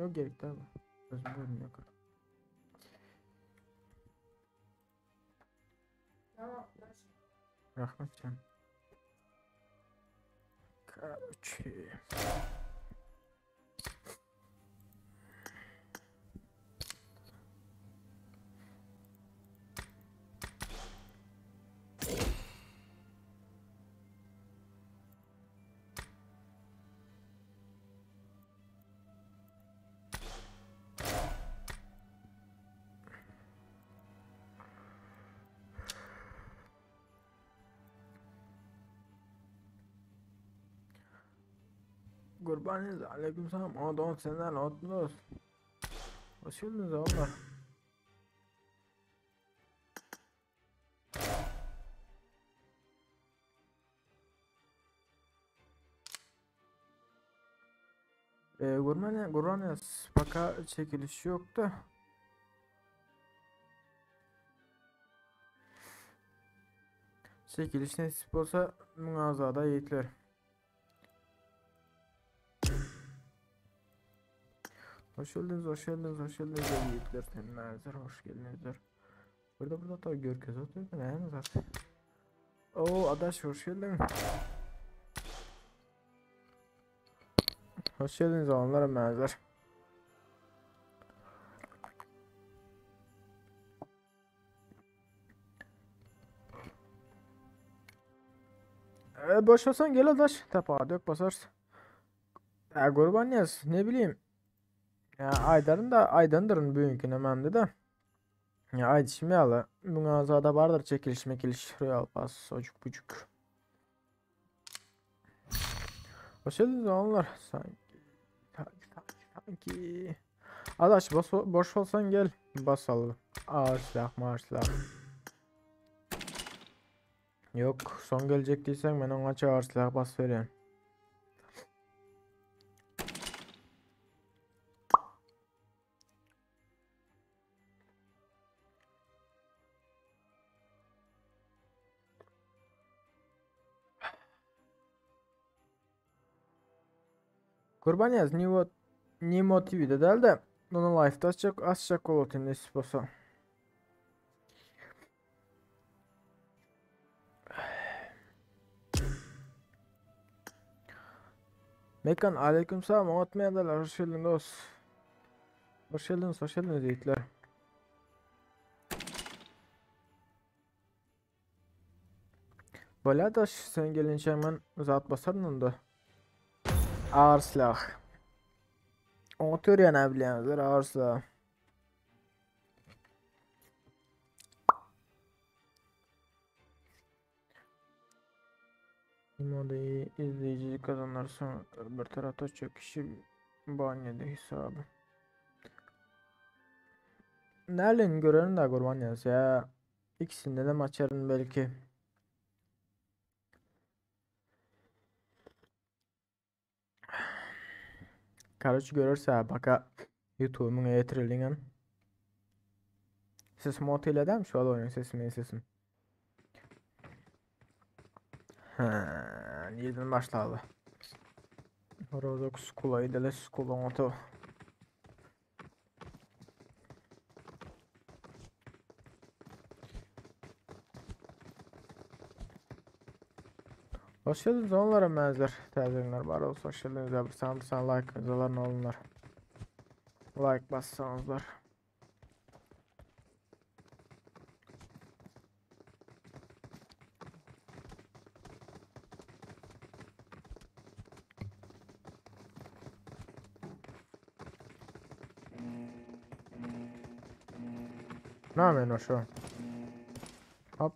Yok gerek däl. Özüm görünýär. Rahmet can. Короче. Gurbanez aleykümselam. Ona don senden otlu. Hoş geldiniz oğlum. Gurban Gurbanez baka çekilişi yoktu. Çekiliş nesip olsa münazada yiğitler. Hoş geldiniz, hoş geldiniz, hoş geldiniz yiğitler. Senin hoş geldiniz. Burada burada da görkez oturuyor ne zaten. Oo adaş hoş geldin. Hoş geldiniz onlara benzer. Boş olsan gel adaş. Tapa dök basarsın. Ya Gurban yaz ne bileyim. Ya Aydar'ın da Aydan'dırın bugünkü nememde de. Ya Aydışım yalı. Buna zada vardır çekiliş mekiliş. Royal Pass ocuk bucuk. Hoş geldiniz onlar. Sanki sanki sanki sanki. Adaş boş, boş olsan gel. Basalım. Ağır silah mağır silah. Yok son gelecek değilsen ben ona ağır silah bas vereyim. Kurban yaz Nimo Nimo TV'de değil de onu life'da açacak açacak ol nesip olsa. Mekan aleykümselam unutmayanlar hoş geldin dost. Hoş geldiniz hoş geldiniz yiğitler. Bolýa sen gelince hemen zat basaryn onda. Ağır silah. Oňa törýän bilýäňizler ağır silah. Moda iyi izleyici kazanırsın. Öbür tarafta çok kişi banyoda hesabı. Nereden görelim de kurban yaz ya. İkisinde de maçarın belki. Karıcı görürse baka YouTube'un getirilingen. Sesim otel eder mi şu an oyun sesim sesim. Ha, yerden başladı. Rozok skula idele skula oto. Hoş geldiniz onlara benzer tercihler var olsa hoş geldiniz abi. Sen sen like yazalar ne olunlar. Like bassanızlar. Ne yapıyorsun şu? Hop.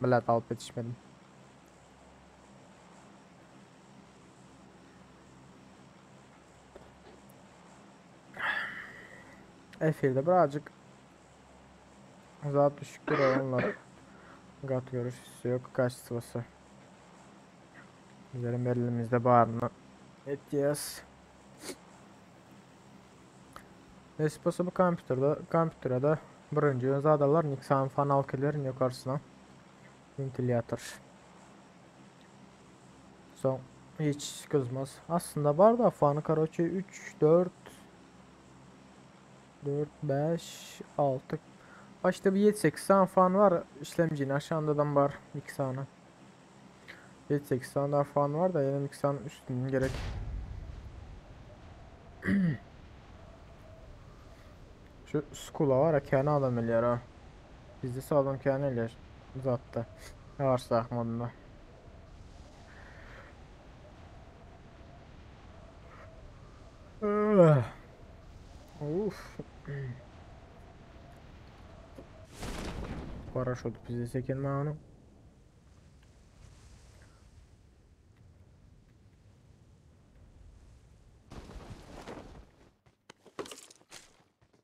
Millet alıp yetişmedim. F1'de birazcık zat düşüktür onlar. Gat görüşüsü yok kaç sıvısı. Üzerim elimizde bağırma. Etiyaz. Neyse bu kompüterde, kompütere de birinci özadalar Nixon fan alkilerin yukarısına. Ventilatör. Son hiç kızmaz. Aslında var da fanı karaoke 3, 4, 4, 5, 6. Başda bir 7-8 tane fan var. İşlemcinin aşağıdan var 2 tane. 7-8 tane daha fan var da yine 2 tane üstünün gerek. Şu skula var ya kendi adam eləyər ha. Bizde sağlam kendi eləyər. Zatda. Ne varsa akmadında. Uf. Paraşüt bizi sekin onu.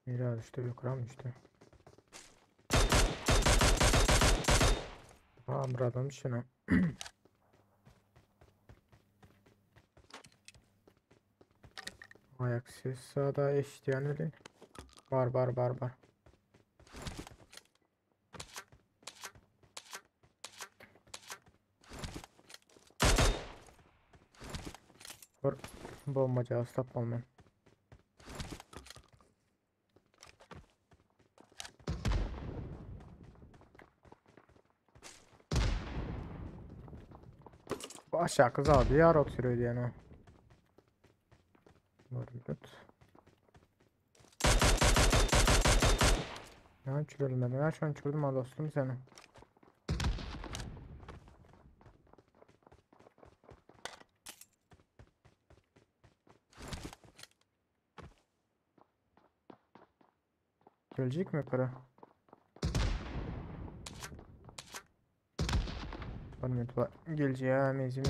Nereye düştü? Yukarı mı düştü? Aa, buradan şuna. Ayak sesi sağda eşitýän welin. Bar bar bar bar. Bir bombacağız tapmalı men. Bu aşağı zady ýar oturyr diýen o. Bir minut. Ne uçurulmadı? Ben şu an uçurdum ha dostum seni. Gelecek mi yukarı? Bir minut var. Geleceğe mezime.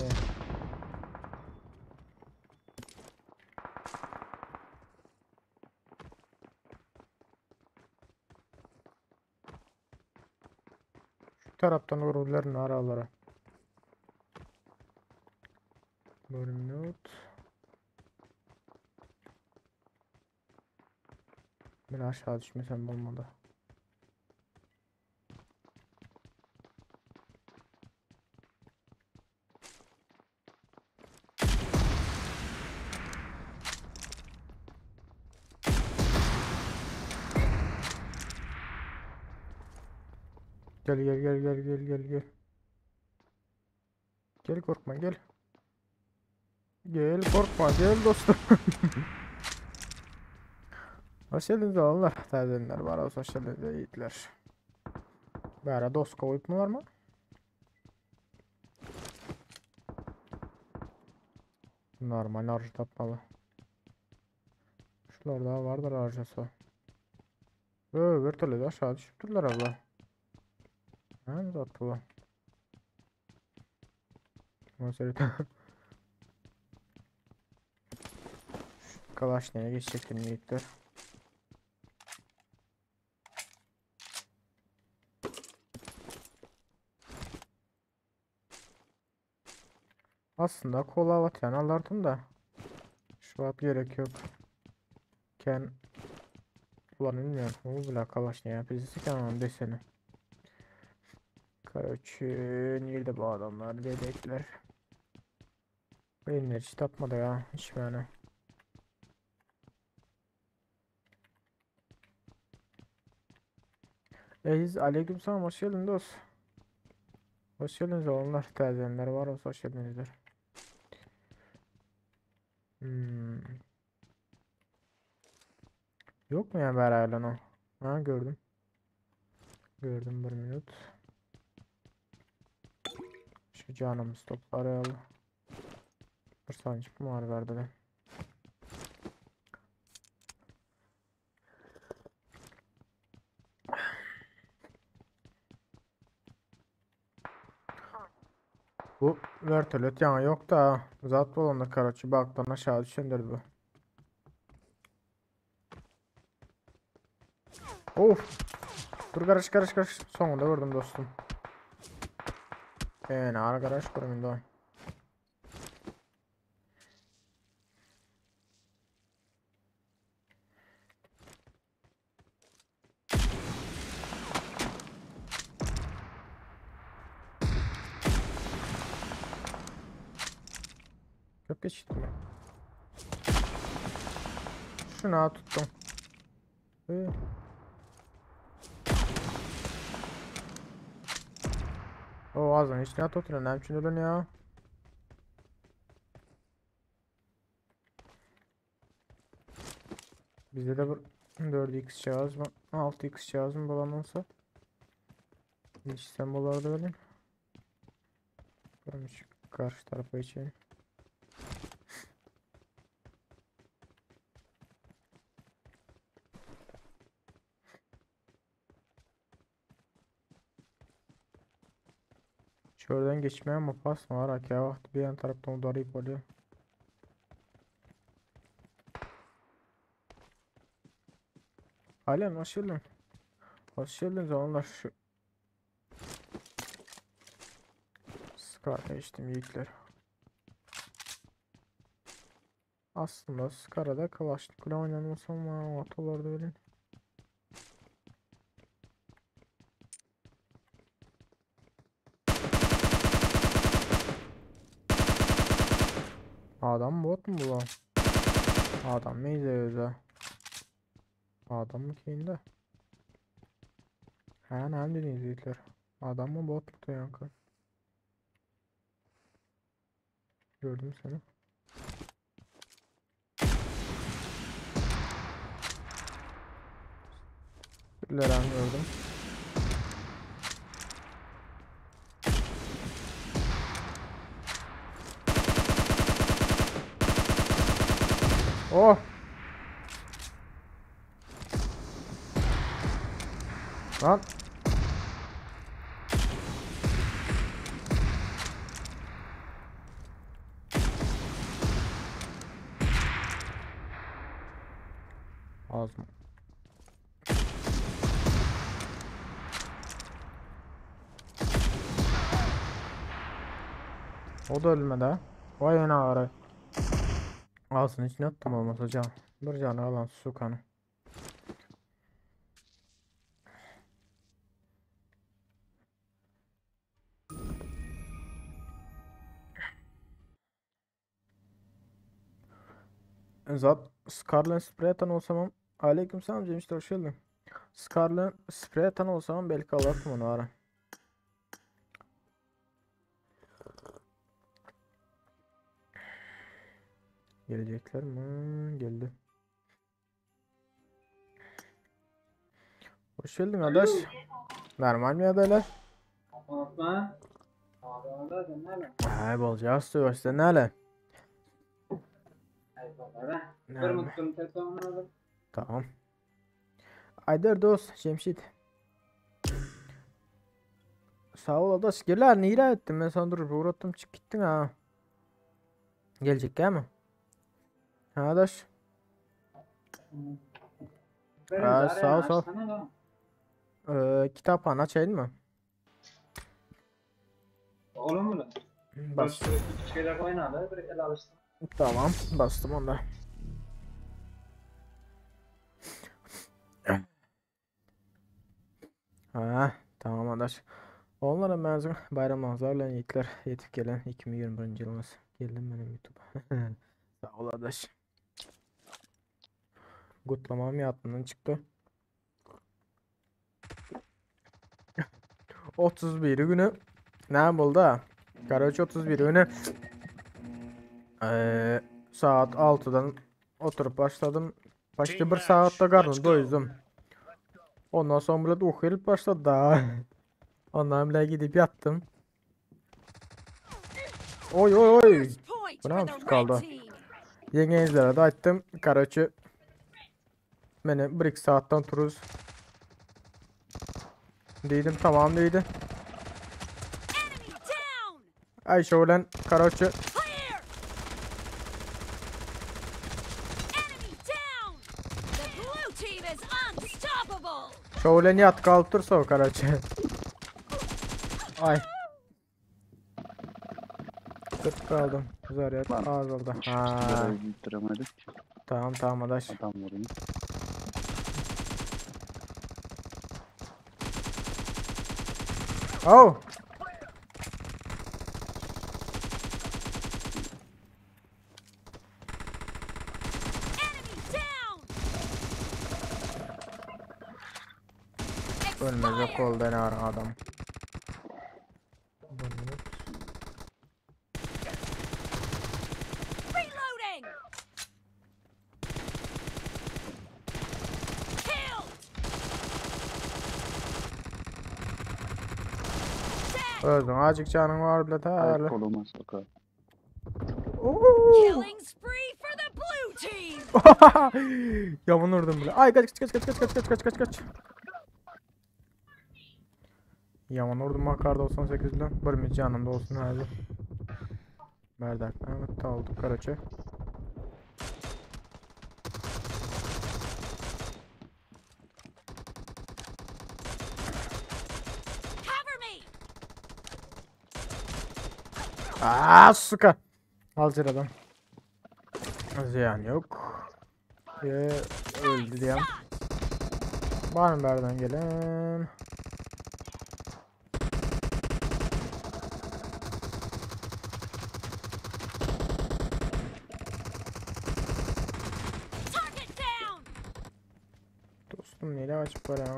Şu taraftan vururlar aralara. Bir minut. Ben aşağı düşmesem olmadı. Gel gel gel gel gel gel gel. Gel korkma gel. Gel korkma gel dostum. Hoş geldiniz Allah täzelenler bar olsa hoş geldiniz yiğitler. Bära dost koyup mu var mı? Normal arj tapmalı. Şular daha vardır arjası. Vertolyot aşağı düşüpdürler abla. Ne zat bu? Nasıl Kalaş neye geçecektim yiğitler. Aslında kola vat yani alardım da. Şu an gerek yok. Ken Ulan bilmiyorum. Bu bile kalaş ne ya? Bizi siken desene. Karaçı nerede bu adamlar? Dedekler. Benim hiç tapmadı ya. Hiç yani. Eziz aleykümselam hoş geldin dost. Hoş geldiniz oğlanlar. Täzelenler var olsa hoş geldinizler. Yok mu ya beraber o? Ha gördüm. Gördüm bir minut. Şu canımız toplarayalım. Bir saniye mı var verdi ben. Bu vertolyot yana yok da zat olanlar karaçı baktan aşağı düşendir bu. Of. Dur karış karış karış. Sonunda gördüm dostum. Ne arkadaş görüm Çok geçtim. Şuna tuttum. O ağzını içine at oturan ne biçim ölen ya? Bizde de bir 4x cihaz mı? 6x cihaz mı bulan olsa? Hiç sen bularda öyle. Görmüş karşı tarafa içelim. Şuradan geçmeye mi pas mı var ki ya vakti bir yan taraftan udarayıp oluyor. Halen hoş geldin. Hoş geldin zamanlar şu. Scar içtim yiğitler. Aslında Scara'da Kalashnikov oynanması ama otolarda öyle. Adam bot mu bu lan? Adam ne izliyoruz ha? Adam mı ki Ha ne dediniz yiğitler? Adam mı bot mu yankı? Gördüm seni. Leren gördüm. Oh! Lan! Ağzım. O da ölmedi ha. Vay ana ağrı. Ağzını içine attım olmasa can. Bir canı alan su kanı. Zat Scarlet spray atan olsam Aleykümselam Cemşit hoş geldin. Scarlet spray atan olsam belki alırdım onu ara. Gelecekler mi? Geldi. Hoş geldin adaş. Normal mi adaylar? Hay bolacağız işte ne Tamam. Aydır dost Cemşit. Sağ ol adaş. Gel nire ettim ben sana dur uğrattım çık gittin ha. Gelecek mi? Ha adaş. Ha, sağ ol sağ ol. Kitaphane açayım mı? Olur mu? Bas. Tamam bastım onda. Ha, tamam adaş. Onlara menzil bayramlarla yiğitler yetip gelen 2021 yılımız. Geldim benim YouTube'a. Sağ ol adaş. Kutlamam yatından çıktı. 31 günü ne buldu? Karaç 31 günü saat 6'dan oturup başladım. Başka bir saatte karnım doydum. Ondan sonra da okuyup başladı da. Ondan bile gidip yattım. Oy oy oy. Bu ne kaldı? Yengezlere de açtım. Karaçı beni 1-2 saatten turuz. Dedim tamam dedi. Ayşe ulan Karaçı. Şöyle yat kaltırsa o Karaçı. Ay. Kıt kaldım. Güzel yat azaldı. Ha. Tamam tamam adaş. Adam vurayım. Oh. Ölmejek boldy ene adam. Bir minut. Reloading! Killed! Dead! Öldün azıcık canın var bile Ay ta. koluma sokar. Oo. Killing spree for the blue team! Yaman vurdum bile. Ay kaç kaç kaç kaç kaç kaç kaç kaç kaç. Yaman vurdum makar 98 ile. Bir canım da olsun hadi. Berdak. Evet aldık karaçı. Cover me! Aa suka. Al sıradan. Ziyan yok. Ve öldü diyen. Var mı berden gelen? Target down! Dostum neyle açıp var ya?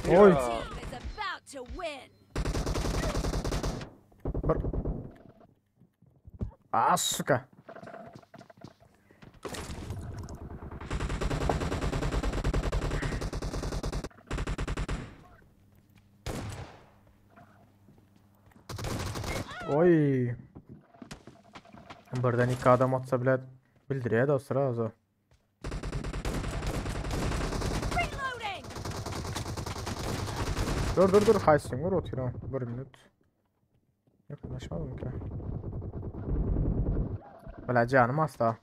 Oy. Team is about to win! Bir. Aa suka. Oy. Birden iki adam atsa bile bildiriyor da sıra o. Reloading! Dur dur dur haysın vur otur Bir minut. Yakınlaşmadım ki. Bile canım asla.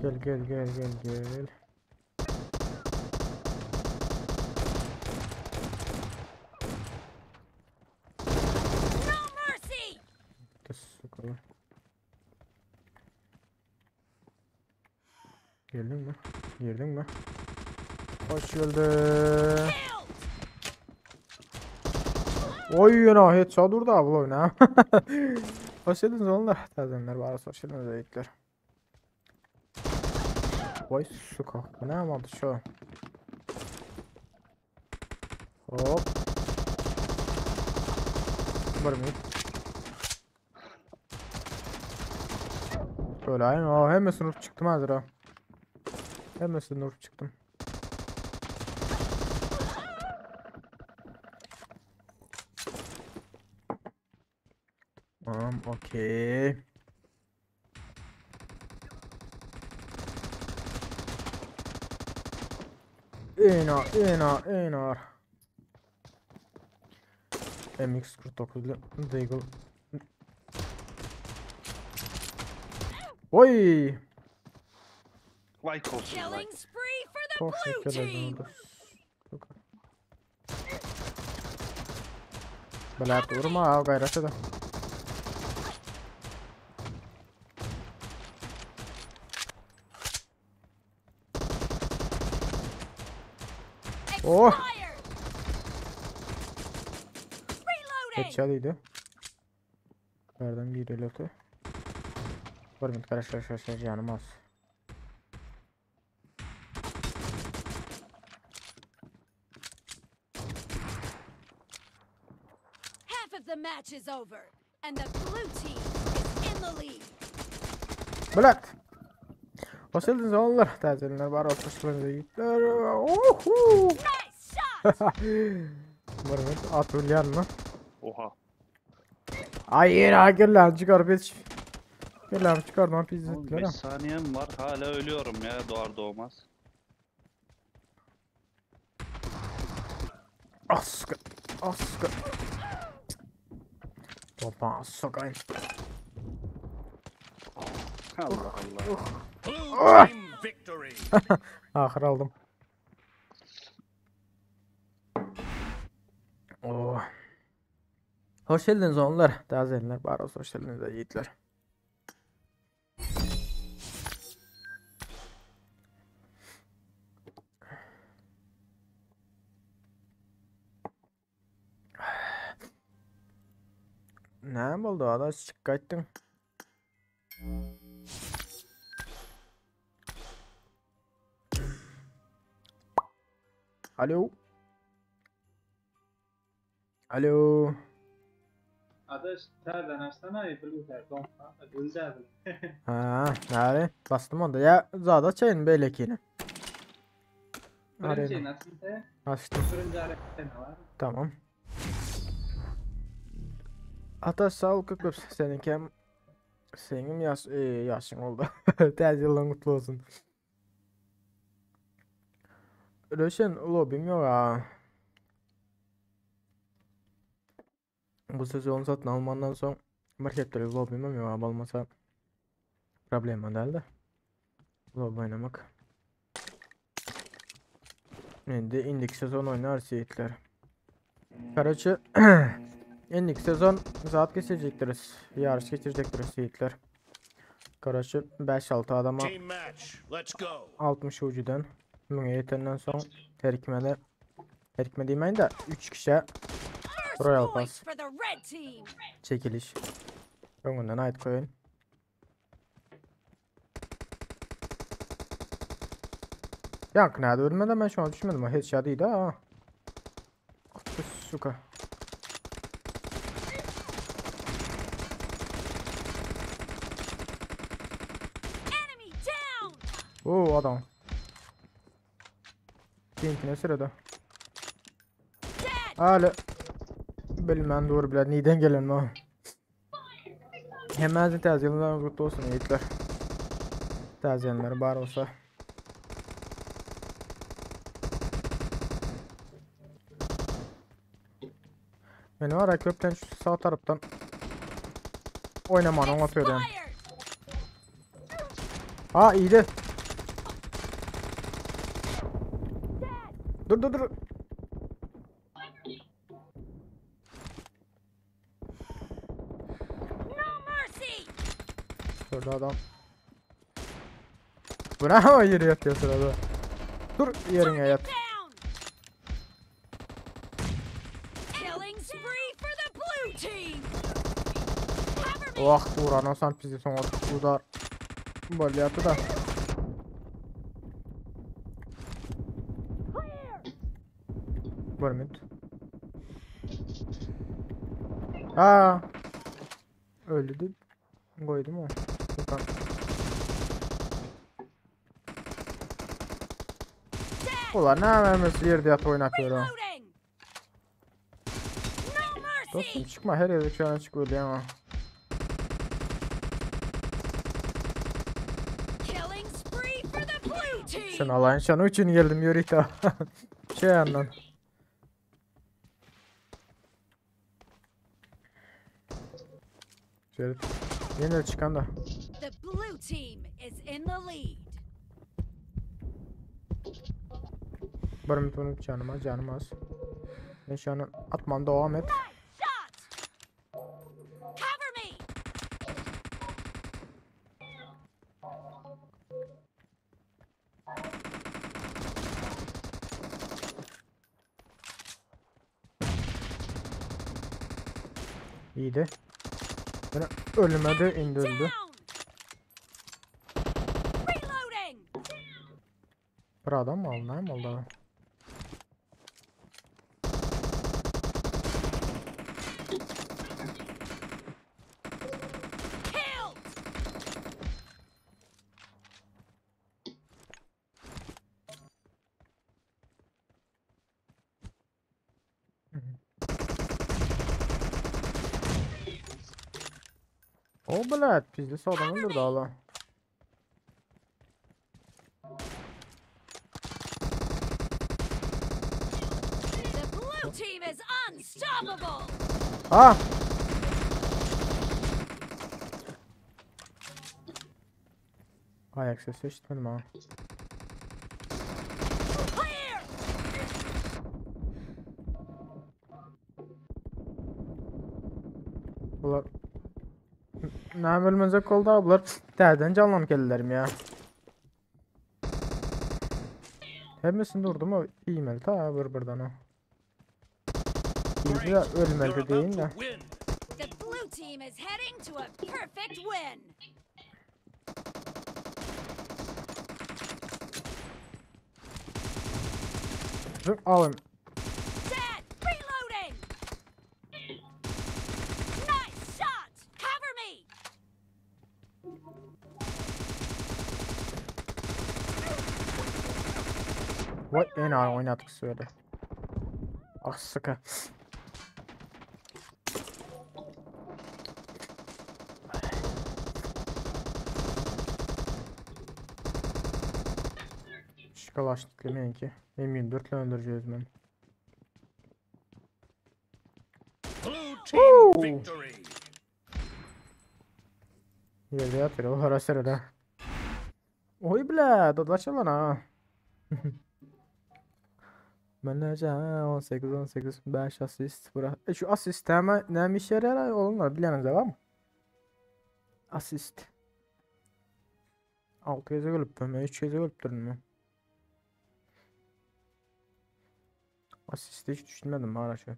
Gel gel gel gel gel. No mercy! Suka. Geldin mi? Girdin mi? Hoş geldin. Killed! Oy yana headshot durdu abi oyuna. Hoş geldiniz onlar. Tazenler var. Hoş geldiniz yiğitler. Vay suka. Bu ne oldu şu? Hop. Bir minut. Böyle aynı. Aa, hemen sınıf çıktım hazır ha. Hemen sınıf çıktım. Tamam, okey. Ena, ena, ena. MX49 ile Deagle. Oy! Vay kolsuz vay. Killing spree for the Çok blue şeker team! oldu. Bela durma ha gayret edin. Oh! Expired! Reloading! Headshot idi. Nereden bir reload'u? Bir minut karaş karaş karaş canım az. Half of the match is over, and the blue team is in the lead. Bırak. Hoş geldiniz oğullar. Tazeler var. Hoş geldiniz yiğitler. Ohu! Nice shot! Bir minut at ölýän mı? Oha. Ay yine gel çıkar biz. Gel çıkar lan Oğlum pizzetler. 5 saniyem var hala ölüyorum ya doğar doğmaz. Aska. Aska. Topa sokayım. Allah Allah. Blue team victory. Ahır aldım. Oh. Hoş geldiniz onlar. Tazeler var olsun. Hoş geldiniz yiğitler. Ne oldu? Adaş çık kaçtın. Alo. Alo. Adaş täzeden açsana bilgisayar doňsa gülde bil. Ha, näre? Bastım onda. Ya zada açayın beýlekini. Birinji Arena. nasıl te? Açtım. Birinji arena var. Tamam. Ata sağ ol köp seninki hem senin yaş yaşın oldu. Täze ýylyň kutlu olsun. Röşen lobim yok ha. Bu sezon satın almandan soň bir hepdelik lobim hem yok olmasa problema däldi. Lobi oynamak. Indi indiki sezon oynar seyitler. Karaçı indiki sezon saat geçirecektiririz. Yarış geçirecektiririz seyitler. Karaçı 5-6 adama Team match. Let's go. 60 ucudan müňe ýetenden soň herkime herkime diýmeyin de 3 kişi First Royal point Pass. for the red team. çekiliş. Öňünden aýt koyun. Ýa näde ölmedi ben şu an düşmedim. O headshot iyiydi ha. Suka. Enemy down. Oo adam. Benimkine sırada. Dead. Hala bilmem doğru bilen neden gelen o. Hemen täze ýylyň kutlu olsun ýigitler. Täze ýyllar bar olsa. Men var ya köpten şu sağ taraftan oynamanı atıyor yani. Expired. Aa iyiydi. Dur dur dur. No mercy. Şurada adam. Bu ne ama yere yatıyor sırada. Dur yerine yat. Down. Killing spree for the blue team. Cover me. Oh Turan olsam bizi son udar. Böyle yattı da. Bir minut. Aa. Öldü değil. Koydum o. Furkan. Ulan ne vermesi yerde yat oynatıyor ha. Reloading. No mercy. Dostum çıkma her yerde şu an çık öyle ama. Killing spree for the blue team. Şunu alayım şunu için geldim yürü ta. Şey yandan. Şöyle yine çıkan da. The blue team is in the lead. Bir minut canım az canım az. Ben şu an atmam devam et. Nice shot. Cover me. İyiydi. Yine ölmedi indi öldü. Down. Reloading. Bir adam mı aldı? Ne mi oldu? Killed. O блядь, пиздец adam öldürdü hala. The blue team is unstoppable. Ah! Ayak sesi işitmedim ha. Clear. Bular Näme ölmezek oldu abi bular täzeden canlanıp geldilerim ya. Hemmesini durdum o iýmeli ta bir birden o. İyiydi de Great. You're ölmeli about deyin to de. win. The blue team is heading to a perfect win. Zıp alın. Dead! Reloading! Nice shot! Cover me! Vay en ağır oynattık söyle. Ah sıkı. Şikalaştık ki. M24 ile öldüreceğiz ben. Blue team victory. Yerde yatıyor o ara sırada. Oy bile dadaş lan ha. Menece 18 18 5 asist bura. E şu asist hemen ne iş yarar oğlumlar bileniniz var mı? Asist. 6 geze ölüp ben 3 geze ölüp durun Asist hiç düşünmedim araçı.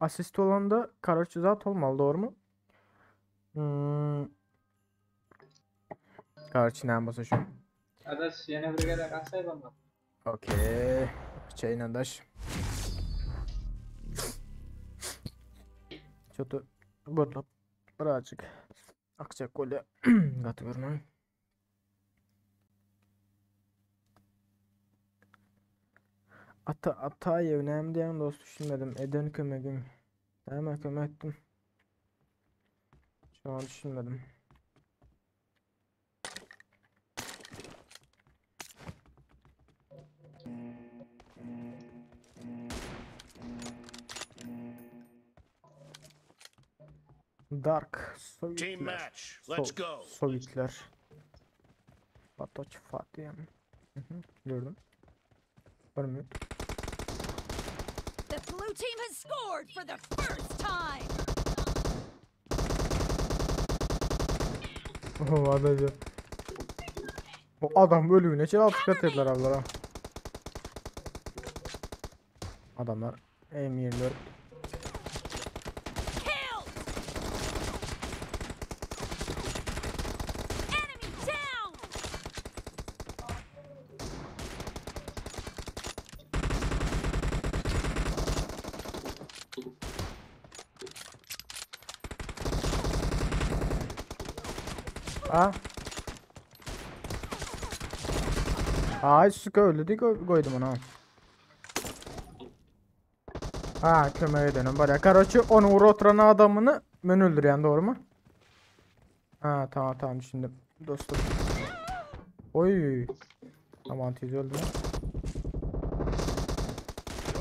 Asist olan da karaçı zat olmalı doğru mu? Hmm. Karaçı ne basın şu? Adaş yine bir gezek atsaydım mı? Okey. Çayla daş. Çotu burla birazcık akacak golü katı görmem. Ata Atayev näme diýen dost düşünmedim. Eden kömegim. Näme kömek ettim. Şu an düşünmedim. Dark Team Sovyetler. match. Let's go. Sovyetler. Batoç Fatih. Hı hı, gördüm. Var mı? The blue team has scored for the first time! Oh adacı. O adam ölümüne çel altı kat ettiler ablara. Adamlar M24. Killed! Enemy down! Ha? Ay suka öldü diye koydum onu. Ha kömeğe dönün bari. Karaçı onu uğra oturan adamını ben öldüren doğru mu? Ha tamam tamam şimdi dostum. Oy. Aman teyze öldü lan.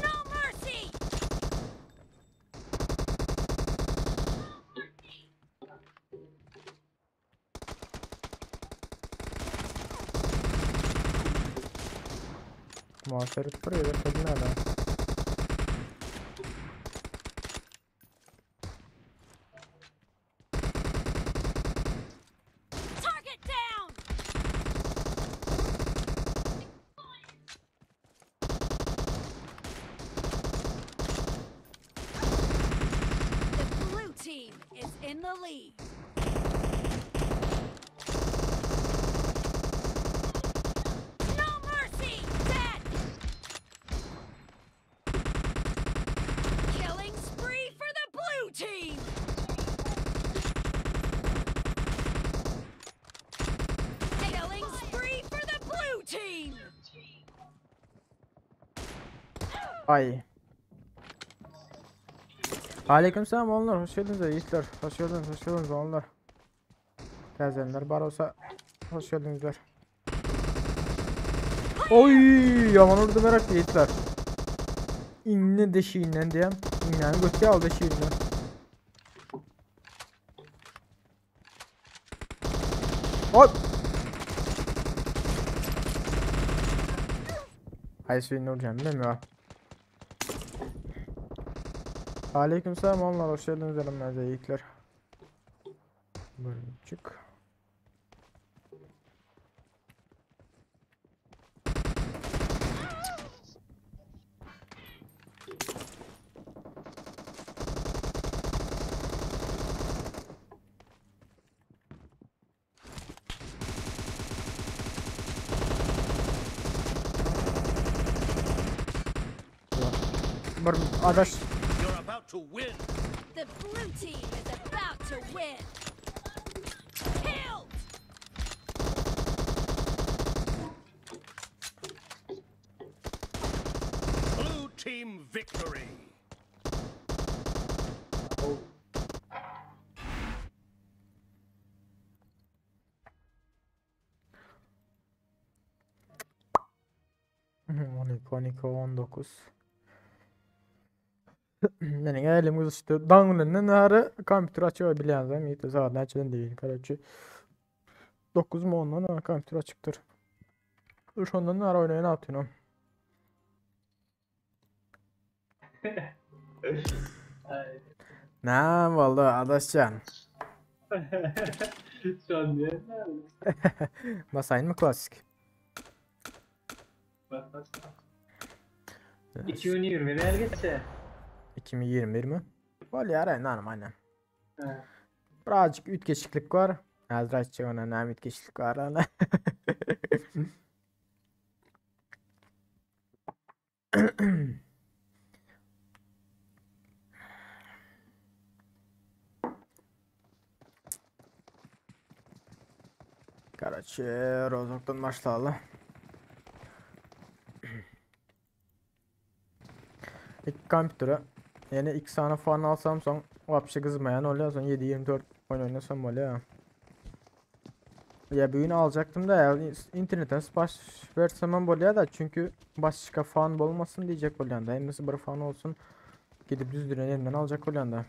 No mercy! Muhafaret buraya da tabii nereden? Target down! The blue team is in the lead. No mercy! Dead! Killing spree for the blue team! Killing spree for the blue team! Ay. Aleykümselam onlar hoş geldiniz yiğitler. Hoş geldiniz, hoş geldiniz onlar. Təzənlər bar olsa hoş geldinizler. Oy, yaman orada merak yiğitler. İnne deşiğinden diyem. İnneni götü al deşiğinden. Oy. Hay suyun olacağım bilmiyorum. Aleykümselam onlar hoş geldiniz elimlerce yiğitler. Buyurun çık. Bir adaş. You're about to win. The blue team is about to win. Killed. Blue team victory. 12, 12, 19. Meniň elim gyzyşdy. Daň bilenden bäri kompýuter açyp bilýän ýiti sagat näçeden diýin. Karaçi 9 mu ondan kompýuter açypdyr. Şondan bäri oýnaýan atynam. Näme boldy adaşjan? Şon diýen. Basaýyn mı klasik? Bak bak. 2021 el geçse. 2021 mi? Bolýar aynen aynen. Ha. Birazcık üytgeşiklik var. Häzir aýtjak ona näme üytgeşiklik var ana. Karaçi, Rozokdan başlaly. İlk kompýutere ýene iki sany fan alsam soň wapşe gyzmaýan bolýar soň 7-24 oýun oýnasam bolýar. Ya büyüğünü alacaktım da ya internetten sipariş versem bolýar da çünkü başga fan bolmasyn diýjek bolýan da hemmesi bir fan olsun gidip düzdüren elinden alacak bolýan da.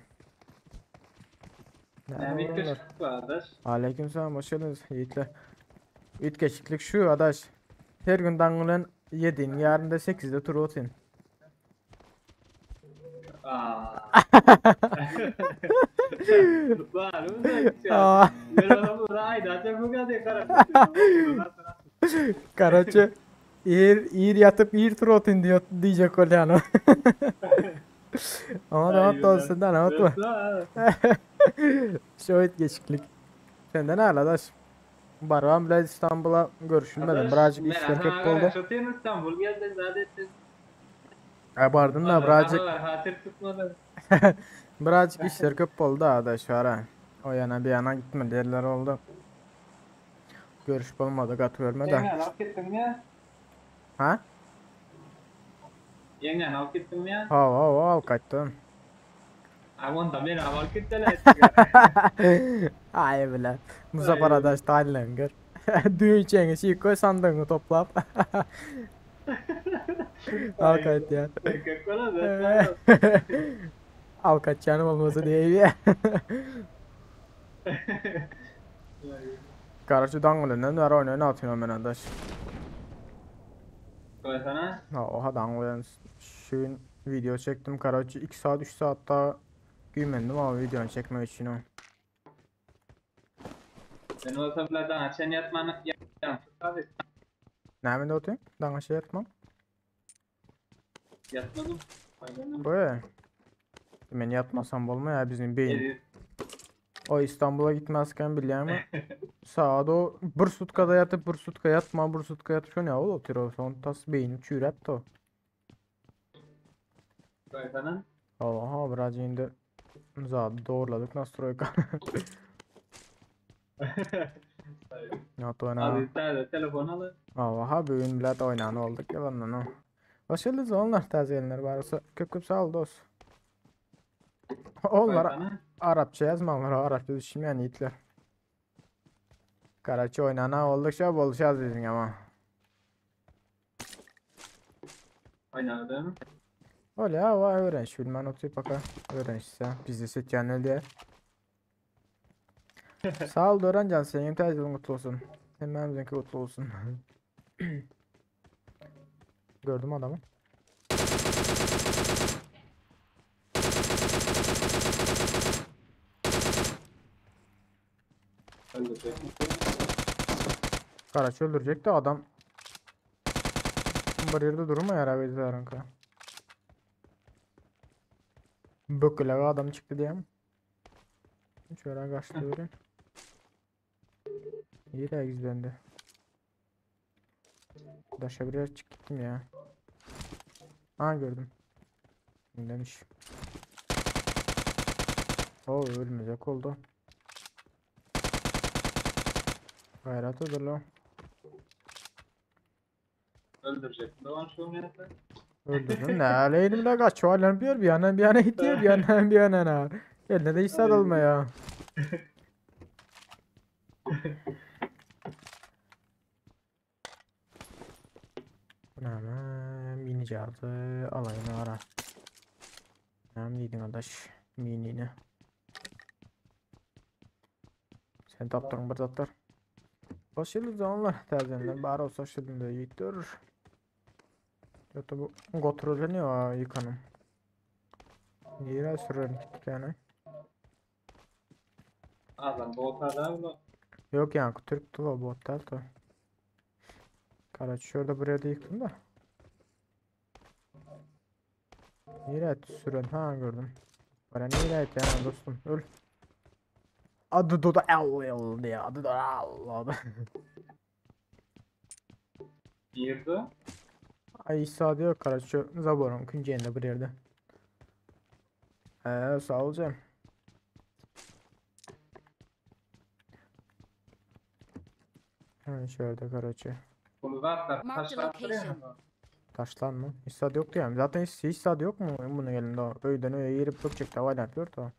Näme Näme ilk olar? adaş? Aleykümselam hoş geldiniz yiğitler. Üytgeşiklik şu adaş. Her gün daň bilen 7'in yarın da 8'de tur otun. Aa. Var mı da Aa. Ben ona bunu ayda çok kadar karar. Karaçı ir ir yatıp ir tur otun diyor diyecek ol yani. Ama rahat olsun da rahat ol. Şu geçiklik. Senden ne adaş? Barvam bile İstanbul'a görüşülmedim. Birazcık işler köp oldu. Şotayım İstanbul geldin zaten. E bardım da birazcık Hatır tutmadı. birazcık işler köp oldu adaş var ha. O yana bir yana gitmedi yerler oldu. Görüşüp olmadı kat görme de. Yengen alıp gittin ya. Ha? Yengen alıp gittin ya. Ha ha al kaçtım. Aman da beni alıp gittiler. Ay bile. Muzaffar adaş taýynlan gör. Düğün içeňi şiý koy sandygyňy toplap. Al kaýt ya. Al kaçýanym bolmasa diýe. Karaçy daň bilenden bäri oýnaýan atýan men adaş. Koysana. Ha oha daň bilen şu gün video çektim. Karaçy 2 saat 3 saat daha güýmendim ama videonu çekmek üçin o. Ben olsa bile daha sen yatmanı yatmadım. Näme de otýan? Daňa şey ýatmam. Yatmadım. Bu. Men ýatmasam bolma ya bizim beyin. O İstanbul'a gitmezken bilýärmi? Saat o bir sutkada yatıp bir sutka yatma, bir sutka yatıp şo ne ol otyr o son tas beýnim çüýräpdi o. Koysana. Aha biraz indi zady doğruladık nastroyka. Ýat oýna. Abi tane telefon al. Aha bugün bilet oýnan olduk ýalandan o. Hoş geldiniz onlar täze gelenler barysy. Köp köp sag ol dost. Onlar Koysana. Arapça yazmalar, Arapça düşünmeyen yiğitler. Karaçı oynana oldukça boluşaz bizim ama. Oynadım. Öyle ya vay öğrenş bilmem oturup baka öğrenişse biz de seçenler diye. Sağ ol Doğrancan senin tercihin kutlu olsun. Hemen bizimki kutlu olsun. Gördüm adamı. Öldürecek. Karaç öldürecek de adam. Bir yerde durma ya abi zaranka. Böküle adam çıktı diye mi? Şöyle kaçtı öyle. İyi de gizlendi. Daşa bir yer çık gittim ya. Ha gördüm. Demiş. O ölmeyecek oldu. Gayrat ödür lan. Öldürecek. Doğan şu oynayatı. Öldürdüm. Ne aleyhim la kaç çoğalan bir yana bir yana gidiyor bir yana bir yana. Eline de hiç alma ya. Bu ne hemen mini cihazı alayım ara. Ne dedin arkadaş? Minini. Sen tapdın bir zatlar. Başarılı zamanlar tercihler. Bari olsa şimdi de yiğittir. Yoksa bu kontrolünü yıkanım. Niye sürelim gittik yani? Adam bu otarlar mı? Yok yani Türk tu bot değil to. Karaç şurada buraya da yıktım da. Niye süren ha gördüm. Bana niye yani dostum öl. Adı Doda El El diye adı da Allah. Girdi. Ay İsa diyor Karaç şu Zabor'un künceyinde bir yerde. Sağ ol canım. Hemen şöyle Karaç'ı. Bunu zaten Mark the taşlar location. Taşlan mı? Hiç saat yoktu yani. Zaten hiç saat yok mu bunun elinde? Öğden öğe yerip dökecek tavayla yapıyor da.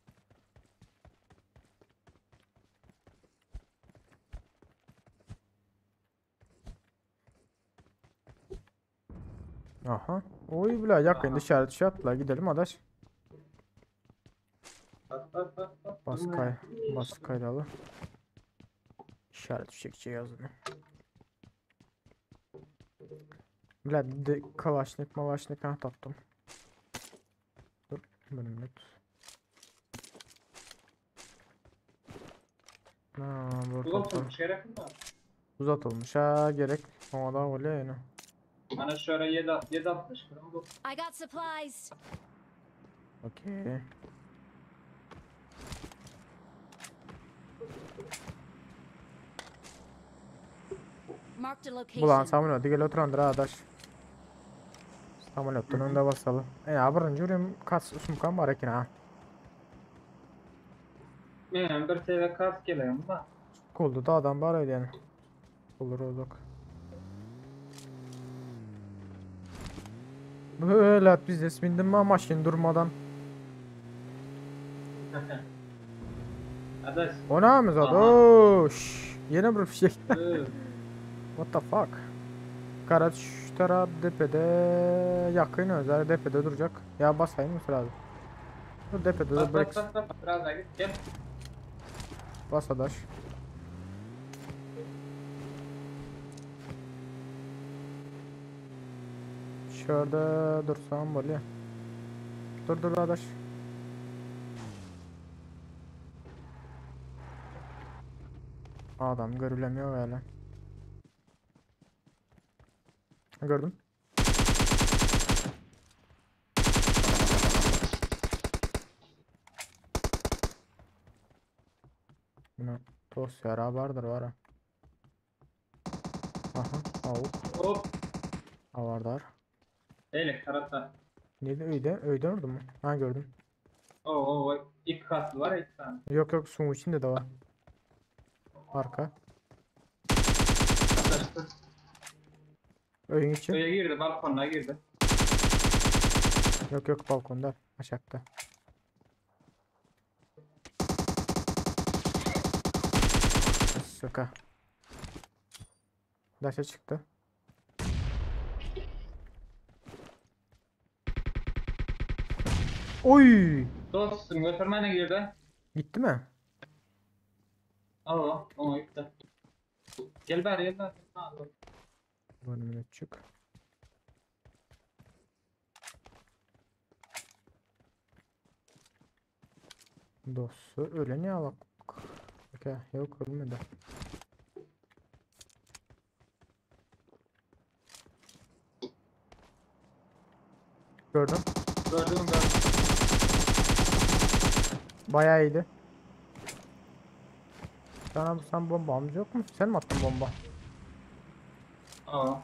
Aha. Oy bile yakın dışarı dışarı gidelim adaş. Bas bas bas bas. Bas kay, bas kaydalı. İşaret fişekçi yazını. Bile de kalaşnik malaşnik ha taptım. Dur benim net. Ha, bu Uzatılmış gerek mi var? Uzatılmış ha gerek. Ona da öyle yani. Bana şöyle 7 760 gram bu. I got supplies. Okey. Marked a location. Bulan samolyot gel oturandır adaş. Samolyotun önünde basalım. E ya birinci urim kas sumkan var ekin ha. Men bir TV kas geliyorum da. Kuldu da adam var öyle yani. Olur olduk. Böyle biz de bindim mi maşin durmadan. Adaş. O ne mi zaten? Oo, şş, Yine bir fişek. What the fuck? Karaç şu taraf depede yakın özel depede duracak. Ya basayım mı sırada? Dur depede dur Bas bırak. bas bas bas. Biraz daha git gel. Bas adaş. Şurada dursam böyle. Dur dur adaş. Adam görülemiyor öyle. Gördüm. Buna tost yara vardır var ha. Aha, avuk. Hop. Avardar. Eyle tarafta. Neydi öyle? Öyle orada mı? Ha gördüm. Oo oo ilk katlı var ya iki tane. Yok yok suyun içinde de var. Arka. Adaş Öyün içi. Öyle girdi balkonuna girdi. Yok yok balkonda. Aşağıda. Suka. Daşa çıktı. Oy! Dostum götürmene girdi. Gitti mi? Allah ona gitti. Gel beri gel beri. Ha, dur. Bölümüne çık. Dostu öyle ne alak? Okey, yok ölmedi. Gördüm. Gördüm gördüm. Bayağı iyiydi. Sana sen bombamız yok mu? Sen mi attın bomba? Aa.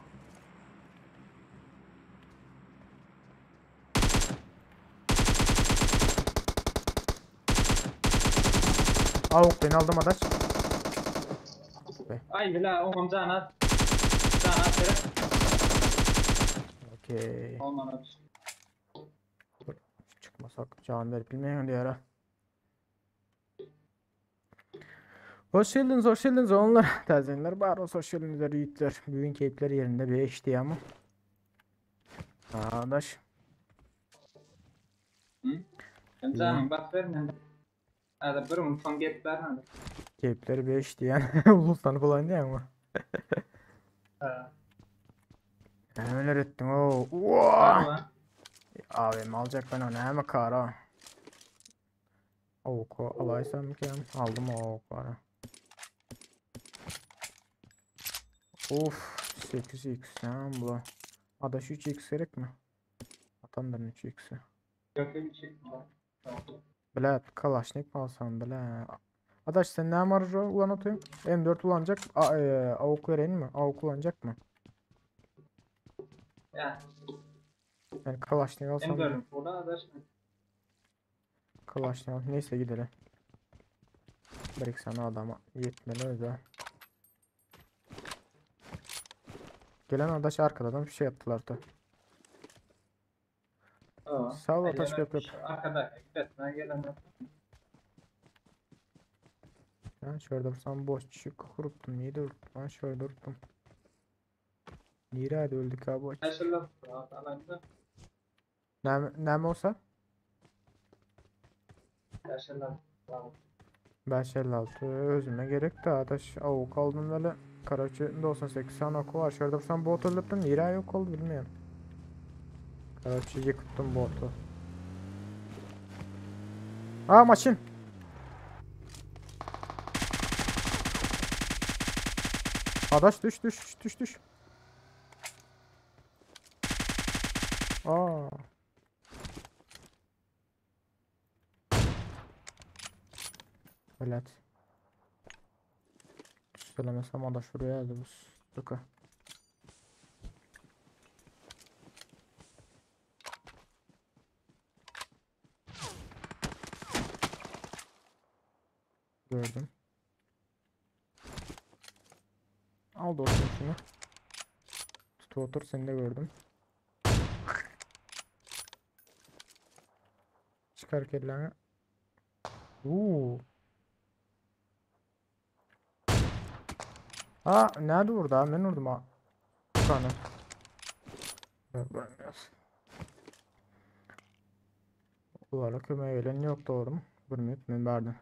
Awuklyny aldym adaş. Ay bila oňam jany az. Jany az gerek. Okey. Olmana Çykmasak can berip bilmeýän diýär. Hoş geldiniz, hoş geldiniz oğlanlar. Täzelenler bar, hoş geldiniz yiğitler. Bugün keyifler yerinde 5 diýýärmi? Adaş. Sen janyň bas bermän. Hadi bir gün soň gelip bermedi. Keyifleri 5 diýen. Uluslanyp bolan diýýärmi? Ha. Neler etdiň o? Oa! AVM alacak ben onu hemen kara. Avuku alaysam ki aldım o avuku. Of 8x sen bu. Adaş 3x gerek mi? Atanların 3x'i. Yok yok çıkma. Tamam. Bile Kalaşnik mi alsam bile. Adaş sen ne var ulan atayım? M4 kullanacak. A, e, AUK vereyim mi? AUK kullanacak mı? Ya. Yani Kalaşnik alsam. M4'üm burada adaş. Kalaşnik al. Neyse gidelim. Bırak sana adama yetmeli öyle. Gelen adaş arkadan bir şey yaptılar da. Tamam. Sağ ol Ataş Köprü. Arkada gitme gelen. Ben şöyle dursam boş çık kuruptum. Niye durdum? Ben şöyle durdum. Niye öldük abi boş. Taşırlar. Alanda. Ne, ne olsa? Taşırlar. 556 özüme gerek de adaş avuk aldım böyle. Karaçı 98 tane oku var. Şöyle dursam bot öldürdüm. Niye yok oldu bilmiyorum. Karaçı yıktım botu. Aa maşin. Adaş düş düş düş düş. Aa. Velat. Söylemesem adaş şuraya geldi bu suka. Gördüm. Al dostum şunu. Tut otur seni de gördüm. Çıkar kelleni. Uuu. Ha nerede vurdu ha? Ben vurdum ha. Kanı. Ulara kömeğe gelen yok doğru mu? Bilmiyorum ben verdim.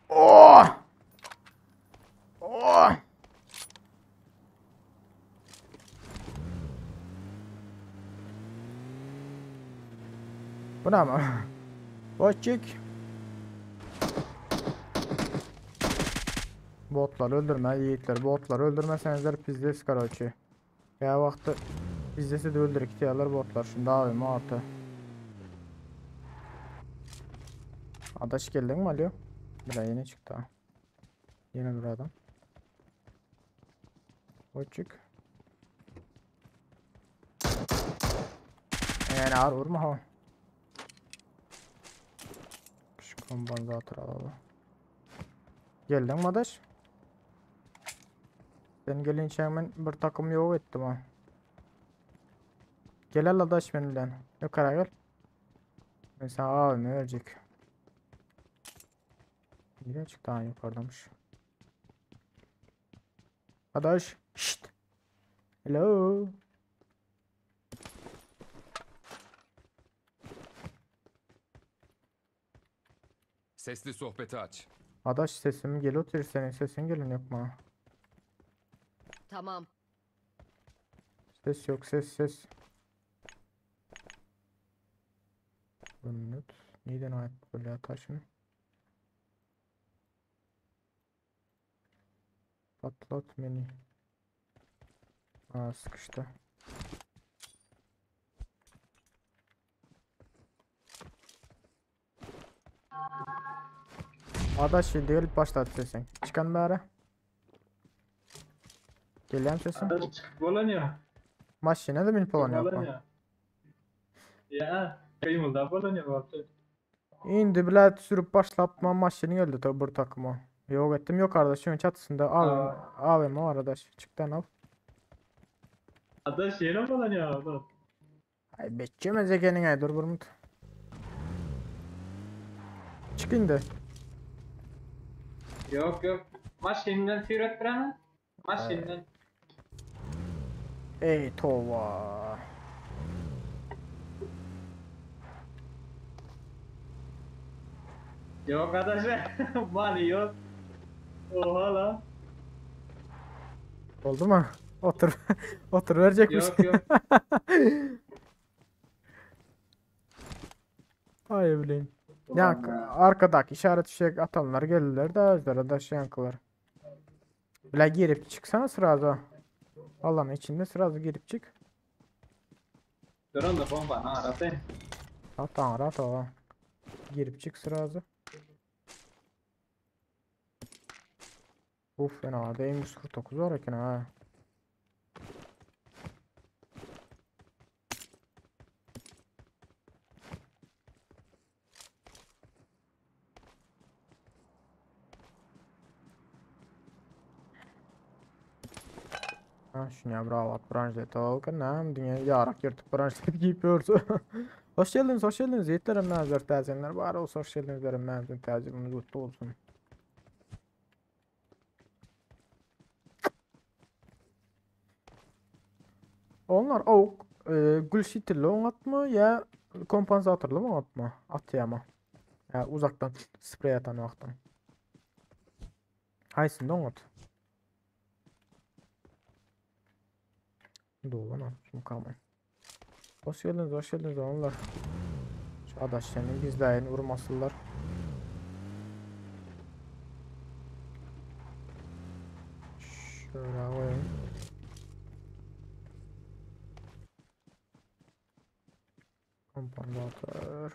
Oh! Oh! Bu ne ama? Boşçuk. Botları öldürme yiğitler. Botları öldürmesenizler pizdes karoçi. Ya vaxtı pizdesi de öldürük diyorlar botlar. Şimdi abim artı. Adaş geldin mi alo? Bir yeni çıktı ha. Yine bir adam. Boşçuk. Yani ağır vurma ha. Şu kombanzatör alalım. Geldin mi adaş? Sen gelince hemen bir takım yok ettim ha. Gel al adaş benimle. Yukarı gel. Ben sana abime verecek. Nereye çıktı ha yukarıdamış. Adaş. Şşt. Hello. Sesli sohbeti aç. Adaş sesim geliyor otur senin sesin gelin yok mu? Tamam. Ses yok ses ses. Minut. Neden ait böyle taşını? Patlat beni. Aa sıkıştı. Adaş şimdi gelip başladı sesin. Çıkan bari. Gelen sesin. Adaş çıkıp bolanıyor. Maşine de binip olan yok mu? Bolanıyor. Ya. Kıymılda bolanıyor. Indi bile sürüp başlap ma maşyn geldi ta bir takıma. Yok ettim yok kardeş şunun çatısında AVM, AVM var arkadaş. Çıktan al. Adaş ýene bolan ýa adam. Ay beçemez ekenin ay dur burmut. Çık indi. Yok yok. Maşyndan süret bilen. Maşyndan. Ey tova. Yok adaş. Mali yok. Oha lan. Oldu mu? Otur. Otur verecekmiş. Yok yok. Ay bileyim. Ya Ulan ya. arkadaki işaret fişek atanlar gelirler de özlere de şey yankılar. Bile girip çıksana sırada. Alanın içinde sırada girip çık. Duran da bomba ha arasın. Hatta rahat ol. Girip çık sırada. Uf fena değil 149 var eken ha. Ha şuna bravo at branşlet ol kanam dünya yarak yırtıp branşlet giyip görsün. Hoş geldiniz, hoş geldiniz. Yiğitlerim məzər təzimlər var olsa hoş geldiniz derim məzər təzimimiz kutlu olsun. Onlar o e, gülşitirli on mı ya kompansatorlu mu atma? At ama. Ya uzaktan sprey atan vaktan. Haysın on at. Doğru lan mukamay. Hoş geldiniz, hoş geldiniz onlar. Şu adaş senin gizleyin vurmasınlar. Şöyle koyayım. Kompansatör.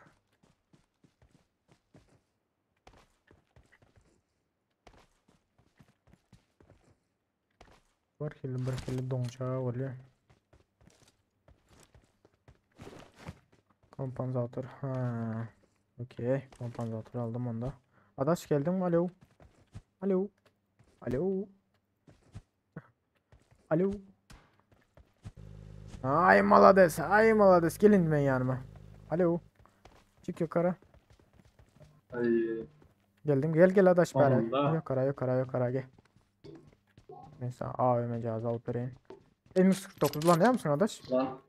Bir kilo bir kilo donça oluyor. Kompansatör. Ha. Okey. Kompansatör aldım onda. Adaş geldin mi? Alo. Alo. Alo. Alo. Ay malades. Ay malades. Gelin ben yanıma. Alo. Çık yukarı. Ay. Geldim. Gel gel adaş bari. Sonunda. Yukarı yukarı yukarı gel. Neyse AVM cihazı alıp vereyim. M149 lan ne musun adaş? Lan.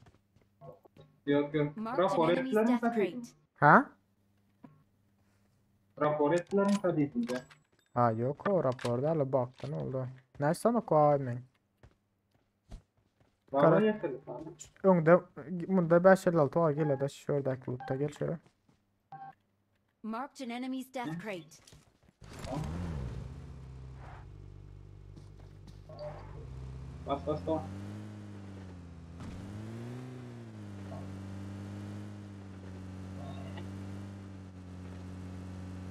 Yok yok. Marked an Rapor enemy's ettiler mi death tabii? crate. Ha? Rapor ettiler mi tabii de. Ha yok o raporda hala baktı ne oldu? Neyse ama o AVM. Valla Kara- getirdi sana. Öňde bunda 556 var gel adaş şuradaki loot'ta gel şöyle. Marked an enemy's death crate. Bas bas bas.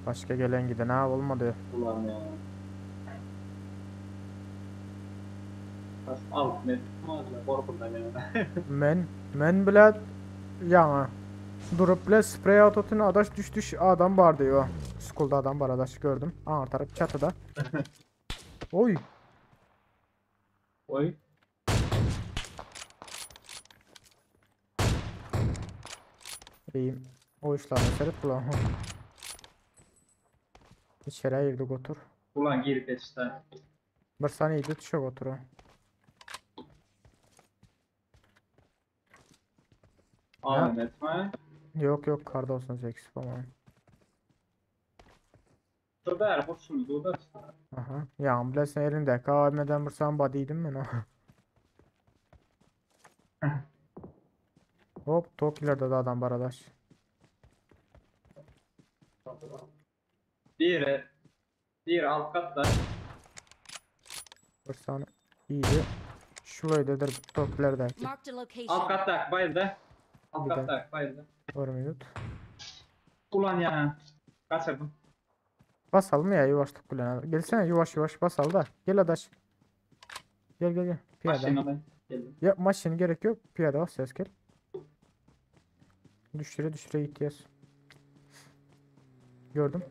Başka gelen giden ha olmadı. Ulan ya. Bas alt net. Korkudan ya. Men men bile yana durup bile sprey atotunu adaş düş düş adam var diyor. School'da adam var adaş gördüm. Aa taraf çatıda. Oy. Oy. İyiyim. O işler meselesi ulan. İçeri girdik otur. Ulan girip işte. Bir saniye iyiydi düşük otur. o. Ahmet etme. Yok yok karda olsun 8 falan. Şurada er kurşun durda. Aha. Ya bile sen elinde KM'den vursam body'ydim ben o. Hop Tokyo'da da adam var adaş. Biri. Bir alt katta. Bir saniye iyiydi. Şuraydadır Tokyo'daki. Marked a location. Alt katta bayıldı. Alt Bir dakika. katta bayıldı. Bir minut. Ulan ya. Kaçırdım. Basalım ya yavaşlık kullanalım. Gelsene yavaş yavaş basal da. Gel adaş. Gel gel gel. Piyade. Maşın alayım. Geldim. Ya maşın gerek yok. Piyade bas ses gel. Düşüre düşüre gideceğiz. Gördüm.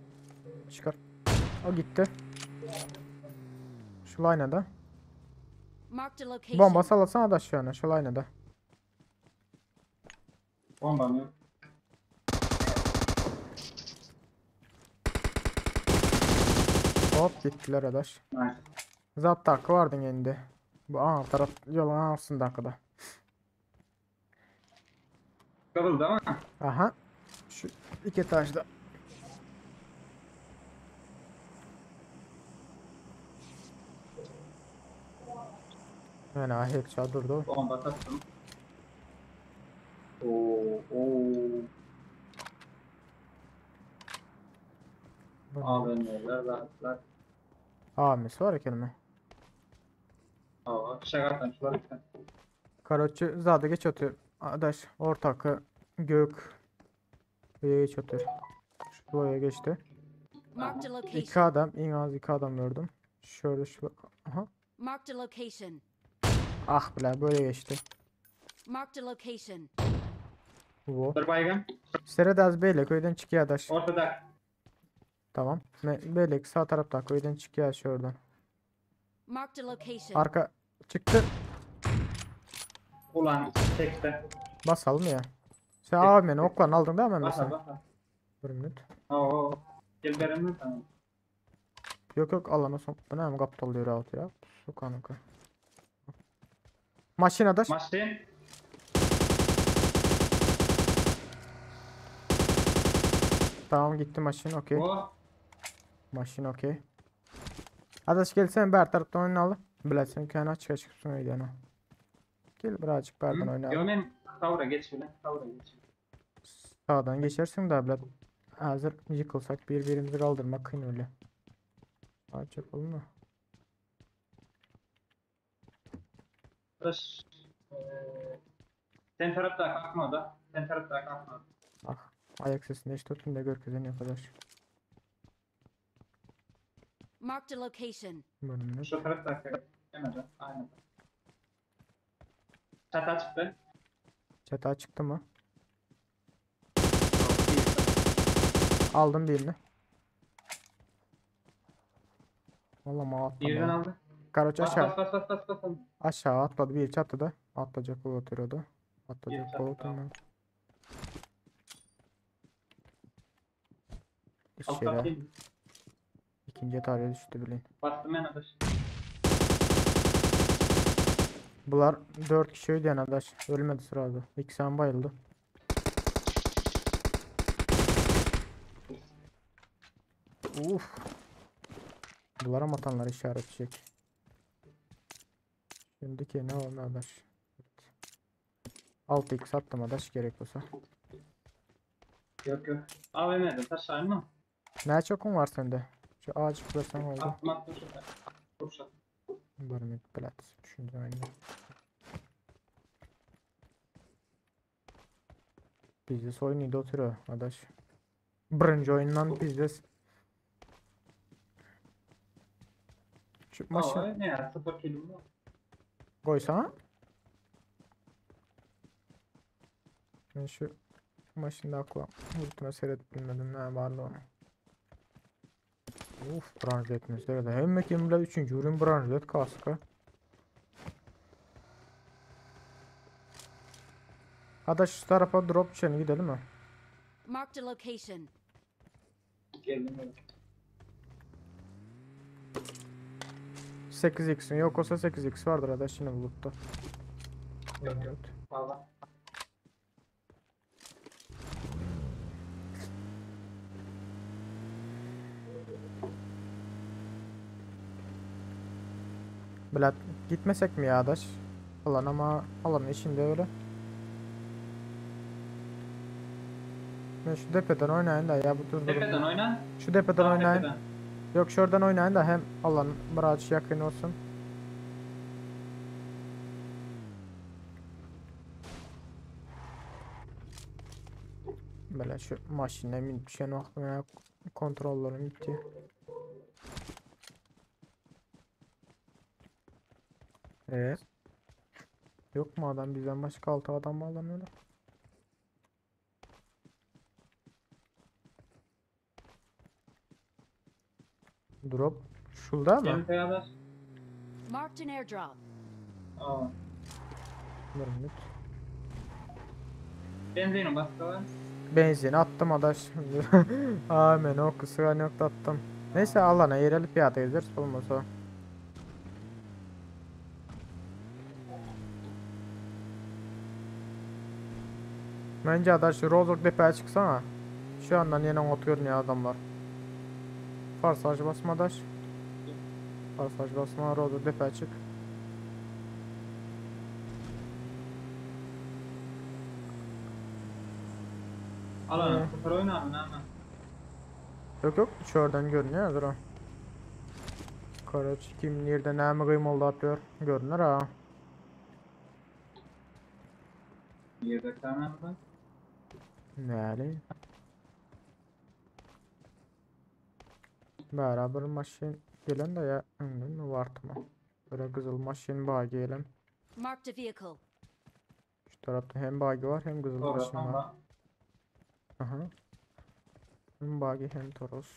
Çıkar. O gitti. Şu line'da. Marked a location. Bomba sallasana da şu yana. Şu line'da. Bombam yok. Hop gittiler adaş. Nice. Zat takı vardın endi. Bu ana taraf yolun anasında dakikada. Kırıldı ama. Aha. Şu iki etajda. Yani headshot durdu. Bomba attım. Oo, oo. Bu- AVM'ler, rahatlar. Abisi var ekan mi? Aa, fişek atan şular lütfen. Karaçı zade geç atıyor. Adaş ortakı gök. Buraya geç atıyor. Şu buraya geçti. Marked a İki location. adam en az iki adam gördüm. Şöyle şu. Aha. Marked a location. Ah bile böyle geçti. Marked a location. Bu. Dur baygın. Seredaz Beylik köyden çıkıyor adaş. Ortada. Tamam. Beylik sağ tarafta köyden çıkıyor şuradan. Marked a location. Arka çıktı. Ulan tekte. Basalım ya. Sen abi beni oklan aldın değil mi Basa mesela? basa. Bir minut. Oo. Gel verin mi sana? Yok yok alana son. Bu ne mi kaptal diyor rahat ya. Sokanıka. Maşin adaş. Maşin. Tamam gitti maşin okey. O. Maşin okey. Adaş gel sen bir taraftan oynayalım. Biletsin kendi açık açık sonra gidelim. Gel birazcık berden oynayalım. Yo men kavra geç ulan. Kavra geç. Sağdan geçersin de bilet. Hazır yıkılsak birbirimizi kaldırmak kıyın öyle. Aç yapalım mı? Arkadaş. Eee, Sen tarafta kalkma da. Sen tarafta kalkma. Ah ayak sesini hiç tutun da görkezeni yok arkadaş. Marked a location. Bölümünü. Şu tarafta kalk. Demedi. Aynen. Çata çıktı. Çatağa çıktı mı? Aldım birini. Vallahi ma Birden atlamadı. aldı. Karaç Bas aşağı. bas bas bas bas bas. Aşağı atladı bir çatıda. Atlayacak bu oturuyordu. Atlayacak Bir bu çatıda. oturuyordu. Alt İçeri. kat değil. İkinci tarihe düştü bilin. Bastım ben adaş. Bunlar 4 kişi öldü yani adaş. Ölmedi sırada. İki sen bayıldı. Uf. Bunlara mı atanlar işaret edecek? Şimdiki ne oldu adaş? Evet. 6x attım adaş gerek olsa. Yok yok. AVM'de taşlar mı? Ne çokun var sende? Şu ağacı kırarsam oldu. Attım attım şurada. Kurşun. Barmet plat. Düşündüm aynı. Bizde oyunu oturuyor adaş. Birinci oyundan bizde. Şu maşın Aa, ne ya? 0 kilim var. koysana. Ben şu maşında akla vurtuna seyredip bilmedim ne vardı onu. Uf branşlet mesela. Hem kimle üçüncü ürün branşlet kaska. Adaş şu tarafa drop düşeni gidelim mi? Marked a location. Geldim öyle. 8x'in yok olsa 8x vardır adaş yine bulutta. Yok, yok. Evet. Valla. Blat gitmesek mi ya adaş? Alan ama alanın içinde öyle. Ben şu tepeden oynayın da ya bu dur dur. Tepeden oyna. Şu tepeden Sağ oynayın. tepeden. Yok şuradan oynayın da hem alan birazcık yakın olsun. Böyle şu maşine min düşen vaxtına kontrollerim gitti. Ee, yok mu adam bizden başka altı adam mı adam öyle? Drop şulda mı? Gelin adaş. Marked an airdrop. Aa, Bir minut. benzini başka var. Benzin attım adaş. Amen o kısığa nokta attım. Neyse alana yerel piyade gideriz olmasa. Bence adaş Rozok depeye çıksana. Şu andan yine ot görünüyor adamlar. Farsaj basma adaş. Farsaj basma Rozok depeye çık. Alanı sıfır oynarım ama. Yok yok şuradan görünüyor dur o. Karaç kim nerede ne mi kıymalı yapıyor görünür ha. Yerde kanalda. Näli? Beraber maşin gelen de ya önden mi vardı mı? Böyle kızıl maşin bağı gelen. Marked a vehicle. Şu tarafta hem bagi var hem kızıl Doğru maşin var. ama Aha. Hem bagi hem toros.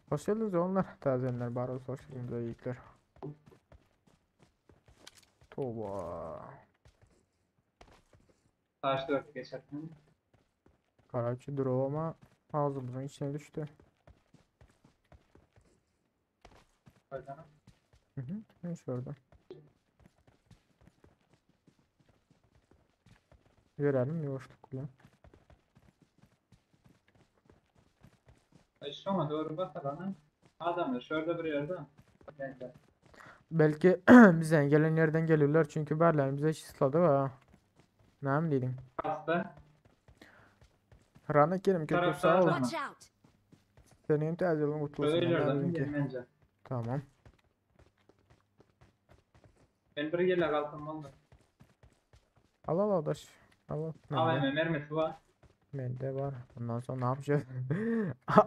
Hoş geldiniz onlar. Tazenler bari olsa hoş geldiniz yiğitler. Toba. taş dört geçerken. Karaçı duru ama ağzımızın içine düştü. Koyacağım. Hı hı. Ne orada? Verelim yoğuşluk ulan. Ay şuna doğru bak alana. Adam da şurada bir yerde. Bence. Belki bize gelen yerden gelirler çünkü Berlin bize şisladı ha. Ne mi dedin? Pasta. Rana kerim kötü Taraftar sağ ol. Tamam. Watch out! Senin tezelin kutlu Öyle olsun. yerden ki. bence. Tamam. Ben bir yerle kaldım oldu. Al al adaş. Al al. AVM Bende, mermisi var. bende var. Bundan sonra ne yapacağız?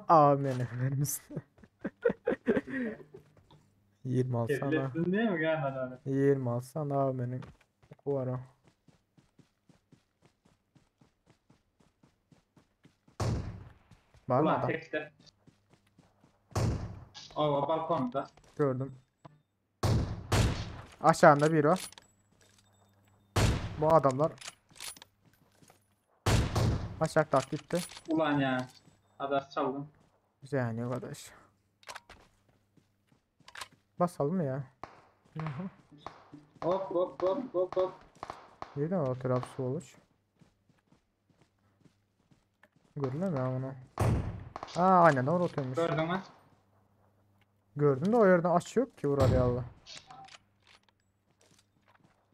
Amin efendimiz. 20 alsana. Kirlettin değil mi gelmedi öyle? 20 alsana AVM'nin oku var o. Var mı Ulan adam? tekte. O balkonda. Gördüm. Aşağında biri var. Bu adamlar. Aşağı tak gitti. Ulan ya. Adaş çaldım. Yani arkadaş. Basalım mı ya? Aha. Hop hop hop hop hop. Nereden o taraf su olur? Görülüyor mu ya onu? Aa aynen doğru oturuyormuş. Gördün mü? Gördüm de o yerden aç yok ki burada Allah.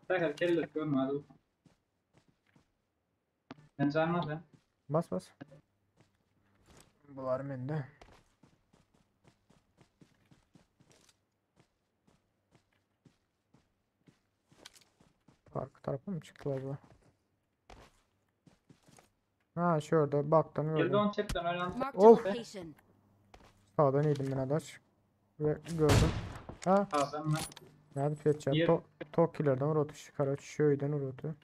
Sakal kellet görmedi. Ben canmadım. Bas bas. Bular bende. Arka tarafa mı çıktılar bu? Ha şurada baktım Geldi gördüm. on çekten oynandı. Marked a Of. location. Sağdan yedim ben adaş. Ve gördüm. Ha Sağdan mı? nerede fiyat Yer- To Tokilerden rotu çıkar. Şöyden rotu.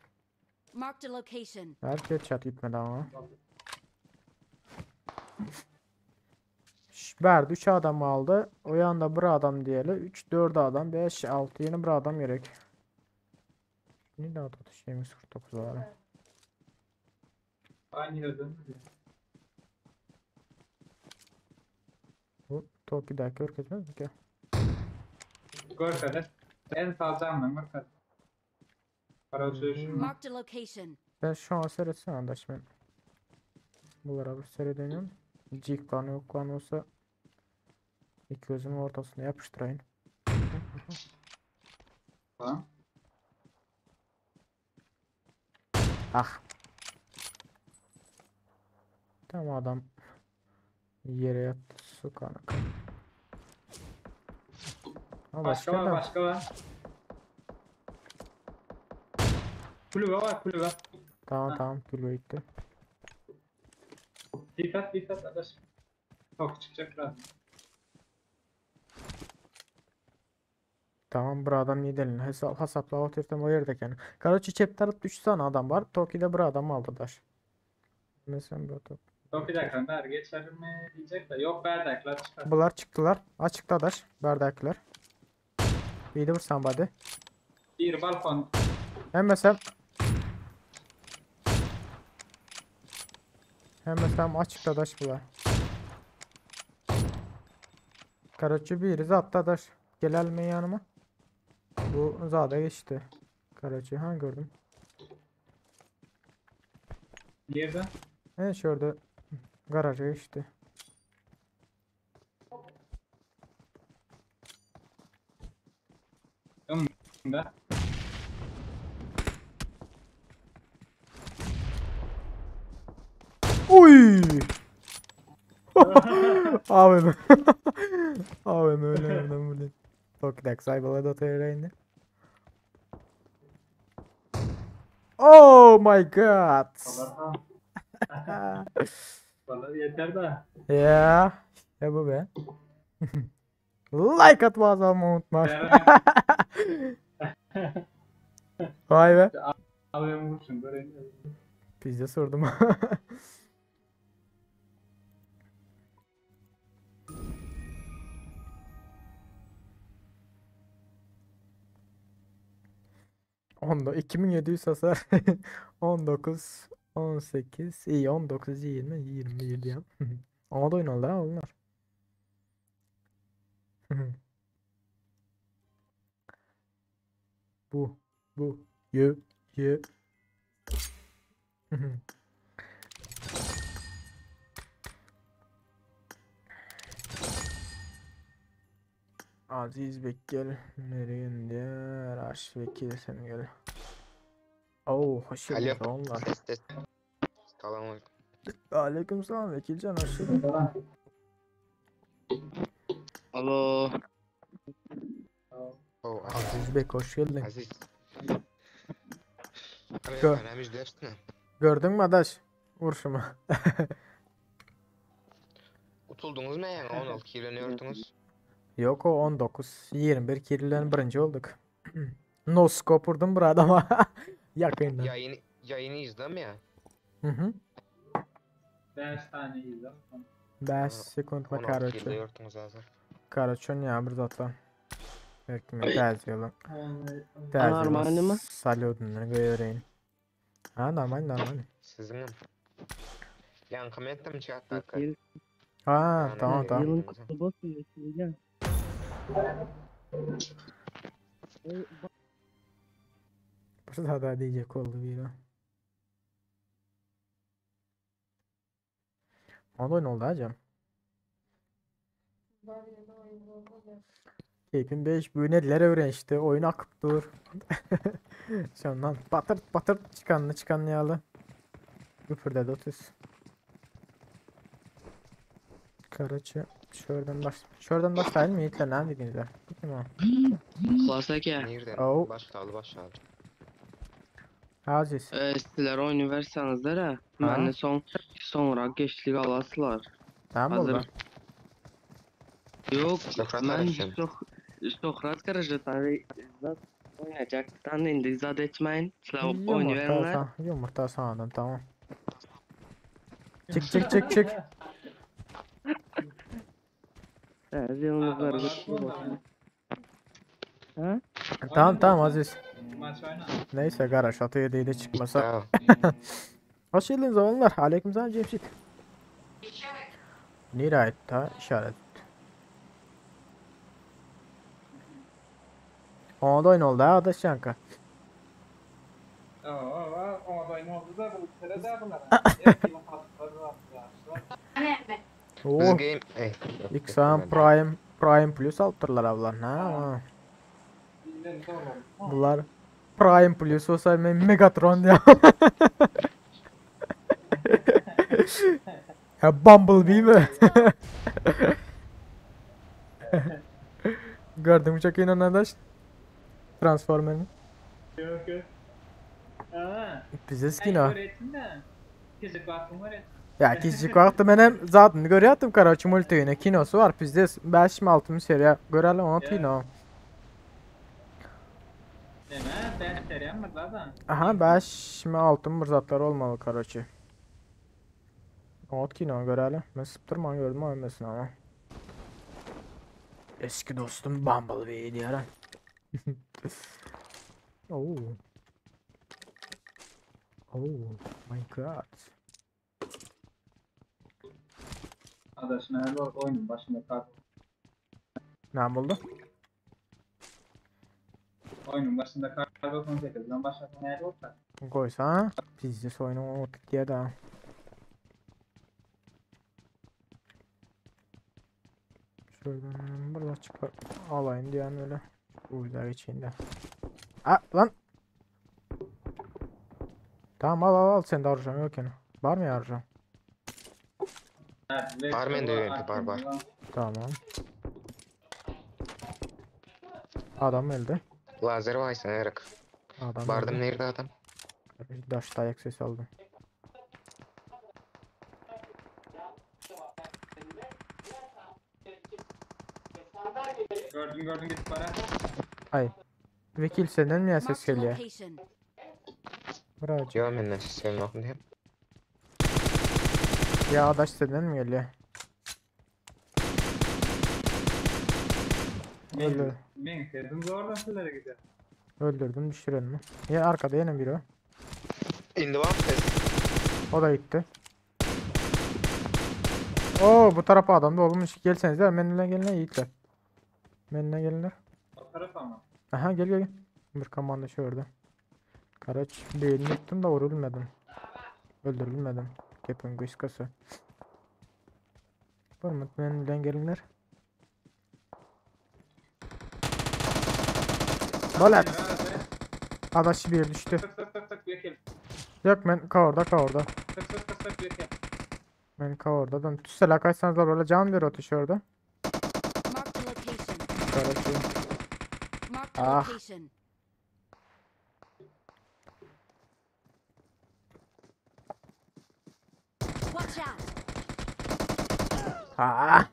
Marked a location. Nerede fiyat gitmedi ama. Şş, Verdi 3 adam aldı. O yanda bir adam diyelim. 3 4 adam 5 6 yeni bir adam gerek. Ne daha da şeyimiz 49 var. Aynı yerden. Bu Toki'deki görkezmez mi ki? Görkede. En sağ canlı görkede. Para uçuşu. Marked a location. Ben şu an seyretsene arkadaş ben. Bunlara bir seyredelim. Cik kanı yok kan olsa iki gözümün ortasına yapıştırayım. Tamam. Ah. Tam adam yere yattı su kanı. Ama Başka başka var da başka var. Kulübe var kulübe. Tamam Ha. tamam kulübe gitti. Dikkat dikkat adaş. Çok çıkacak biraz. Tamam bir adam gidelim. Hesap hasapla otursam o yerde yani. Karoçi çep tarafta 3 tane adam var. Toki'de bir adam aldılar. Mesela bu top. Çok bir dakika ver geçerim mi diyecek de. Yok berdaklar çıkar. Bular çıktılar. Açıktalar. Berdaklar. Bir de vur somebody. Bir balkon. Hem mesela Hem mesela açıkta bular. Karaçı bir zatta Gel yanıma. Bu zada geçti. Karaçı ha gördüm. Nerede? Evet şurada garaja geçti. Da. Uy! AVM. AVM öyle öyle böyle. Tokidak saybala da indi. Oh my god. Vallahi yeter de. Ya, ya bu be. Like atmayı unutma. Vay be. Abi vursun böyle. Pizza sordum. Onda 2700 hasar. 19 18 iyi 19 20 27 ya. Ama da oynadılar ha onlar. Bu bu ye ye. Aziz Bekgel nereye Raş Vekil sen gel. Oo hoş geldiniz onlar. Ses ses. Selamünaleyküm. Aleykümselam Vekilcan hoş geldin. Alo. Oo, Aziz. Aziz Bek hoş geldin. Aziz. Gö- Gördün mü adaş? Vuruşumu. Utuldunuz mu yani 16 kirleniyordunuz. Yok o 19 21 kirlilerin birinci olduk. No scope vurdum bir adama. Yakından. Yayını yayını izlem ya. Hı hı. 5 tane izle. 5 sekund 16 karoço. kirleniyordunuz hazır. Karoço ya bir zatla. Belki mi tez yolu. Tez Normal yolu. mi? Saludunu göreyim. Ha normal normal. Sizin mi? Yani komment'te mi çıkarttı? Vekil. Ha tamam tamam. Yılın kutlu olsun Vekil. Burada da diyecek oldu bir o. Onda ne oldu hacım? Keyfim 5 bu neler öğrenişti. Oyun akıp dur. Şundan batır batır çıkanını çıkanını yalı. Güpürde 30. Karaçı şuradan baş. Şuradan başlayalım mı? Yiğitler ne dediniz? Tamam. Klas aka. Nereden? Oh. Başladı başladı. Aziz. Sizler oyunu verseniz ha. Məni son sonra geçlik alasılar. Tamam Hazır. oldu. Yok, Sokrat mən arasın. çox Sokrat qarajatan zat oynayacaqdan indi zad etməyin. Sizlər oyunu Yumurta verin. yumurta sandım tamam. Çık çık çık çık. Yılınızlar kutlu olsun. Ha? Tamam tamam Aziz. Maç oyna. Neyse garaj atı yediği de çıkmasa. Tamam. Hoş geldiniz oğlanlar. Aleykümselam Cemşit. Nereye ait ta işaret. Ona da oyun oldu ha adaş Yanka. Oo, o da ne oldu da bu kere de bunlar. Oo. Biz game... Ey. Xan Prime Prime Plus alıpdyrlar ablar. Ha. Bular Prime Plus olsa men Megatron ya. Ya Bumblebee mi? Gördün mü çok inanan adaş? Transformer'ın. Yok yok. Aa. Bize skin o. Küçük baktım var ya. Ya küçük vakti men hem zaten görüyordum karaçı multiyine kinosu var bizde 5 mi 6 mı seriya görelim onu kino. zaten. Aha 5 mi 6 mı bir zatlar olmalı karoçi. Ot kino görelim. Ben sıptırman gördüm ölmesin ama. Eski dostum Bumblebee diýär. Oh. Oh my god. Adaşın her oyunun başında kar. Ne buldu? Oyunun başında kar 98'den başlasın eğer olsa. Koysa pizdes oyunu unuttuk diye daha. Şuradan burada çıkar alayım diyen öyle. Uylar içinde. Aa lan. Tamam al al al sen de harcam yok yani. Var mı ya harcam? Var mende UMP, bar, bar. Tamam. Adam öldü. Lazer var Erik. Adam Bardım öldü. nerede adam? Daşta ayak sesi aldım. Gördüm gördüm git para. Ay. Vekil senden mi ya ses Marked a geliyor? location. Bracık. Yo menden ses gelmiyor diye. Ya adaş senden mi geliyor? Öldü. Men sevdim zordan sizlere gider. Öldürdüm düşürelim mi? Ya arkada yine biri o. İndi var ses. O da gitti. Oo bu tarafa adam da olmuş. Gelseniz menüne gelin yiğitler. Menüne gelinler. O tarafa mı? Aha gel gel gel. Bir komanda şu orada. Karaç beynini yıktım da vurulmadım. Öldürülmedim. Gepin kıskası. Var mı? Menüden gelinler. Balat. Adaşı bir düştü. Tık tık tık tık vekil. Yok men kaorda kaorda. Tık tık tık tık vekil. Men kaorda. Tüsela kaçsanız da böyle can bir atış orada. Marked a location. Karaç. Marked a Ah. location. Watch out! Ha.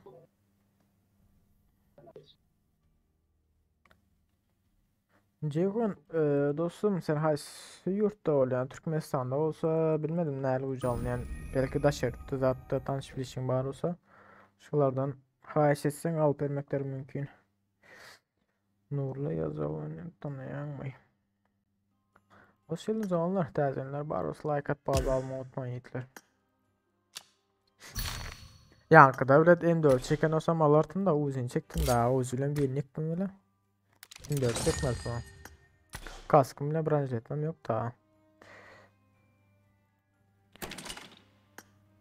Ceyhun e, dostum sen qaysi yurtda ol yani Türkmenistan'da olsa bilmedim nerede ucalını yani belki daşarıda zaten tanış bilişin bar olsa şulardan haýyş etseň alyp bermekleri mümkin. Nurlu yazalım tanıyan Hoş geldiniz oğlanlar, täzelenler bar olsa like at bazı alma unutmayın yiğitler. Yankı devlet M4 çeken olsam alartın da uzun çektim daha uzun bir yıktım öyle. M4 çekmez falan. Kaskım ile branjetmem yok da.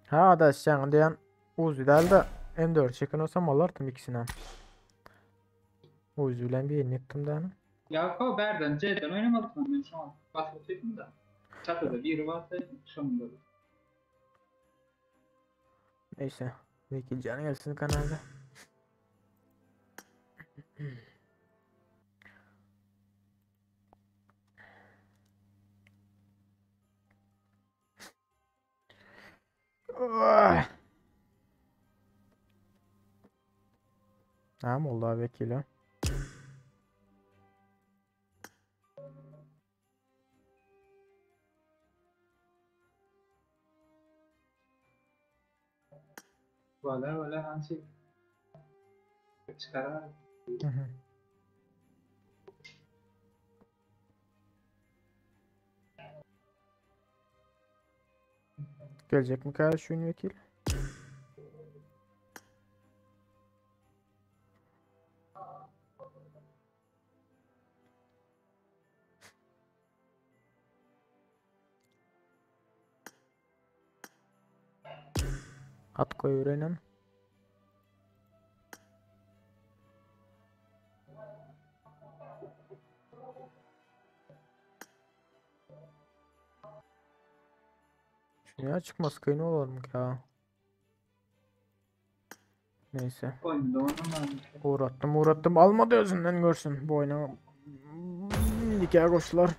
Ha da sen diyen Uzi değil de M4 çeken olsam alardım ikisini. Uzi ile bir yıktım da. Ya ko berden C'den oynamadık mı ben şu an? Basıp da. Çatıda biri varsa şunda. Neyse. Vekil canı gelsin kanalda. Ah. Tamam oldu abi vekili. Valla valla hançik. Çıkar. Hı hı. Gelecek mi kardeş vekil? At koy öğrenin. Şuraya çıkmaz kıyın olur mu ya? Neyse. Oyunda oynamadım. Uğrattım uğrattım. Almadı özünden görsün. Bu oyuna Dikey koştular.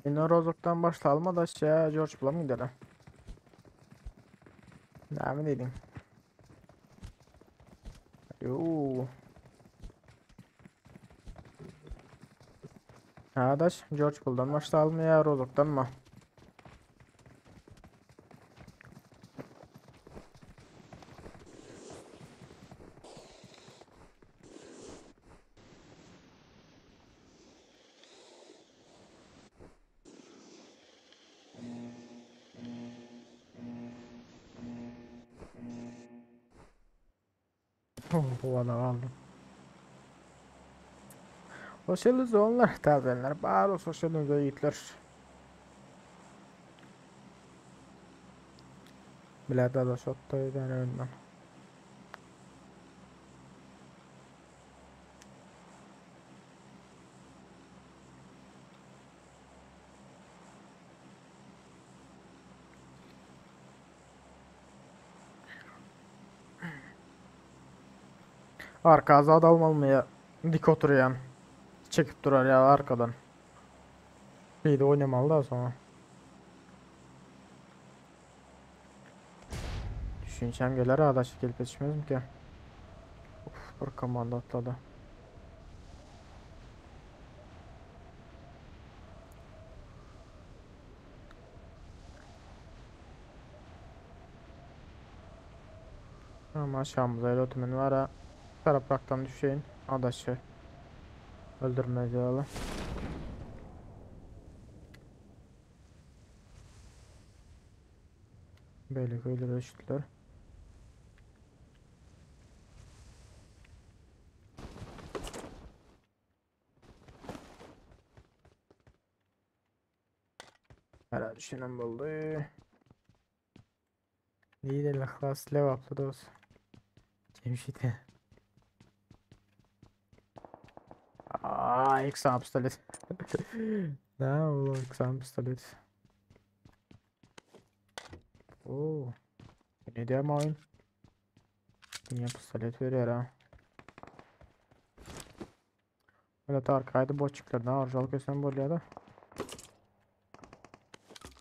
Ine Rozokdan başlayalım adaş ya George Plum gidelim. Näme diýdiň? Yoo. Adaş George Bull'dan başlayalım ya Rozok'tan mı? Oh, bu adam aldım. Sosyal onlar tazenler. Bari o sosyal yiğitler. Bilerde da şotta ben önden. Arka azad almalı Dik oturýan. Çekip durar ya arkadan. Bir de oynamalı da sonra. Düşünsem gelir adaş gelip yetişmez mi ki? Uf, bir komanda atladı. Ama aşağımıza öyle otumun var ha. Tarapraktan düşeyin. Adaşı. Öldürmez yalı. Böyle öyle düştüler. Herhalde düşünen buldu. Liderlik klas levaplı dost. Cemşit'e. Aa, X pistolet. Ne oğlum X pistolet. Oo. Ne diyor oyun? Dünya pistolet veriyor ha. Öyle arkayda boşluklardan arjalık ösen bolýar da.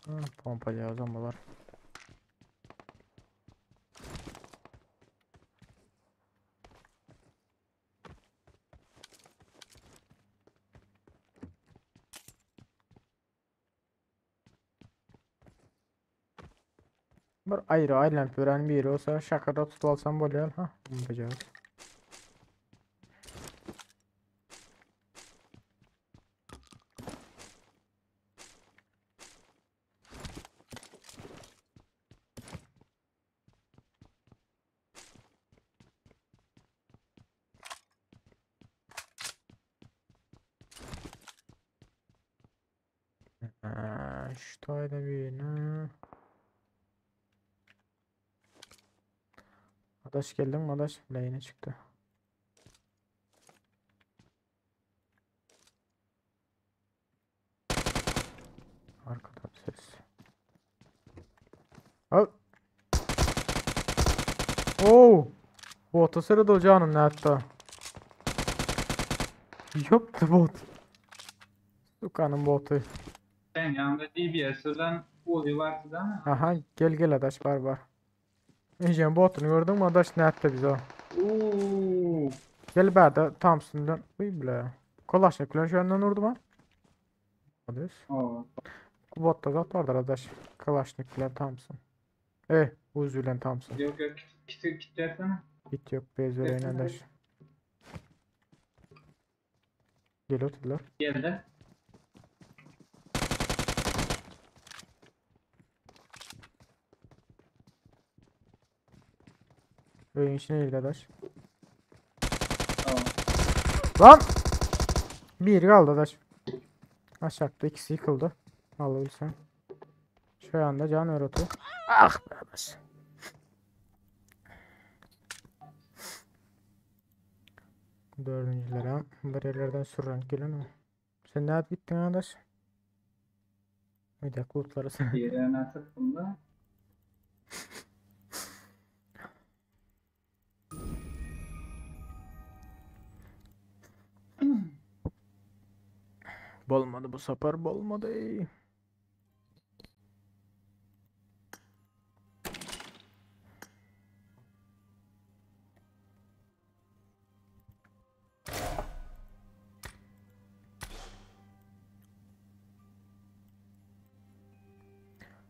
Ha, pompalýar bular. Bir ayrı aýlanyp ýören biri bolsa şakada tutup alsam bolýar ha. Pompalýar. Ha, şu taýda birini. Adaş geldin mi adaş? Bile yine çıktı. Arkadan ses. Al. Oo! Bota sırada canım ne hatta. Yoktu bot. Sukanın botu. Sen yanında DBS bilen Uzi vardı değil mi? Aha gel gel adaş var var. Ejem botunu gördün mü adaş ne hatta bize o. Oo. Gel bärde Thompson'dan. Uy bile. Kolaşnik bilen şu yandan vurdu mu? Hadi. Oo. Botta zat vardır adaş. Kalaşnik bilen Thompson. Eh, Uzi bilen Thompson. Yok yok kit kit kit versene. Bit yok bez vereyim Versene. adaş. Gel oturdular. Geldi. Öyün içine girdi adaş. Tamam. Lan! Bir kaldı adaş. Aşağıda ikisi yıkıldı. Alabilirsen. Şu anda can ver otu. Ah be adaş. Dördüncülere bir yerlerden sürren gelin o. Sen ne gittin adaş? Bir dakika lootları sen. Diğerine sıktım da. Bolmady bu sapar bolmady.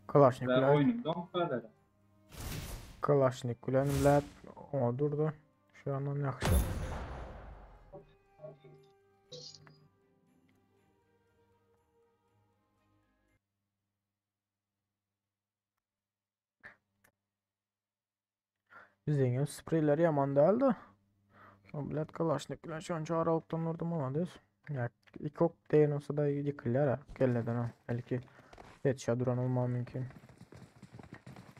Kalaşnik Ben bilen oyunum donk kadar. Kalaşnik bilen bilen oňa durdy. Şu andan ýagşy. Bizden spreyler yaman değildi. O bilet Kalaşnik bilen şonça aralykdan vurdum ama düz. Ya iki ok değen olsa da yıkılır ha. Kelleden ha. Belki headshot duran olma mümkün.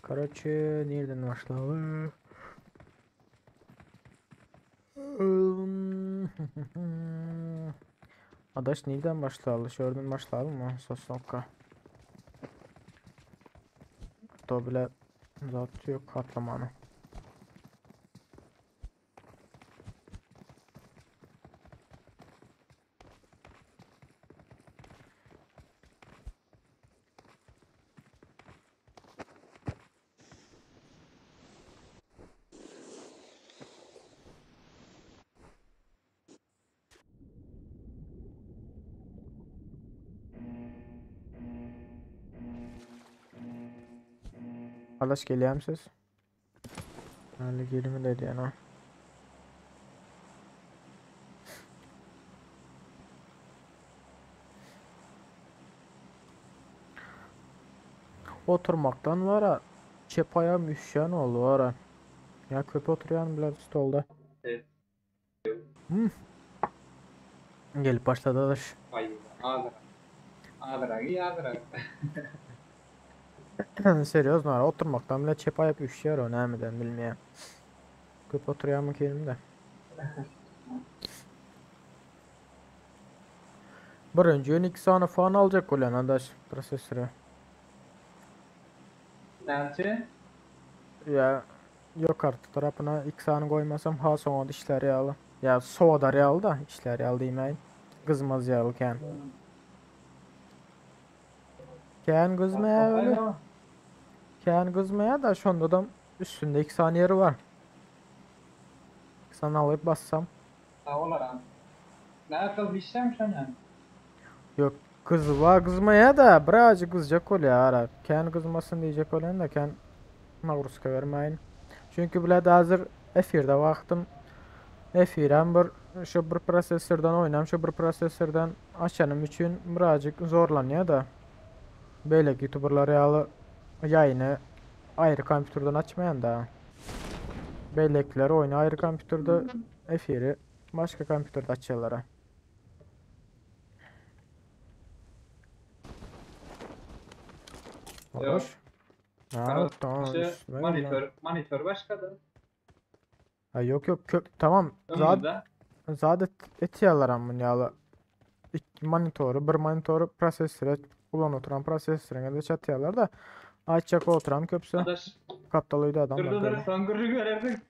Короче, nereden başlayalım? Adaş nereden başlayalım? Şuradan başlayalım mı? Sosnovka. To bile zat yok atlamanı. Adaş gelýär siz? Hali gelimi de diýen ha. Oturmaktan var ha. Çep ayağım üşüşen oldu var ha. Ya köp oturýan bile stolda. Evet. Hmm. Gelip başladı adaş. Ay azra. Azra iyi azra. Seriöz var. Oturmaktan bile çep ayak üşüyor o nämeden bilmeýän. Köp oturýan mı kelim de. Birinji gün 2 sany fan aljak bolýan adaş prosessory. Näçe? Ya yok artık tarapına 2 sany goýmasam ha soňa işler ýaly. Ya soğudar ýaly da işler ýaly diýmeýin. Gyzmaz ýaly kän. Kän gyzmaýa öyle. Kän gyzmaýa da şonda da üstünde 2 sany ýeri var. 2 sany alyp bassam. Sağ ol aram. Ne akıl bir şey mi sen? Yok kızva kızmaya da birazcık kızacak ol ya ara. Kän kızmasın diyecek olan da kän nagruska vermeyin. Çünkü bile hazır efirde vaktım. Efirem bir şu bir prosessordan oynam şu bir prosessordan açanım için birazcık zorlanıyor da. Böyle youtuberlar yalı yayını ayrı kompüterden açmayan da. Bellekler oyunu ayrı kompüterde efiri başka kompüterde açıyorlar. ha. Yok. Olur. Ha, tamam Şu üstüme gel lan. monitör, monitör başka da. Ha, yok yok kök tamam zat Ömründe. zat et, etiyorlar amın yağlı. İki monitoru bir monitoru prosesöre ulan oturan prosesöre de çatıyorlar da açacak oturan köpse Adaş. kaptalıydı Dur adamlar dur dur böyle. son gurru görersin.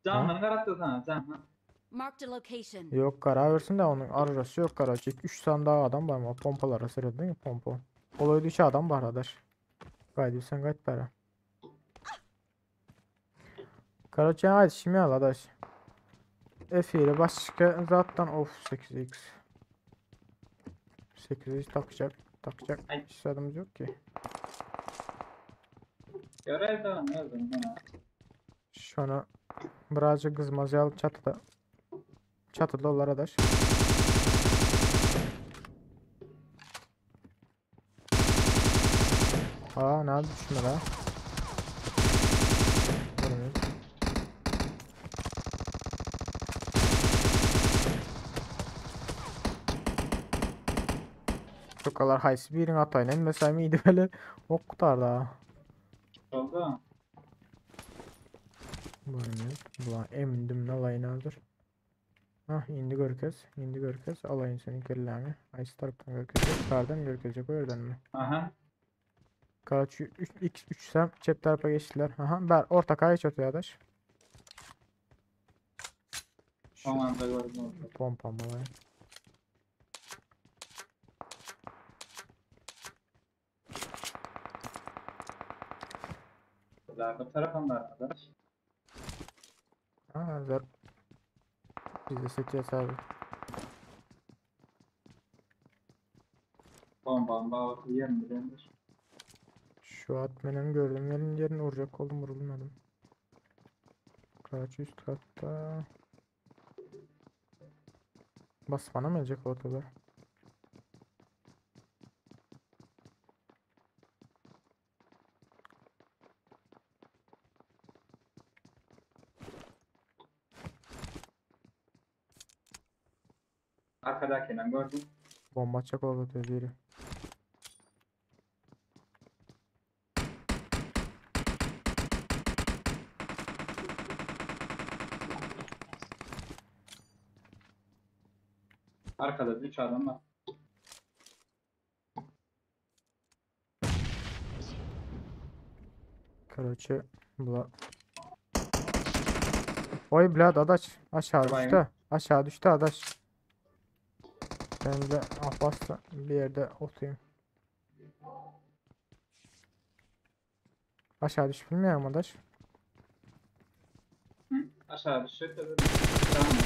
Canını karattı sana canını. Marked a location. Yok karar versin de onun arası yok karacık. 3 tane daha adam var ama pompalara sırada değil mi pompa? Olaydı 3 adam var arkadaş. Gaydıysan gayet para. Karaca haydi şimdi al arkadaş. F ile başka zaten of 8x. 8x takacak takacak. Ay. Hiç adamımız yok ki. Görer tamam öldüm bana. Şunu birazcık kızmaz ya çatıda. Çatıda onlar arkadaş. Aa ne düşme la. Görmüyoruz. Şu kadar haysi birin atayın mesela miydi böyle ok kurtardı ha. Oldu. Görmüyoruz. Ulan emindim ne alayın hazır. Hah indi görkez. İndi görkez. Alayın senin kelleğini. Aysi taraftan görkezecek. Kardan görkezecek. O yerden mi? Aha. Karaç 3 x 3 sem çep tarafa geçtiler. Aha ber orta kaya geç ortaya adaş. Şu Son anda gördüm. pompam alayım. Bla bir tarafım var arkadaş. Ha, zor. Biz de seçeceğiz abi. Bomba bomba yerim bilendir. Şu at benim gördüm yerin yerine vuracak oldum vurulmadım. Kaç üst katta. Bas bana mı gelecek ortada? Arkadakini gördüm. Bomba atacak orada biri. Arkada 3 adam var. Короче, bula. Oy blad adaş aşağı Bayım. düştü. Aşağı düştü adaş. Ben de Abbas'la bir yerde oturayım. Aşağı düş bilmiyorum adaş. Aşağı düşecek de böyle. Tamam.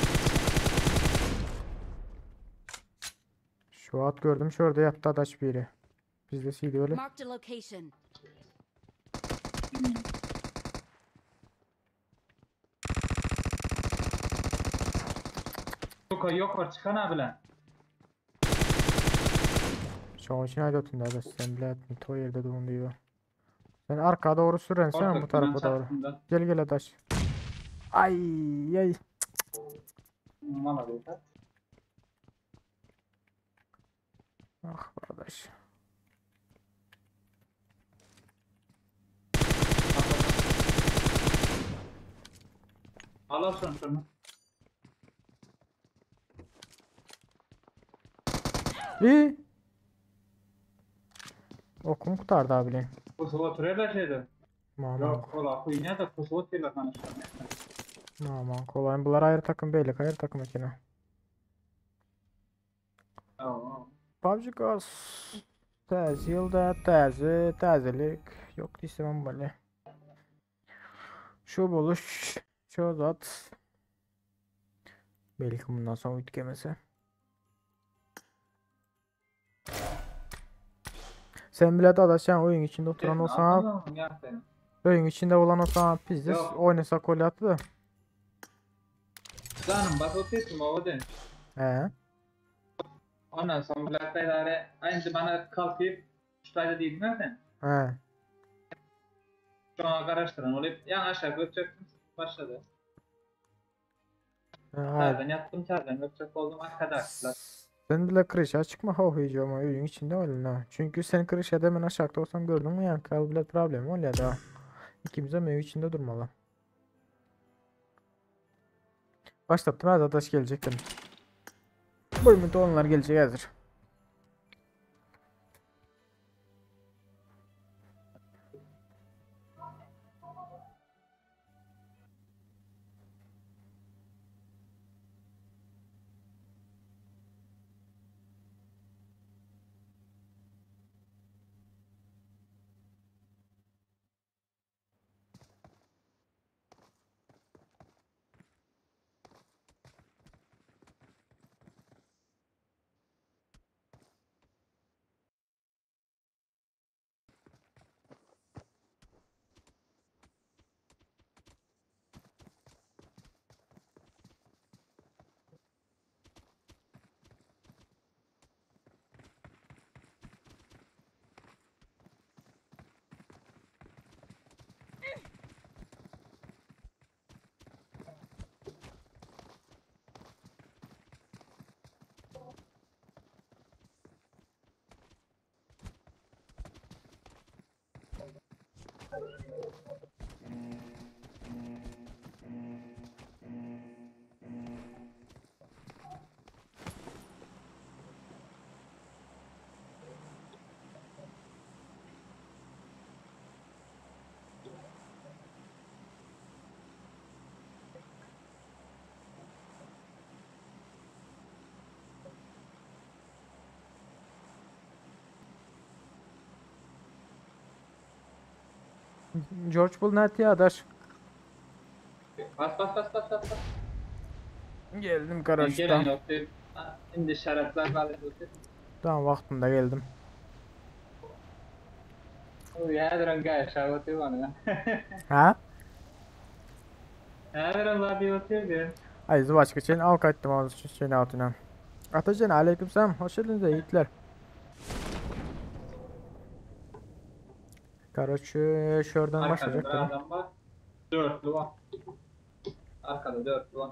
Şu at gördüm şurada yattı adaş biri. Bizde CD öyle. Marked a location. Yok yok var çıkan abiler. Şu an için haydi otun adaş sen bile o yerde durun diyor. Sen arka doğru süren sen bu tarafa doğru. Gel gel adaş. Ay ay. Mala değil. Ah be adaş. Al al şunu şunu. İyi. Okum kurtardı abi. Pusu oturuyorlar şeyde. Aman Yok ola kuyuya da pusu oturuyorlar konuşuyor. aman kolay. Bunlar ayrı takım beylik ayrı takım ekine. Tamam. PUBG Ghost. Täze ýylda täze täzelik ýok diýsem böyle. Şu buluş, şu zat. Belki bundan sonra üytgemese. Sen bile dadaş sen oyun içinde oturan olsan, oyun içinde olan olsan biz de Yok. oynasak gol attı da. Canım bak oturuyorsun baba de. He. Ondan sonra Black aynı bana kalkıp şurada değil mi sen? He. Şu an karıştıran olup yan aşağı götürecektim başladı. He, hayır. Terden yattım terden götürecek oldum arkadaşlar. Sen bile kırışa çıkma ha ama oyun içinde öyle ha. Çünkü sen kırışa hemen aşağıda olsam gördün mü yani kal bile problem oluyor da. İkimiz de ev içinde durmalı. Başlattım her adaş gelecek dedim. Buyurun onlar gelecek hazır. George bul nätdi adaş? Bas bas bas bas bas. bas. Geldim Ben karaçtan. gelen yok deyip. Indi şaraplar var. Tamam vaktinde geldim. Häzirem gäşäp otyr bana. Ha? Häzirem zat diýip otyr diýen. Ay zıvaçka çeyin al kaçtım az şu şeyin altına. Atacan aleykümselam hoş geldiniz yiğitler. Karaçı şuradan Arkada başlayacak bir değil mi? adam var. Dörtlü var. Arkada dörtlü var.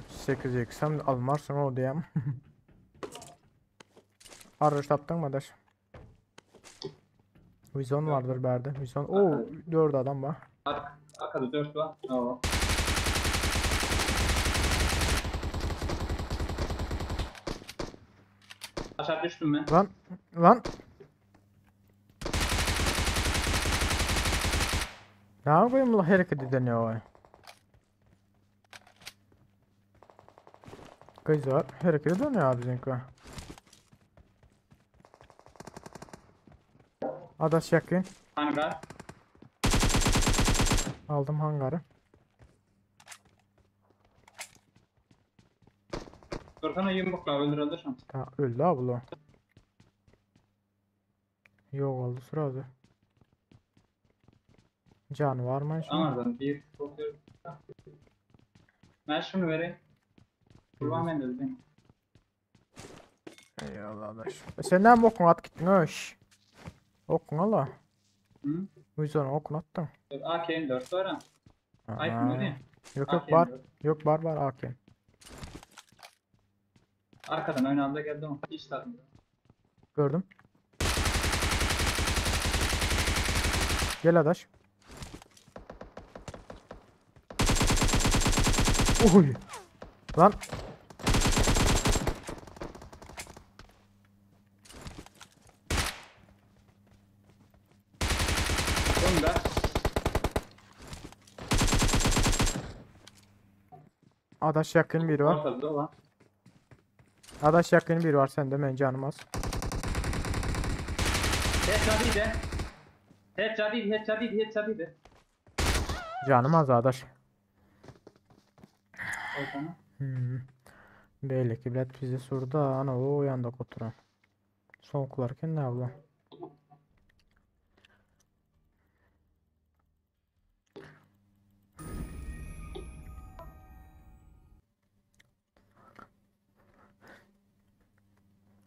8 x'em almarsın o diyem. Arış tapdın mı adaş? Vizon vardır berde. Vizon. Oo 4 adam var. Ark arkada dörtlü var. Oo. Aşağı düştüm ben. Lan lan. Ne yapayım la hareket edeniyor o. Kızlar hareket edeniyor bizimki. Adaş yakın. Hangar. Aldım hangarı. Dursana yumrukla öldürüldü şu an. Ta öldü abla. Yok oldu sırada. Can var mı şimdi? Anlardan bir bakıyorum. Ben şunu vereyim. Kurban ben de dedim. Eyvallah adaş. E sen ne okun at gittin öş. Okun ala. Hı? Vizona okun attın. AK'nin 4 var ha. Ay Aa. vereyim. Yok yok AK'nin var. 4. Yok var var AK. Arkadan oynandı geldi ama hiç tatmıyor. Gördüm. Gel adaş. Uy. Lan. Bunu da Adaş yakın biri var. ortada olan. Adaş yakın biri var sende ben canım az. Headshot idi. Headshot idi, headshot idi, headshot idi. Canım az adaş. Ortana. Hmm. Belli ki bilet bizi surda ana o yanda oturan. Son kularken ne abla?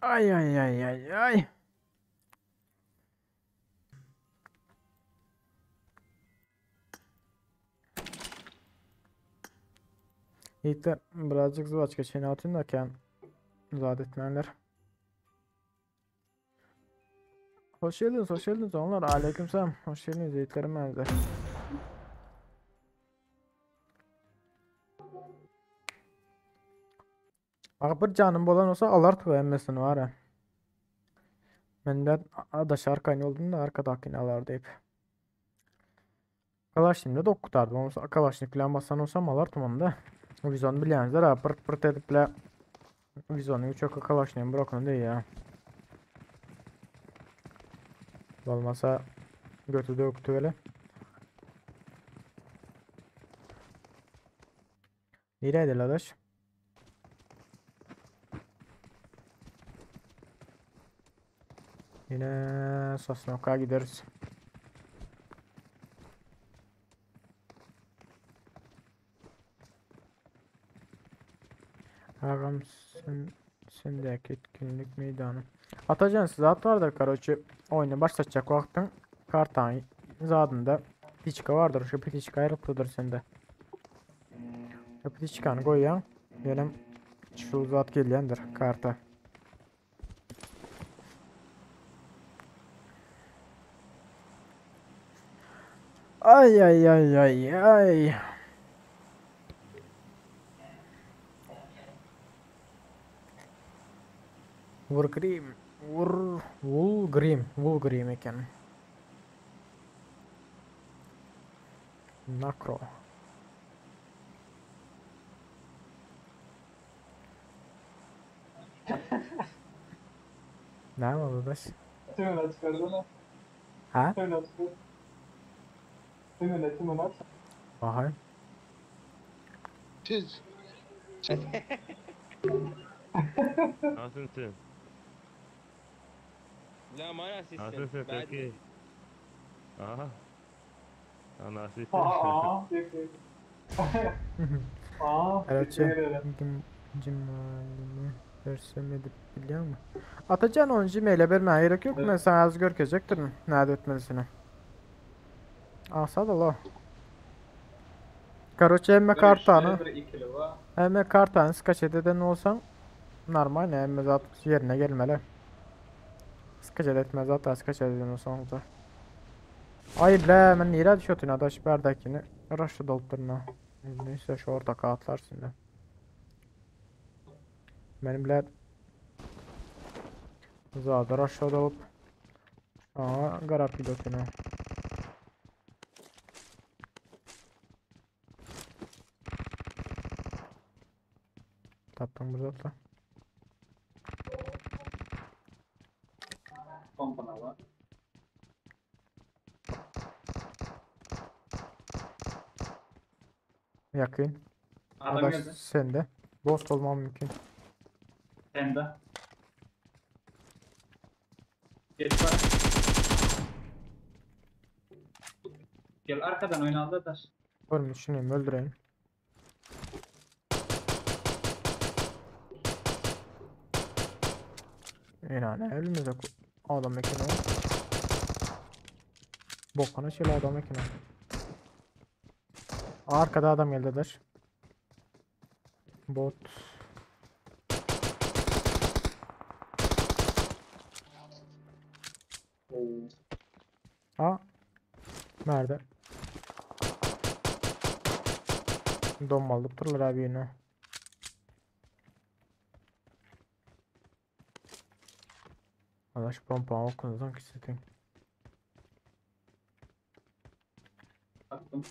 Ay ay ay ay ay. Yiğitler birazcık zıvaçka çene atayım da ken zat etmeyenler. Hoş geldiniz, hoş geldiniz onlar. Aleykümselam. Hoş geldiniz yiğitlerim benzer. Bak bir canım bolan olsa alar tuva var ha. Ben de adaş arkayın oldum da arkadakini alar deyip. Kalaşnik'te de ok kurtardım. Olsa Kalaşnik'le basan olsam alar tamam da. Vizon bilýänizler ha pırt pırt edip bile Vizonu çok Kalaşnik'in bırakın değil ya. Olmasa götü döktü öyle. Nereye adaş? Yine Sosnovka'ya gideriz. Ağam sen sendeki etkinlik meydanı. Atacan size at vardır karoçi. Oyunu başlatacak vaktin kartan zadında ptiçka vardır. Şu ptiçka ayrılıklıdır sende. Şu ptiçkanı koyan benim şu zat gelyendir karta. Ay ay ay ay ay. Vurgrim. Vur Vulgrim. Vulgrim eken. Nakro. Ne oldu daş? Tümünü çıkardı lan. Ha? Tümünü çıkardı. Tümüne tümüne aç. Bakayım. Tüz. Nasılsın? La ma nasılsın? Nasılsın Ben peki? Aha. Ha, Nasılsın? Aa aa. Yok yok. Aa. Karaçı Teşekkür kim cimalini versem edip biliyor musun? Atacan onu Gmail'e vermeye gerek yok. Ben sana az görkezecektir. Nerede etmelisini. Alsa da la. Karoçe emme kartanı. Bir ikili var. Emme kartanı skaç eden olsan normal ne emme zat yerine gelmeli. Skaç etmez zaten skaç eden olsan da. Ay ble men nere düşüyorsun adaş berdakini. Raşlı doldurma. Neyse şu orta atlarsın da. Benim bile Zaten aşağıda olup Aa, garap pilotunu. Taptım burada da. Pompana var. Yakın. Adam Adaş geldi. sende. Bot olmam mümkün. Sen de. Geç bana. Gel arkadan oyna da taş. Görmüş şunu öldüreyim. İnan ölmez o adam ekini. Bokana şöyle adam ekini. Arkada adam geldi adaş. Bot. Oo. A. Nerede? Donmalıp dururlar abi yine. Adaş pompa okunuzdan küsütün. Attım.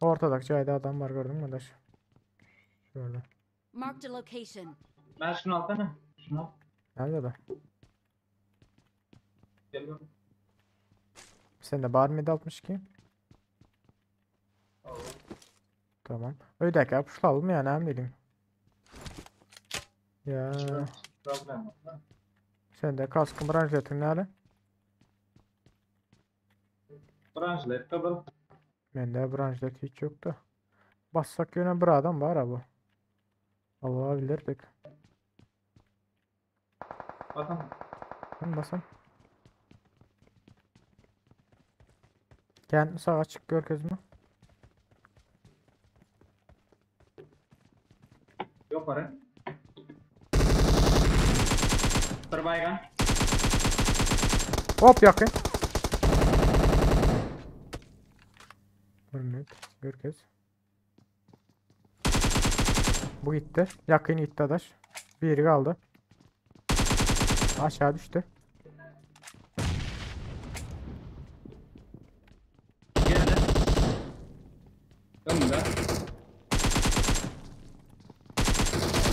Ortadaki çayda adam var gördün mü adaş? Şöyle. Marked a location. Ben şunu alsana. Şunu al. Nerede de? Gel bak. Sen de bar mıydı 62? Oo. Tamam. Öyle yapışlalım ya ne bileyim. Ya Problem yok. lan. sen de kaskın branşletin nerede? Branşlet kabul. Bende branşlet hiç yoktu. Bassak yöne bir adam var abi. Alabilirdik. Bakın. Ben basam. Gel sağ açık gör gözümü. Yok para. Bir baygan. Hop yakın. Mehmet gör göz. Bu gitti. Yakın gitti adaş. Biri kaldı. Aşağı düştü. Geldi. Önünde.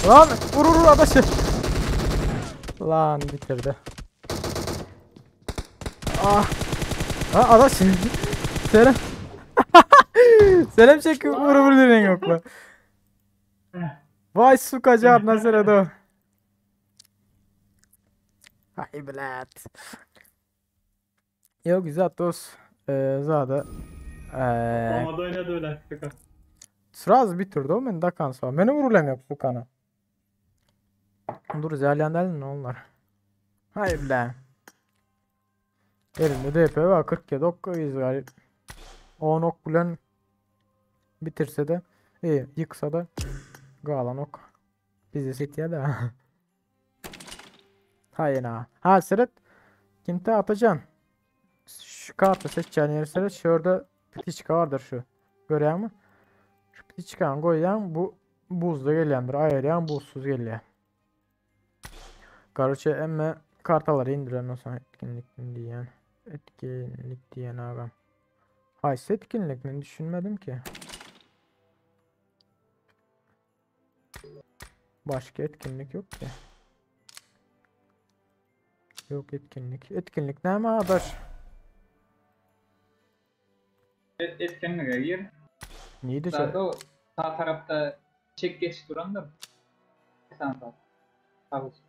Lan vur vur vur adaşı. Lan bitirdi. Ah. Ha adaş. Selam. Selam çek vur vur diren yok lan. Vay sukacar nasıl edo. Hay blat. Yok güzel dost. Zaten Ama da oynadı öyle. Sıkı. Sraz bitirdi o men dakan sağ. Meni vurulam yok sukana. Dur zerlendelin ne onlar. Hay bla. Elimde DP var 47 ok iz garip. 10 ok bilen bitirse de iyi yıksa da galan ok. Bizi sitye de. Hayır ha. Ha seret. Kimte atacaksın? Şu kartı seçeceğin yeri seret. Şurada pitiçka vardır şu. Görüyor musun? Şu pitiçkanı koyan bu buzlu gelýändir. Aýyrýan buzsuz gelýär. Karoçe emme kartaları indiren olsa etkinlik diyen. Etkinlik diyen agam. Haysi etkinlik mi düşünmedim ki. Başka etkinlik yok ki. Yok etkinlik. Etkinlik ne ama adaş? Etkinlige gir. Neydi şu? Zaten o sağ tarafta çek geç durandır. Sen sağ. Sağ olsun.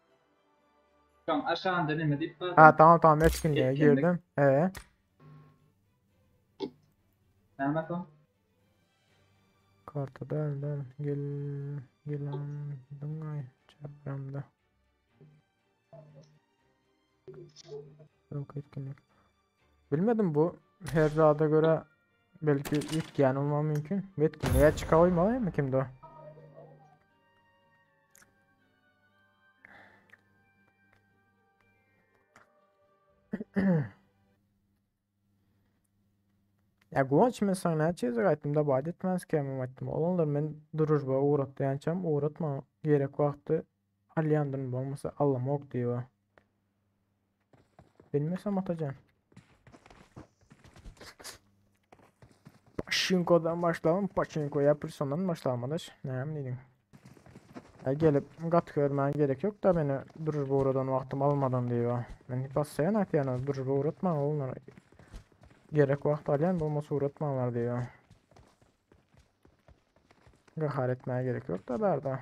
Şu an aşağında neme deyip var. Ha tamam tamam etkinliğe Etkinlik. girdim. Ee, Mehmet o. karta del del gel gelandın ay çevremde. Yok etkinlik. Bilmedim bu her zada göre belki ilk yani olma mümkün. Bu etkinliğe çıkabilmeli mi kimdi o? Ya Guvanç men sana näçe gezek aýtdym da bad etmez kemim aýtdym. Olanlar men durujba ugratýançam ugratma gerek wagty alýandyryn bolmasa allamok diýip. Bilmesem atajan. Paçinko'dan başlayalım. Paçinko'ya persondan başlayalım adaş. Näme diýdiň? Ya gelip gat görmän gerek yok da beni durujba ugradan wagtym almadan diýip. Men bassaýan aýtýan durujba ugratma olanlar gerek wagt alýan bolmasa ugratmalar diýip. Gahar etmeye gerek yok da berda.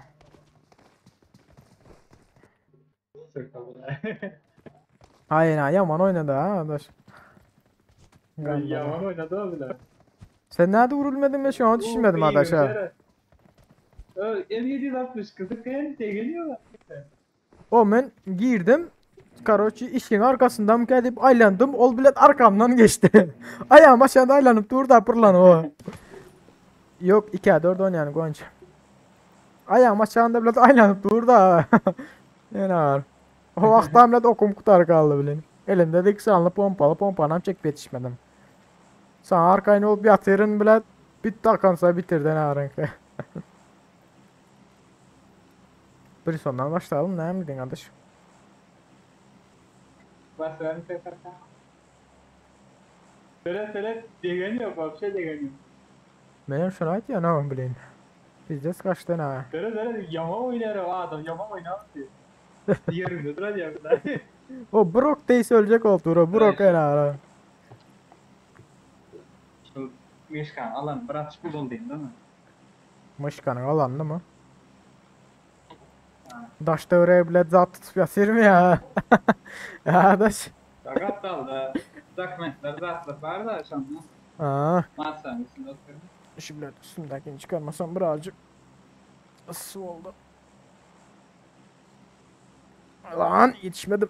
Sıkı Hayır ha yaman oynadı ha adaş. Yaman oynadı o bile. Sen nerede vurulmadın be şu an düşünmedim adaş ha. M760 kızı kıyam diye geliyor. O ben girdim. Karoçi işin arkasından gelip aylandım. Ol bilet arkamdan geçti. Ayağım aşağıda aylanıp durdu pırlan o. Yok 2'ye 4 oynayan Gonç. Ayağım aşağında bilet aylanıp durdu ha. Yani ağır. O vaxtdan bilet okum kutar kaldı bilen. Elimde de sanlı pompalı pompanam çekip yetişmedim. Sana arkayını olup yatırın bilet bitti akansa bitirdin ağrınki. Bir sondan başlayalım ne mi kardeş? Basıyorum tekrar. Söyle söyle degen yok vapşe degen yok. Benim şunu ait ya ne bileyim. Bizde kaçtı ha. Söyle söyle yama oynar o adam yama oynar diyor. Yerinde duracak da. O Brock değilse ölecek oldu. O Brock en ara. Şu Mişkan alan bırak bu oldu değil mi? Mışkanın alandı mı? Daşta oraya bile zat tutup yatır mı ya? Ya daş. Sakat dalda. Dokumentler zatlar var da şu an. Aa, Masanın üstünde oturuyor. şu bilet üstümdekini çıkarmasam birazcık ısı oldu. Lan yetişmedim.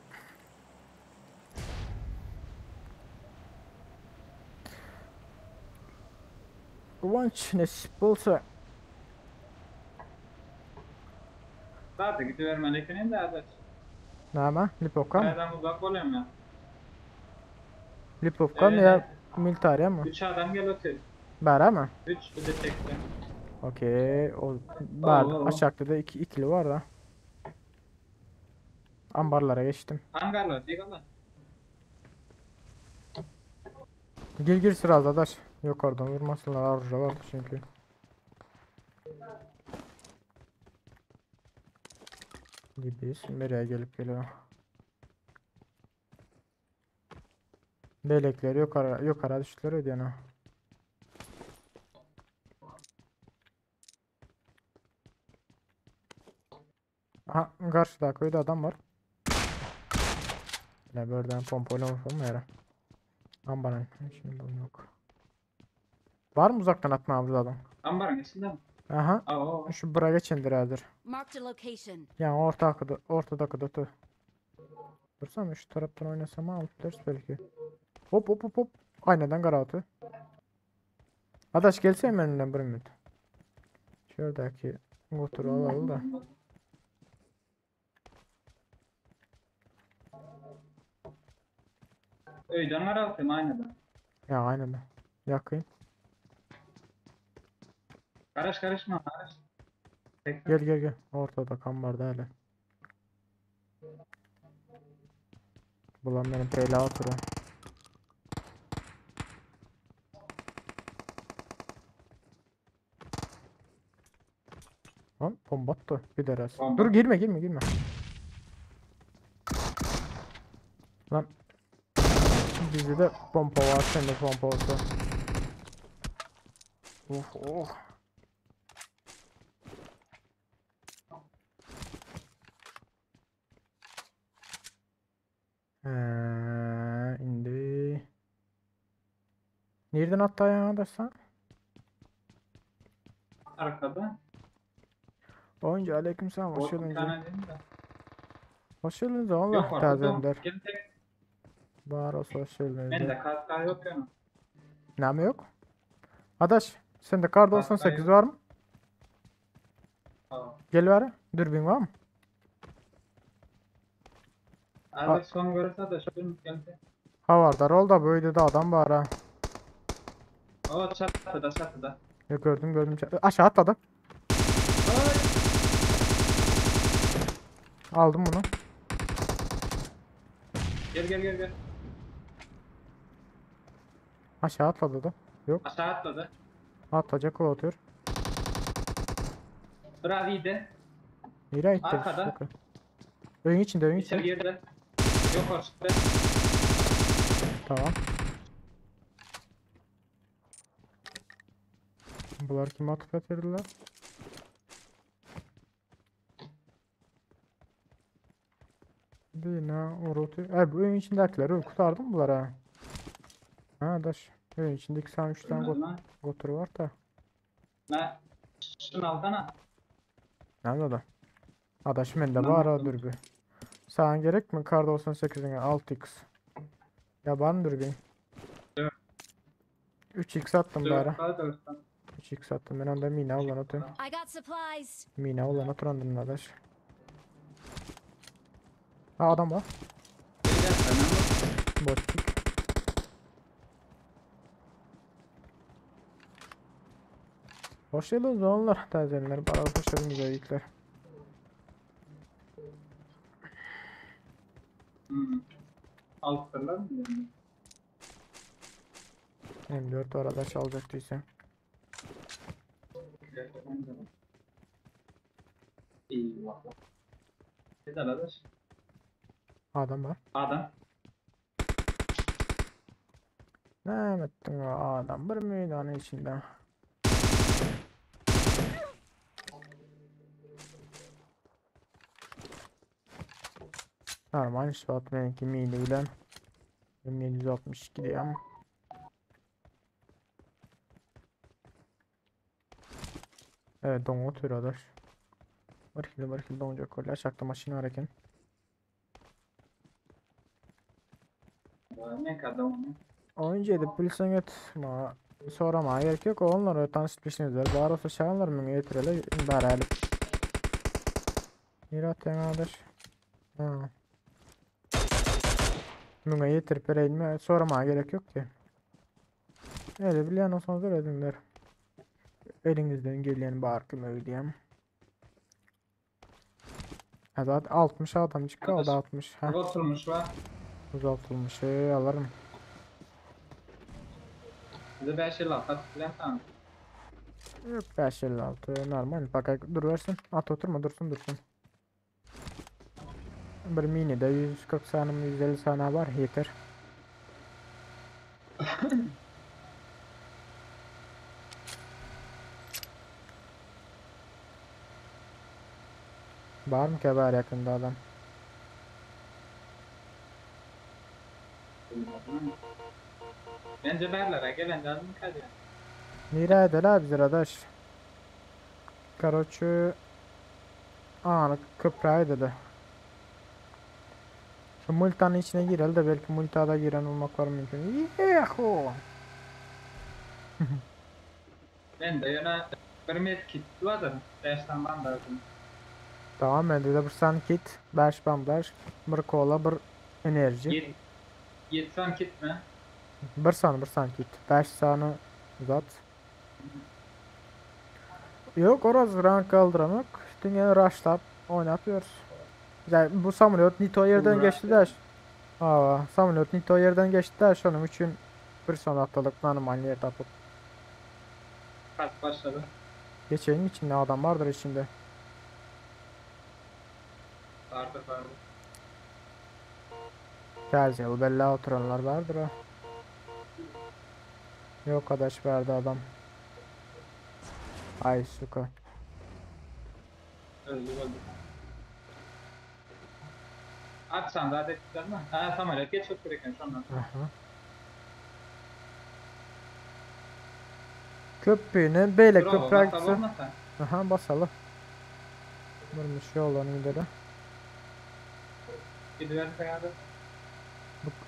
Kıvanç nesip olsa Zaten gidivermen ekinin de adaş. Näme? Lipovka mı? Nereden uzak oluyorum ya. Lipovka mı Evet. ya Militariye mi? Üç adam gel otur. Bära mi? Üç bir de tekte. Okey. O bar Allah Allah. aşağıda da iki ikili var da. Ambarlara geçtim. Hangarlar değil ama. Gir gir sıra adaş. Yok oradan vurmasınlar arıza vardı çünkü. Gibiyiz. Nereye gelip geliyor? Belekleri yukarı yukarı düştüler ödeyene. Aha karşıda köyde adam var. Ne buradan pompayla mı yere? Ambarın. Şimdi bunu yok. Var mı uzaktan atma abi adam? Ambarın içinde mi? Aha. Aa, o. Şu bura geçindir hazır. Marked a location. Yani orta ortadaki da Dursam şu taraftan oynasam alıp ders belki. Hop hop hop hop. Aynadan karaltı. Adaş gelsene benimle bir minut. Şuradaki motoru alalım da. Öyden var altım aynadan. Ya aynen. Yakayım. Karış karışma karış. Tekrar. Gel gel gel. Ortada kan vardı hala. Bulan benim PLA oturuyor. Lan bomba attı bir derez. Bomba. Dur girme girme girme. Lan bizde de pompa var sende pompa olsa. Oh oh. Ee, indi. Nereden atdy aýagyňa daşsa? Arkada. Oyuncu aleyküm selam hoş Bot bir geldiniz. tane değil mi? Hoş geldiniz Yok Allah orada. tazenler. Gel tek. Bar olsun hoş geldiniz. Bende KK yok yani. Name yok? Adaş sende kar 98 var mı? Tamam. Gel ver. Dürbün var mı? Abi son görürse de şunu geldi. Ha var dar ol da bu öyde de adam var ha. O çatıda çatıda. Ya gördüm gördüm. Aşağı atladı. Aldım bunu. Gel gel gel gel. Aşağı atladı da. Yok. Aşağı atladı. Atlayacak o otur. Biraz iyiydi. Nereye gitti? Arkada. Öyün içinde öyün İçeri içinde. girdi. Yok o çıktı. Tamam. Bular kim atıp getirdiler? Dina urutu. Ay bu öyün içindekileri kurtardım bunlar ha. Ha daş. Öyün içinde 2 tane 3 tane got gotur var da. Ne? Şunu alsana. Nerede da? Adaş mende var ha dürbü. Sana gerek mi? Kar 98'in 6x. Ya var mı dürbün? 3x attım bari. 3x attım. Ben onda mina olan atıyorum. I got supplies. Mina olan oturandım adaş. Ha adam var. Boşluk. Hoş geldiniz onlar tazenler. Bana hoş geldiniz güzellikler. Hmm. Altırlar mı? Yani? M4 var adaş alacaktıysa. Eyvah. Güzel adaş. Adam var. Adam. Ne ettin o adam bir meydanın içinde. Normal SWAT benimki mini bilen 762 diye. Evet doňa otyr adaş. Bir hili bir hili doňjak bolýar. Aşakda maşyn bar eken. Ne kadar onu? Oyuncu edip bilseň et. Ma soramaga gerek yok. Onlara tanışıp bilseňizler. Bar bolsa şaganlar müňe getireli baraly. Nere atýaň adaş? Ha. Müňe getirip bereýinmi? Soramaga gerek yok ki. Öyle bilýän bolsaňyzlar ediňler. Elinizden gelýän bar kömegi diýem. Ha zaten 60 adamcık kaldı 60. Ha. Uzatılmış var. Uzatılmış alırım. Bize 556 at bilen tamam. Yok 556 normal. Bak dur versin. At oturma dursun dursun. Bir mini de 140 saniye 150 saniye var yeter. Var mı ki var yakında adam? Bence berlere gelen lazım kadir. Nire edeler bize arkadaş. Karoçu Anı köprüye dedi. Şu multanın içine girelim de belki multada giren olmak var mümkün. Yeho! Ben de yana bir med kit vardır. 5 tane bandajım. Tamam bende de bir san kit, 5 bandaj, bir kola, bir enerji. 7 san kit mi? Bir san, bir san kit. 5 sanı uzat. Yok orası rank kaldıramak. Dünya rushlap oynatıyoruz. Yani bu samolot Nito yerden geçti de. Aa, samolot Nito yerden geçti de şunun için bir son atladık normal yer tapıp. Kas başladı. Geçelim içinde adam vardır içinde. Vardır vardır. Casual bella oturanlar vardır o. Yok arkadaş verdi adam. Ay suka. Öldü öldü. Atsan zaten ettiler mi? Ha samolyot geçip eken şondan. Aha. Köprüne beyle Bravo, köprü basal gitse. olmasa. Aha basalım. Vurmuş yolunu gidelim. Gidiverse abi.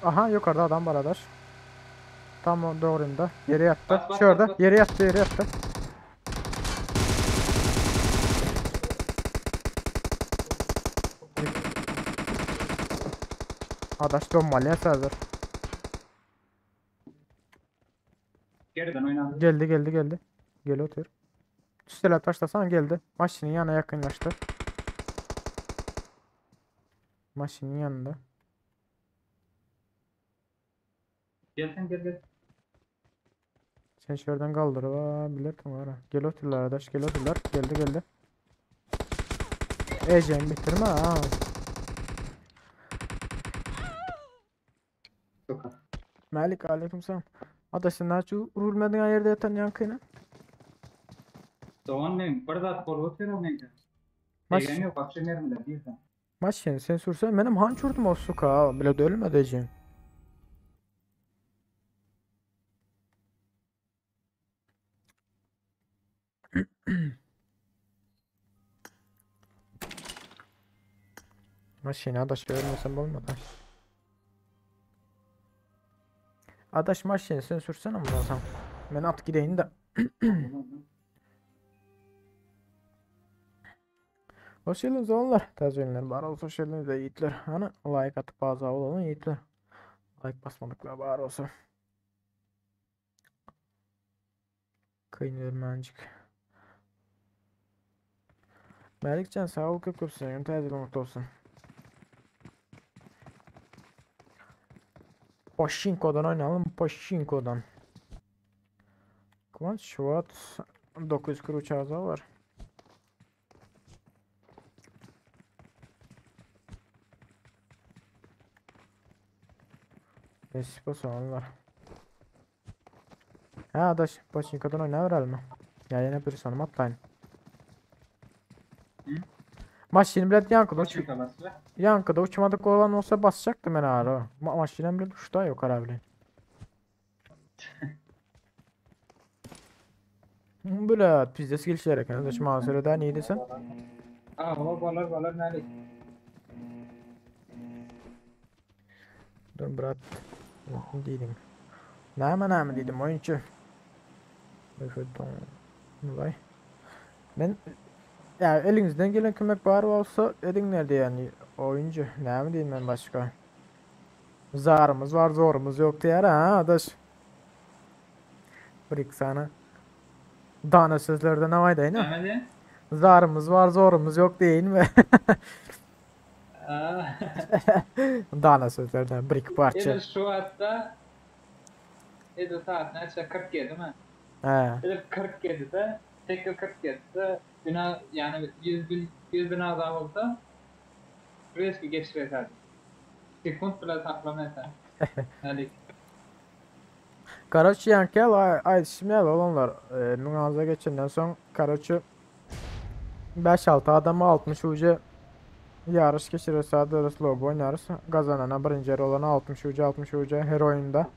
Aha yukarıda adam var adaş. Tam o doğrunda. Yere yattı. Bas, bas, Şurada. bas, bas. Yere yattı, yere yattı. Adaş donmalı hazır. Geriden oynandı. Geldi geldi geldi. Gel otur. Üstüne taşlasan geldi. Maşinin yanına yakınlaştı. Maşinin yanında. Gel sen gel gel. Sen şuradan kaldırabilirsin var. Gel oturlar arkadaş gel oturlar. Geldi geldi. Ecem bitirme ha. Çok az. Malik aleykümselam. Adaş sen nasıl vurulmadın yerde yatan yankına? Doğan ne? Bir zat bolup oturuyor ne? Maş Degen yok akşam yerimde değilsen. maşin sen sürsen benim hanç vurdum o suka. Bile de ölmedi Ecem. Maşin adaş ölmesem olmadı. Adaş maşin sen sürsene bundan sen. Ben at gideyim de. Hoş geldiniz oğullar. Taze ünlüler. Bar olsun hoş geldiniz de yiğitler. Hani like atıp bazı olalım yiğitler. Like basmadıklar bar olsun. Kıyınır mancık. Melikcan sağ ol köp köp Taze mutlu olsun. Poşinko'dan oynayalım. Poşinko'dan. Kıvanç Şubat 943 ağza var. Neyse soğanlar. Ha adaş Poçinko'dan oynayalım mi? Ya yine bir sonum atlayın. Hı? Maşini bilet yankıda uç Koçun baslı. yankıda uçmadık olan olsa basacaktım ben ağrı. Ma maşinen bile uçta yok herhalde. Böyle pizdes gelişerek adaş mazereden iyiydi sen. Aa o balar balar nerede? Dur bırak. Değilim. Näme näme dedim oyuncu. Vay. Ben ya elinizden gelen kömek var olsa edin nerede yani oyuncu. Näme diyeyim ben başka. Zarımız var zorumuz yok diğer ha adaş. Bir sana. Dana sözlerde ne var değil mi? Mehmet'e? Zarımız var zorumuz yok değil mi? Aa. Dana sözlerden bir iki parça. Edil şu hatta Edil saat neçe 47 mi? He. Edil 47'de tekrar 47'de bina yani 100 bin 100 bin adam olsa resmi geçirir Sekund bile saklamaysan. Hadi. Karaçı yankel ay şimdiye olanlar e, münazara geçenden son Karaçı 5-6 adamı 60 ucu yarış geçirir sadece lobo oynarız. Kazanana birinci yer olana 60 ucu 60 ucu her oyunda.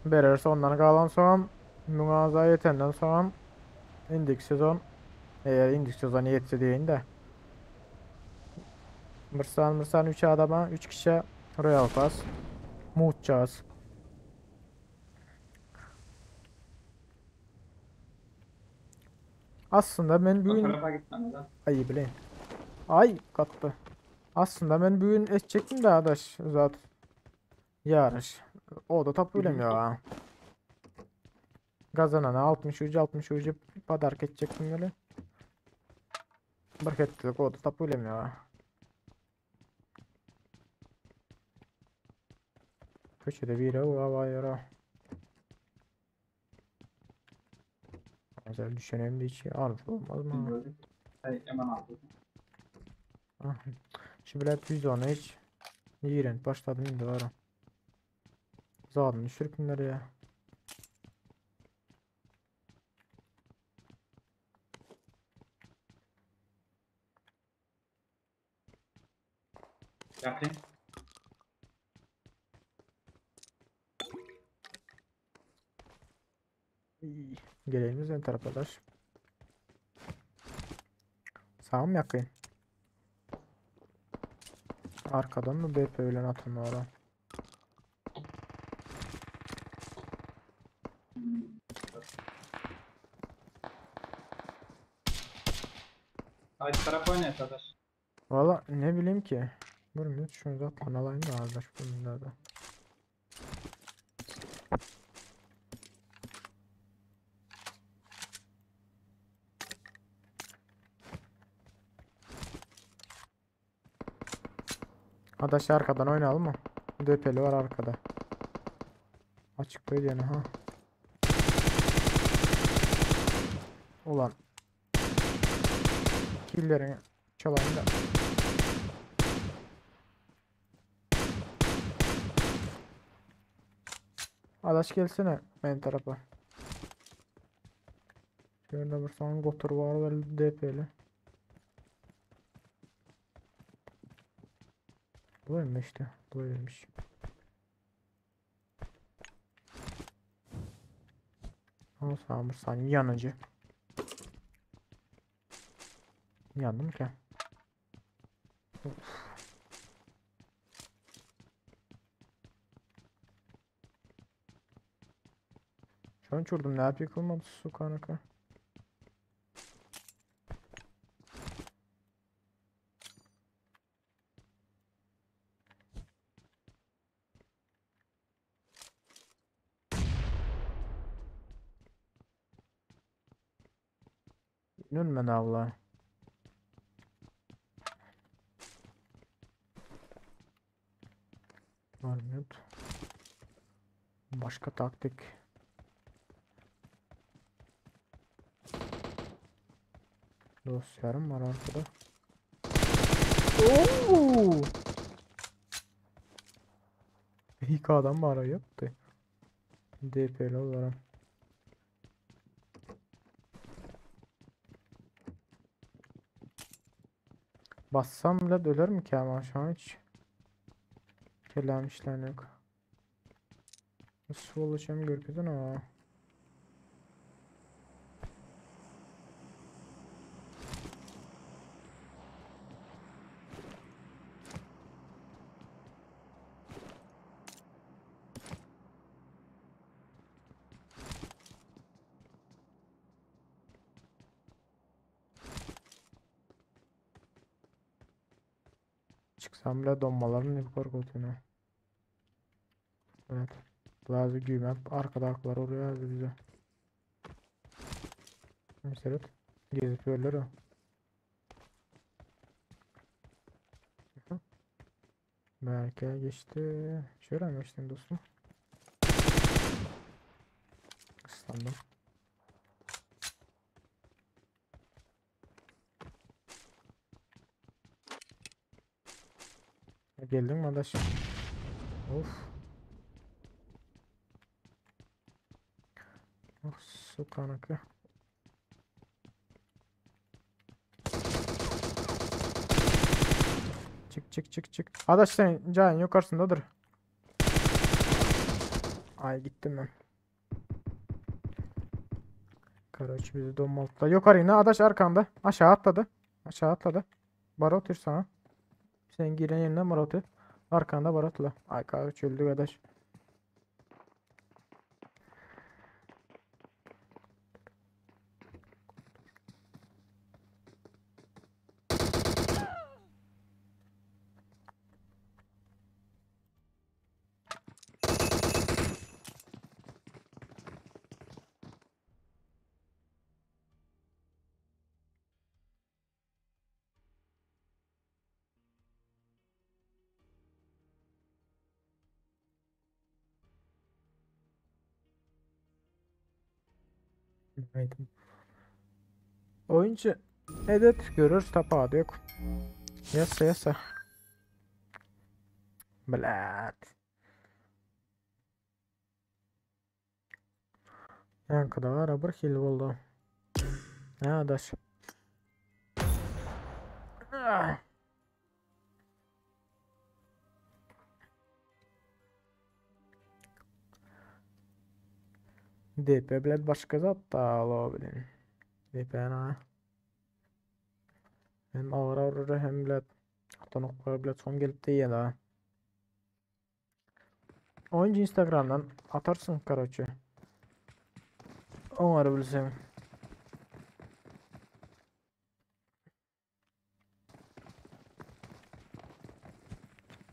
Verirse ondan kalan son münazara yetenden sonra indik sezon eğer indik sezon yetse deyin de Mırsan mırsan 3 adama 3 kişi Royal Pass Muhtçaz. Aslında ben bugün. Ay bileyim. Ay kattı. Aslında ben bugün edecektim de adaş zaten. Yarış. O da top bilemiyor ha. Kazanana 60 ucu 60 ucu padark edecektim böyle. Bırak ettik o da top bilemiyor ha. Köşede bir var yara. Mesela düşüneyim de hiç arzu olmaz mı? Ah, Şu bilet 110 hiç. İğrenç başladım indi var. Zaten düşürüp ya. Yakın. Gelelim sen tarafa daş. Sağ mı yakayım? Arkadan mı BP bilen atın ora? Ay taraf oynuyor arkadaş. Valla ne bileyim ki. Dur bir şunu zaten alayım da arkadaş bunun da. Adaş arkadan oynayalım mı? DP'li var arkada. Açıktaydı yani ha. Ulan. Killerini çalayım da. Adaş gelsene benim tarafa. Şöyle bir son gotur var ve DP'li. Bulayım işte. Bulayım. Al sana bir saniye yanıcı. Yandım ki. Of. Şu an çurdum ne yapıyor kılmadı su kanaka. Ölmedi abla. Var. Başka taktik. Dosyalarım var arkada. Oo! İlk adam var yaptı. DP'li olarak. Bassam bile döner mi ki ama şu an hiç kelam işler yok. Nasıl olacağım görkezin ama. Çıksam bile donmaların ne korkutuyor. Evet. Bazı güğme arkada aklar oluyor bize. Mesela gezip yerler o. Belki geçti. Şöyle mi geçtin dostum? Islandım. Geldin mi adaş? Of. Oh, su kanakı. Çık çık çık çık. Adaş sen can yukarısındadır. Ay gittim ben. Karaç bizi domalttı. Yukarı yine adaş arkanda. Aşağı atladı. Aşağı atladı. Barot sana. Sen giren yerine barotu. Arkanda barotla. Ay karaç öldü adaş. Evet. Oyuncu evet görür tapağdı yok. Yasa yasa. Blat. Yankıda bir hil oldu. Ne adaş. Ah. DP bilen başga zat da ala bilin. DP na. Hem agyr agyr hem bilen atanoklar bilen son gelip diýýär da. Oyuncu Instagram'dan atarsın karoçi. Onları bilseň.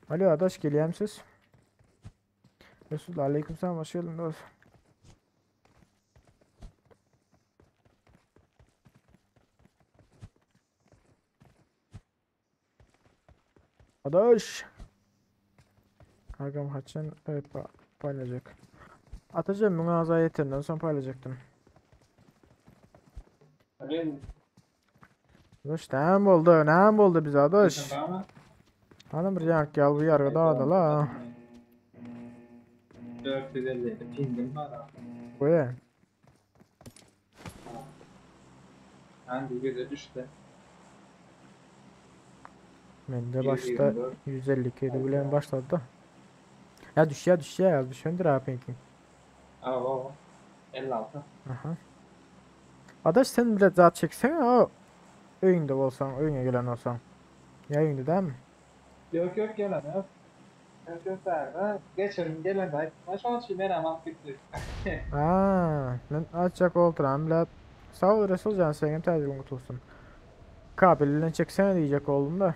Alo adaş gelýärmisiz? Resul aleykümselam hoş geldin dost. Adaş. Agam haçan evet, paylaşacak. Atacağım bunu ağza yeterinden son paylaşacaktım. Adaş näme boldy? Näme boldy bize adaş? Hanım bir ýank gel bu ýarga dağda la. 457 pingim var abi. Goýa. Hangi göze düştü? Mende başda 124. 152 idi bilen başladı da. Ya düşýär düşýär ya düşendir ha pinkin. Aa, o. 56. Aha. Adaş sen bile zat çeksene o öýüňde bolsaň, öýüňe gelen bolsaň. Ya öýüňde dämi? Yok yok gelen yok. Yok yok da. Geçelim gelen de. Şu an için ben alıp gitti. Ha, men açjak olduram bile. Sağ ol Resul can senin täze gün gutulsun. Kabelinden çeksene diyecek oldum da.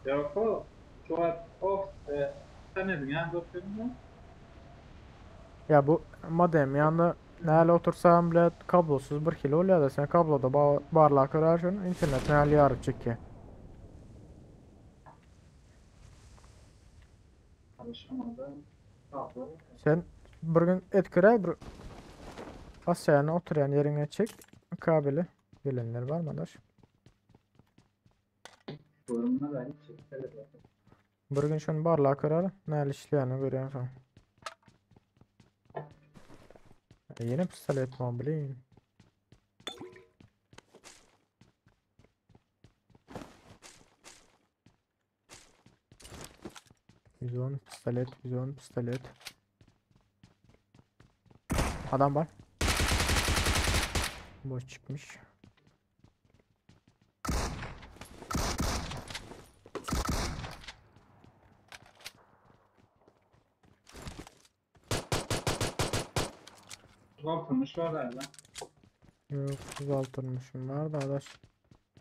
Yok o. Şu an of. E, sen ne dedin ya? Doktorun mu? Ya bu modem ýanda näle otursam bile kablosuz bir kilo bolýar da sen kabloda ba barlak görärsin internet näle ýaryp çekýär. Çalışamadı. Kablo. Sen bir gün etkire bir Asya'na oturyan yerine çek kabeli. Gelenler var mı adaş? Sorununa da hiç çekti. Bir gün şunu barlak görer, näle işleýänini görýän soň. E, Yine pistolet mi bileyim. %10 pistolet, 110 pistolet. Adam var. Boş çıkmış. Oturmuş var galiba. Yok, uzaltılmışım var da adaş.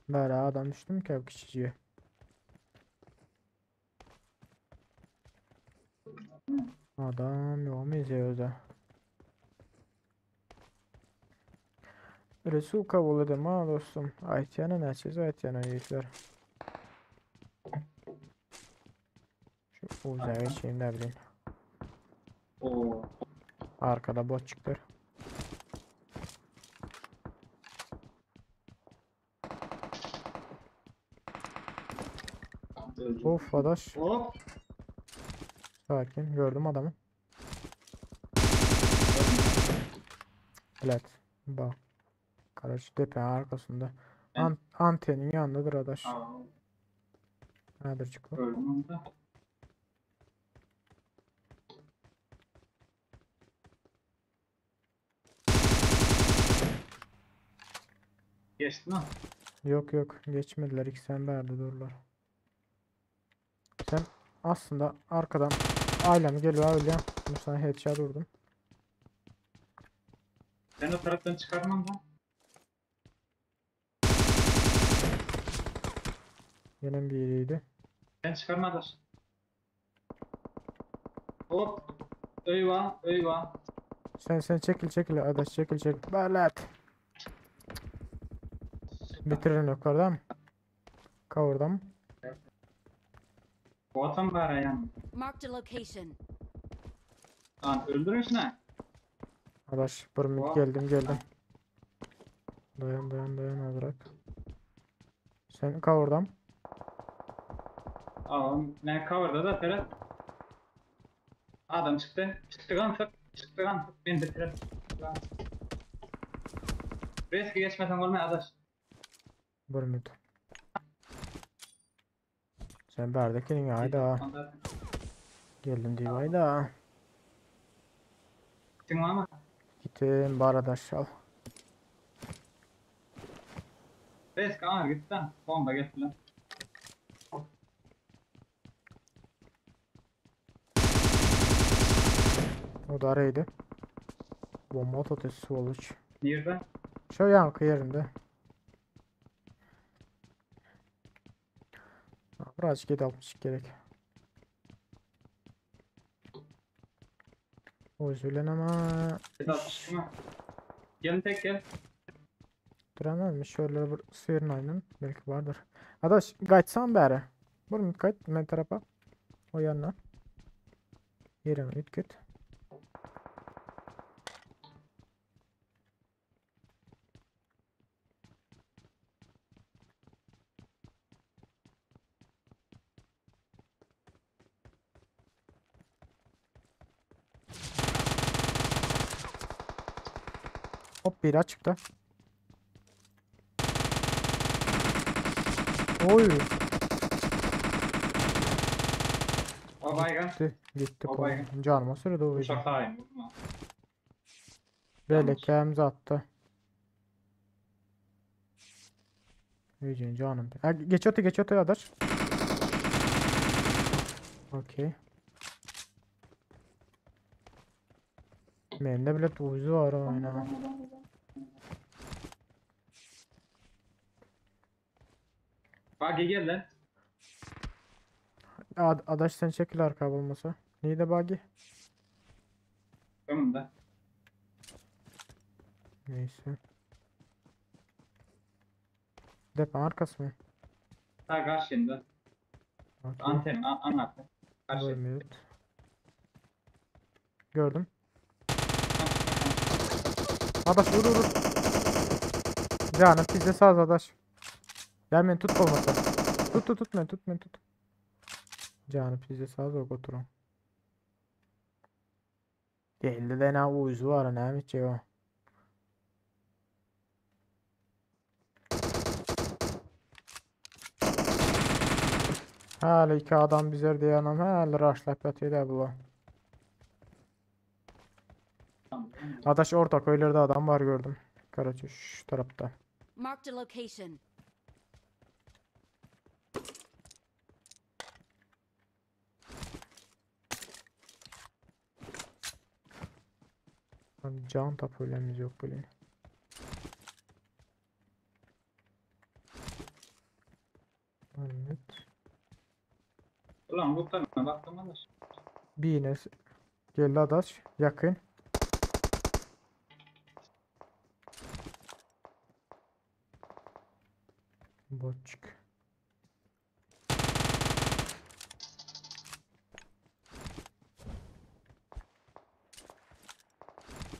Böyle adam düştüm ki küçücüğe. Adam yok mu izliyoruz da? Resul kabul edem ha dostum. Aytiyana näçe Aytiyana yiğitler. Şu uzaya geçeyim ne bileyim. Oo. Arkada bot çıktı. Öldü. Of adaş. Hop. Sakin gördüm adamı. Evet. Bak. Karaç tepe arkasında. An antenin yanındadır adaş. Aa, Nedir çıktı? öldüm onu da. Geçti mi? Yok yok geçmediler. İkisi berde dururlar. Sen aslında arkadan ailem geliyor öyle. Bu sana headshot vurdum. Ben o taraftan çıkarmam da. Yine biriydi. Ben çıkarmadır. Hop. Eyvah, eyvah. Sen sen çekil çekil adaş çekil çekil. Belet. Bitirin yukarıda mı? Cover'da mı? Bu atan bari yani. Marked a location. Lan öldürün şunu. Adaş bir minut Oha. geldim geldim. Dayan dayan dayan azrak. Sen cover'da mı? Aa, ben cover'da da Ferhat. Adam çıktı. Çıktı kan sık. Çıktı kan sık. Beni de Ferhat. Lan. Riski geçmesen olmaya adaş. Bir minut. Sen berdekinin hayda. Geldim diye hayda. Kitiň barmy? Kitim bar adaş al. Resk aňyr gitdi. Bomba geldi lan. O da araydı. Bomba atıyor swoluç. Nirde? Şu yankı yerinde. Birazcık 7.62 gerek. O üzülen ama 762 mi? Gelin tek gel. Duramam şöyle bir sıyırın aynen belki vardır. Adaş kaçsan beri. Vurun kaç men tarafa. O yanına. Yerime git git. Hop biri açıkta. Oy. O baygın. Gitti. Gitti. O baygın. Canıma sürede o Uçak hain. vurma. Böyle kemizi attı. Yüzün canım. Ha, geç öte geç öte adaş. Okey. Mende bile tuzu var aynen. Buggy gel lan. Ad adaş sen çekil arka olmasa. Neydi buggy? Önümde. Neyse. Depo arkası mı? Ta karşında. Okey. Anten, an anahtar. Karşı. Görmüyoruz. Gördüm. Adaş vur vur vur. Canım pizza sağ adaş. Gel beni tut olmasa. Tut tut tut beni tut beni tut. Canım pizza sağ ol oturun. Geldi de ne uyuzu var ne mi o. Hala iki adam bizer diye anam hala rushlap yatıyor da bu. Adaş orta köylerde adam var gördüm. Karaçı şu tarafta. Marked a location. Lan Can tapölemiz yok böyle. Evet. Ulan lootlarına baktım ama. Bir yine geldi adaş yakın. Boçuk.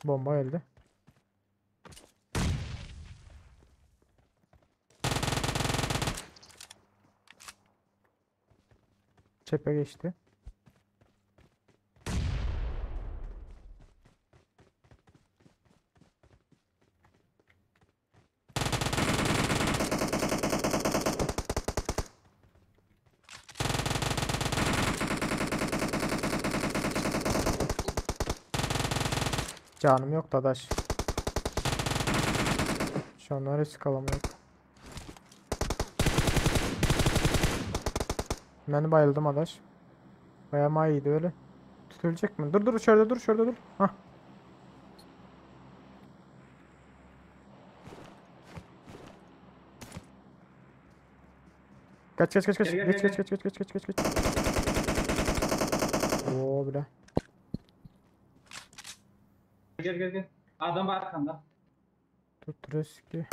Bomba geldi. Çepe geçti. Canım yok dadaş. Şu an risk alamıyorum. Ben bayıldım adaş. Bayağı iyiydi öyle. Tutulacak mı? Dur dur şurada dur şurada dur. Hah. Kaç kaç kaç kaç. Gel, gel, Geç gel, geç geç geç geç geç geç geç. Oo bile. Gel gel gel. Adam var arkanda. Tut riski.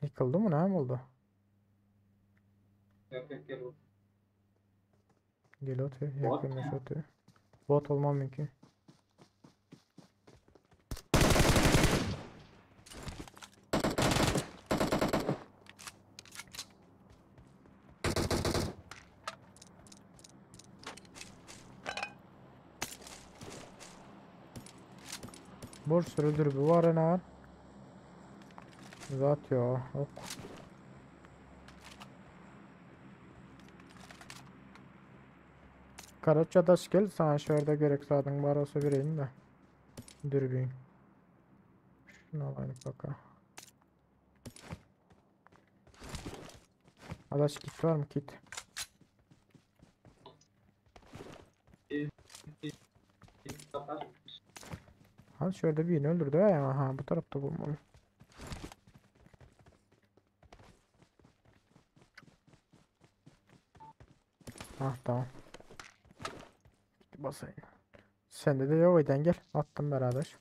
Yıkıldı mı ne oldu? Yok yok gel. Gel otur, Bot yakınlaş mu? otur. Bot olmam mümkün. Bir sürü dürbü var ne var? Zat ya, ok. Karoç adaş gel sana şu ýerde gerek zadyň bar bolsa bereýin de. Dürbin. Şunu alayım baka. Adaş kit var mı kit? Ha şurada birini öldürdü ya. Aha bu tarafta bulmalı. Ah tamam. Basayım. Sende de yok eden gel. Attım beraber.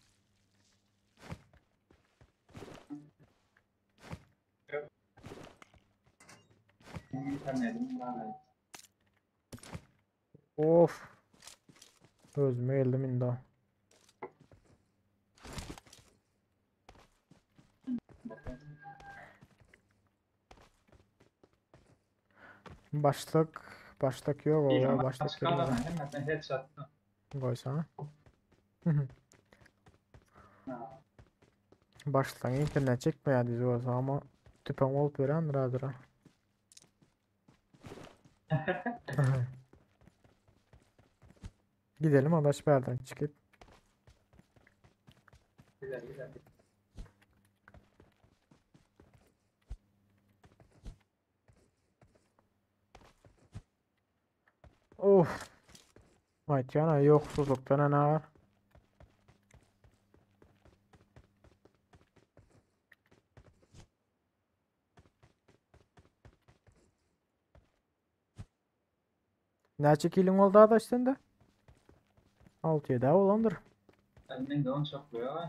İnternetim var. Of. Özüme geldim indi. Başlık başlık yok o başlık Başka yok. hemen sen headshot. Koysana. Başlığın internet çekmeýär dizi bolsa ama tüpeň bolup berendir hazır. Gidelim adaş bir yerden çıkıp. Güzel güzel. Of. Aytýana ýoksuzlukdan ne var? Näçe kilin oldu adaş sende? 6-7 olandyr. Ben de onu çok koyuyor.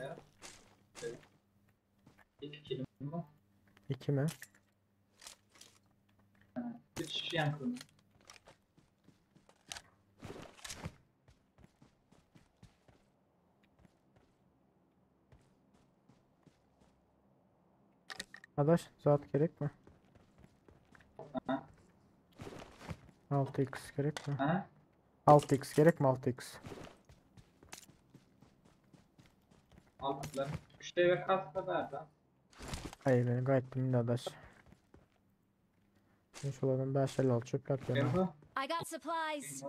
Evet. İki kilim var. 2 mi? Üç yankım. Adaş zat gerek mi? Ha. 6x gerek mi? Ha? 6x gerek mi 6x? Aldılar. Müşteri ve kasta verdi. Hayır ben gayet de adaş. Ben şuradan 556 çöp yapıyorum. Bu. I got supplies.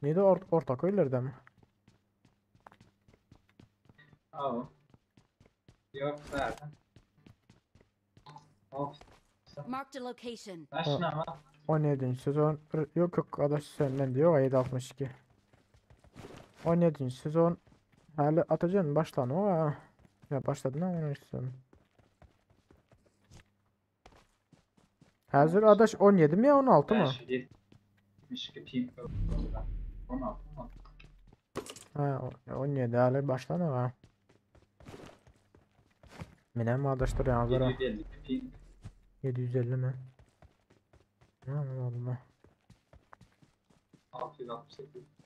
Neydi or ortak öylerde mi? Al. Yok verdi. Of. Marked a location. Taşın ama. 17. sezon yok yok adaş senden diyor 762. 17. sezon hala atacaksın başlan o ha. Ya başladın ama 17. sezon. Hazır adaş 17 mi ya 16 mı? 72 ping. 16 16. Ha 17 hala başlan ha. Minem adaşlar ya hazır ha. 750 ping. 750 mi? Allah Allah. 668.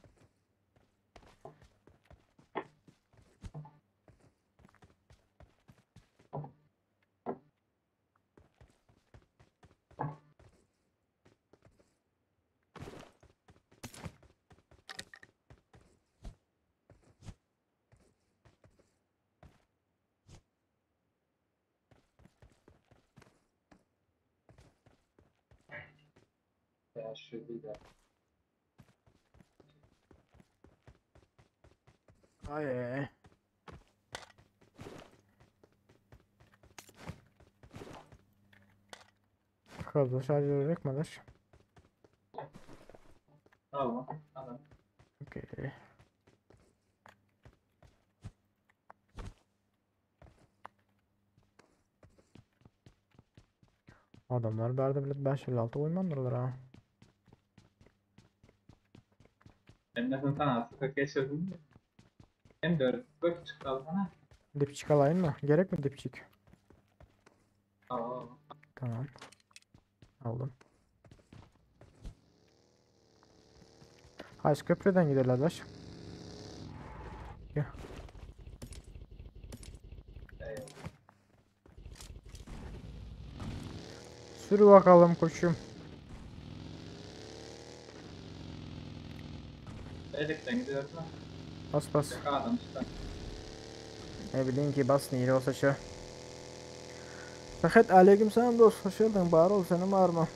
Ya şu bir de. Ay. Fazla şarj ederek mi adaş? Tamam. Tamam. Okey. Adamlar bärde bilet 556 goýmandyrlar ha. Ben de sana sıkı geçirdim. Hem de bak çıktı bana. Dipçik alayım mı? Gerek mi dipçik? Tamam. Tamam. Aldım. Haç köprüden gidelim adaş. Gel. Sür bakalım koçum. Elekten gidiyoruz lan. Bas bas. Adam işte. Ne bileyim ki bas neyli olsa şu. Sahet aleyküm selam dost hoş geldin bar ol senem arma.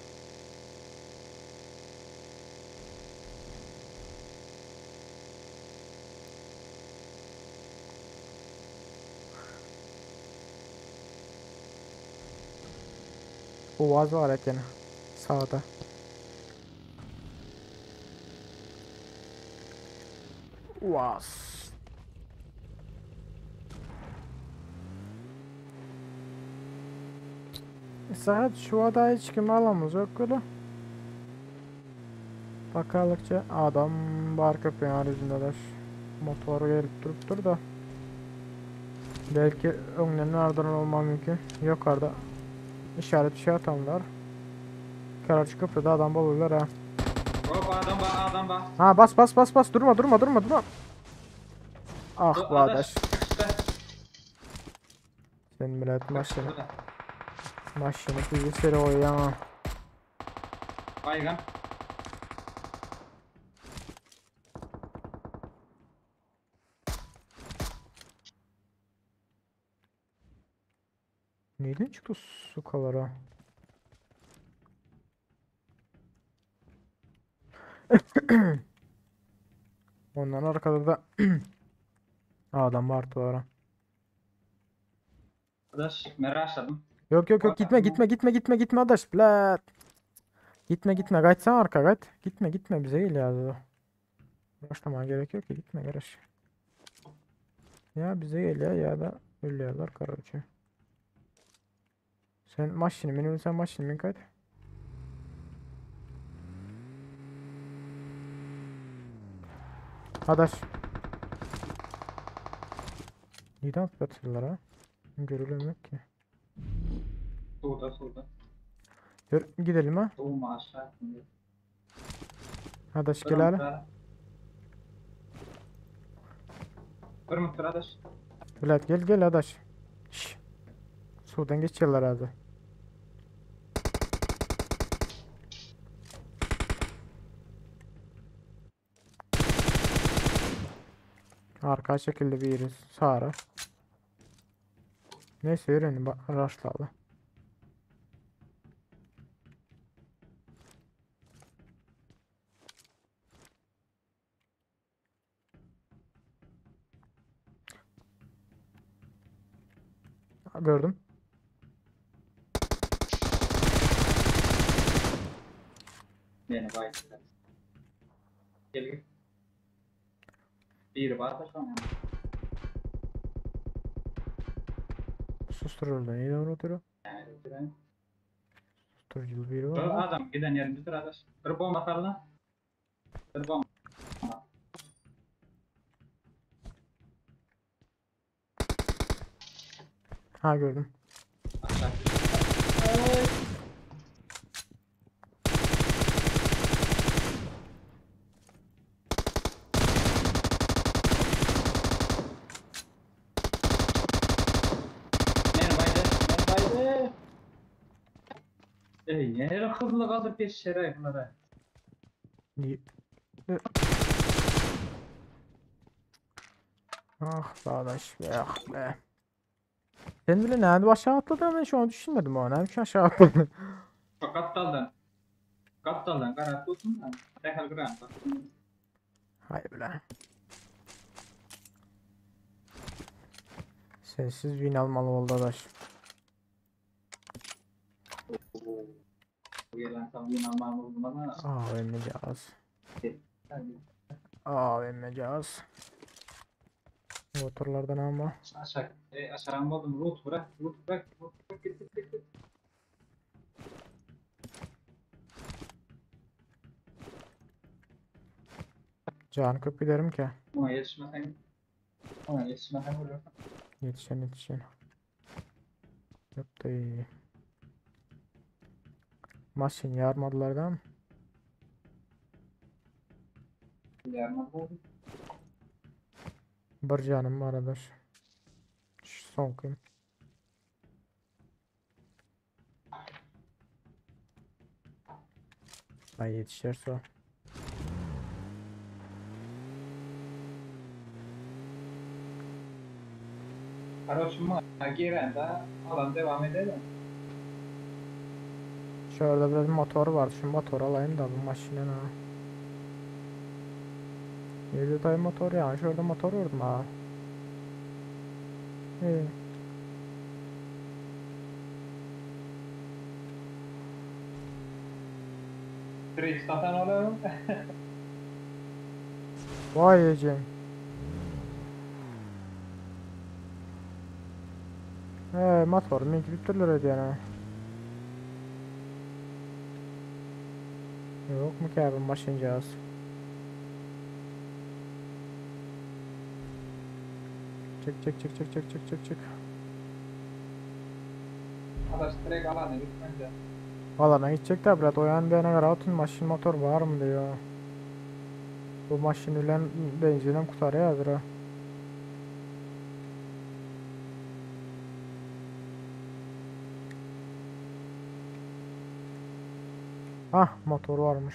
Uvaz var eken sağda. Uvaz. Saat şu ada hiç kim alamaz yok öyle. Bakarlıkça adam var köpeğin arasındalar. Motoru gelip durup dur da. Belki öňden ardından olma mümkün. Yukarıda işaret şey atanlar. Karaç köprüde adam bulurlar ha. Hop adam ba adam ba. Ha bas bas bas bas durma durma durma durma. Ah Dur, bu adaş. Çıkışta. Sen millet maşını maşını bizi seri oyan. Baygan. Neyden çıktı sukalara? Ondan arkada da adam var duvara. Adaş meraşladım. Yok yok yok gitme gitme gitme gitme gitme adaş. Blat. Gitme gitme kaç sen arka kaç. Gitme gitme bize geliyor. Başlamaya gerek yok ki gitme kardeş. Ya bize geliyor ya da ölüyorlar karaçı. Sen maşini benim sen maşini min kaç. Adaş. Neden atlatırlar ha? Görülüm yok ki. Solda solda. Dur gidelim ha. Doğma aşağı. Adaş gel hele. Bir mutlu adaş. Vlad gel gel adaş. Şş. Sudan geçiyorlar abi. Arka şekilde bir yeri sağra. Neyse yürüyün raşlalı. Gördüm. Beni bayıldı. Gel gel. Bir var da şu an. Susturuldu. Neydi onu oturuyor? Yani, Susturucu biri Bir var. adam giden yerimizdir adaş. Bir bomba atar Bir bomba. Ha gördüm. Aşağı. Men baydı, men baydı. Ey, nereye hızlı kaldır peş şere bunlara. Niye? Ah be adaş be ah be. Sen bile nerede aşağı atladın ben şu an düşünmedim o. Nerede aşağı atladın? Çok aptaldan. Kaptaldan karar tutun da. Derhal kıran. Hayır bile. Sensiz win almalı oldu adaş. Bu gelen tam yine almam oldum ama. AVM'cağız. AVM'cağız. Motorlardan ama. Aşağı, e, aşağı almadım. Loot bırak, loot bırak, loot bırak, git git git. git. Can köp giderim ki. Ona yetişmesen, ona yetişmesen ölürsün. Yetişen yetişen. Yok da iyi. Maşin yarmadılar da. Yarmadı. Bir canım var adaş. Şu son kıyım. Ay yetişirse o. Araçıma girende alan devam edelim. Şurada bir motor var. Şu motoru alayım da bu maşinen ha. Nerede dayı motor ya? Şurada motor gördüm ha. Ee, Bridge satan oğlum. vay ecem. Motor men gidip durlar ödýän ha. Yok mu ki abi maşincağız? Çık çık çık çık çık çık çık çık. Adaş direkt alana git bence. Alana gidecek de brat o yan bir yana kadar maşin motor var mı diyor. Bu maşin ülen benzinem kurtarıyor hazır ha. Hah motor varmış.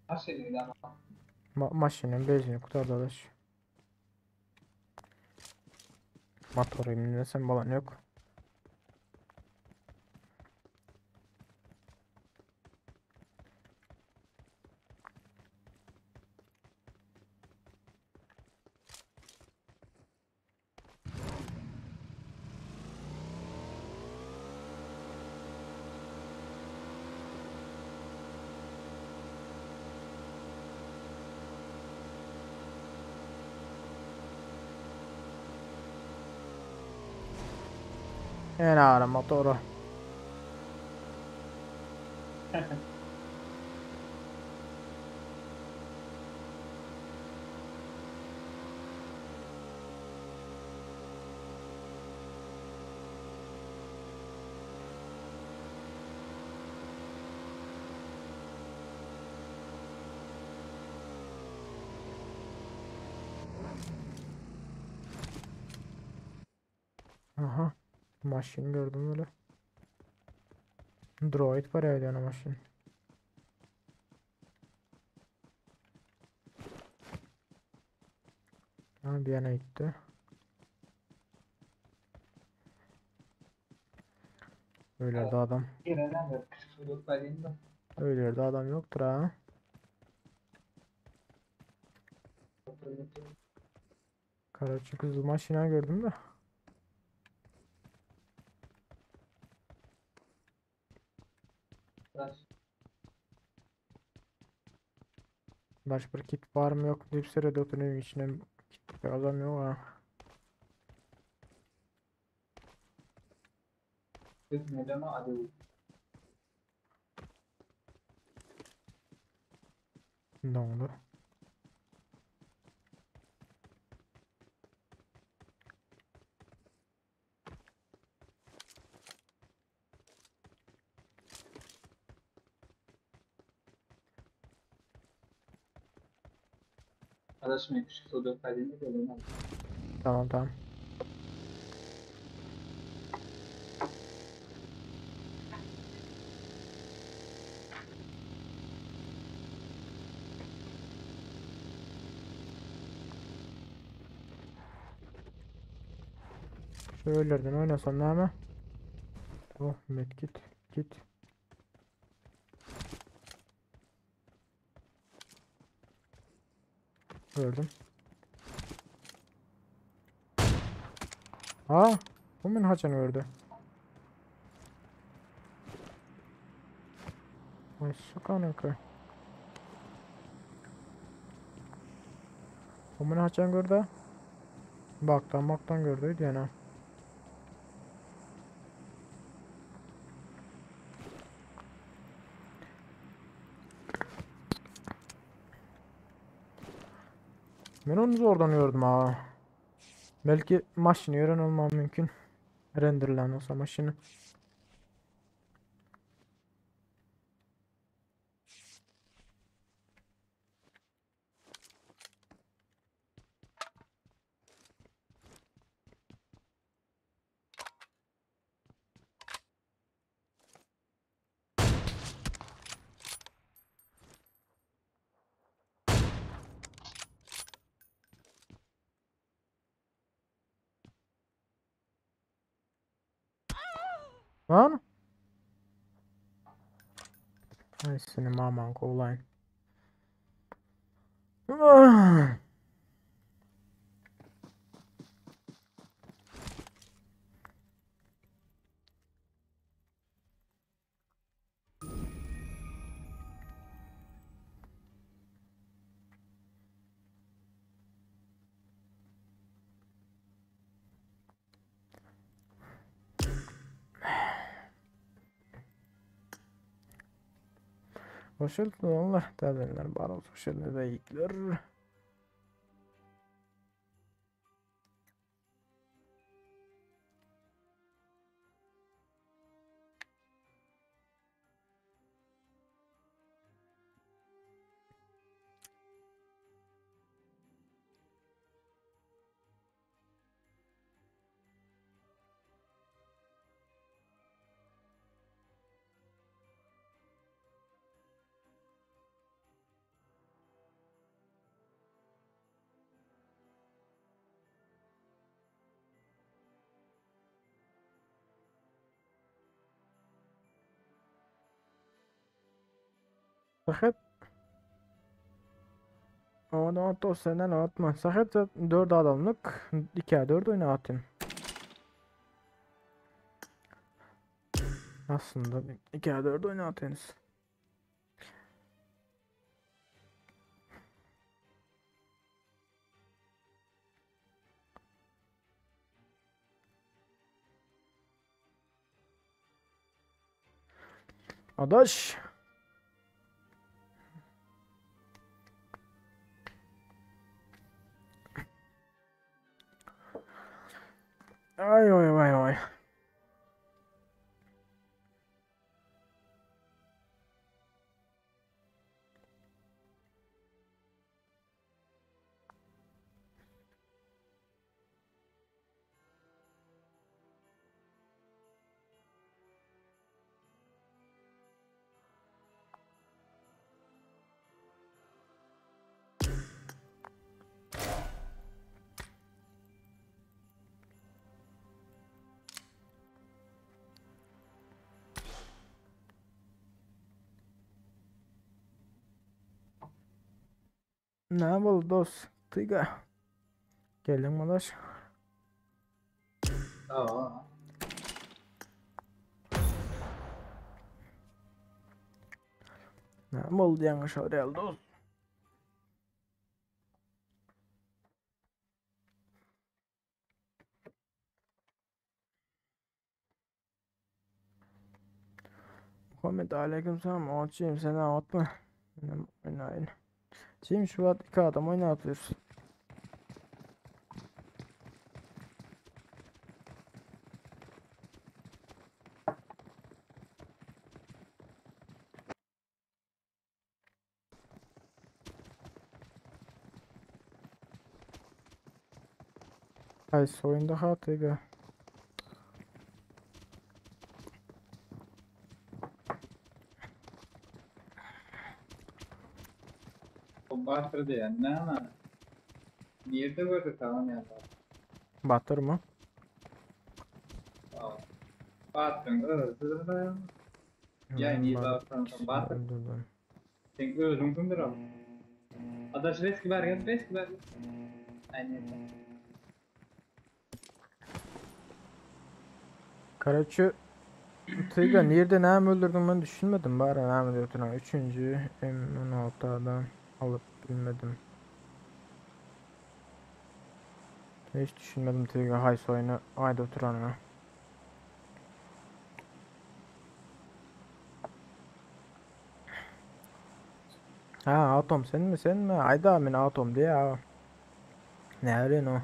Nasıl idi ama? Maşinin benzini kurtardı adaş. Motoru sen balan yok. En ağır motoru. Aha. Maşin gördüm öyle. Droid var ya öyle maşin. Ha bir yana gitti. Öyle de adam. Girenen de küçük çocuk da. Öyle yerde adam yoktur ha. Karaçı kızıl maşina gördüm de. Adaş. Baş bir kit var mı yok mu deyip sırada oturuyor içine kit adam yok ha. Gitmedi ama hadi. Ne oldu? Adaş mı küçük çocuk da gelin. Tamam tamam. Şöylerden oynasam ne ama? Oh medkit git. Gördüm. Aa, bu men haçan gördü. Ay sukanınki. Bu men haçan gördü? Baktan baktan gördü yani. Ben onu zordan gördüm ha. Belki maşini öğren olmam mümkün. Renderlen olsa maşini. Lan? Ay seni maman kovlayın. Ah! Hoş Allah täzeler bar olsun şeýle beýikler. Sahet Onu at o senden atma. Sahet 4 adamlık 2'ye 4 oyna atayım. Aslında 2'ye 4 oyna atayız. Adaş. Ay ay ay ay. Ne boldy dost? Tyga. Geldiňmi adaş? Aa. Ne boldy ýaňy şol real dost? Muhammed aleyküm selam. Oçim sen atma. Benim oynayın. Şimdi şu an iki adam oynatıyoruz. Ay oyunda hatıga. O Batyr diýen näme? Nirde gördük tamam ýa. Batyr mı? Batyryn özüdir da. Ýa nirde alsan Batyr. Sen özüň kimdir ol? Adaş risk ber gel, risk ber. Aynen. Karaçı Tyga nirde näme öldürdüm ben düşünmedim bari näme diýip Üçüncü M16'dan alıp bilmedim. Hiç düşünmedim Tyga haýsy oýny aýda oturanyny. Ha Atom sen mi sen mi? Ayda men Atom diye. Ne o?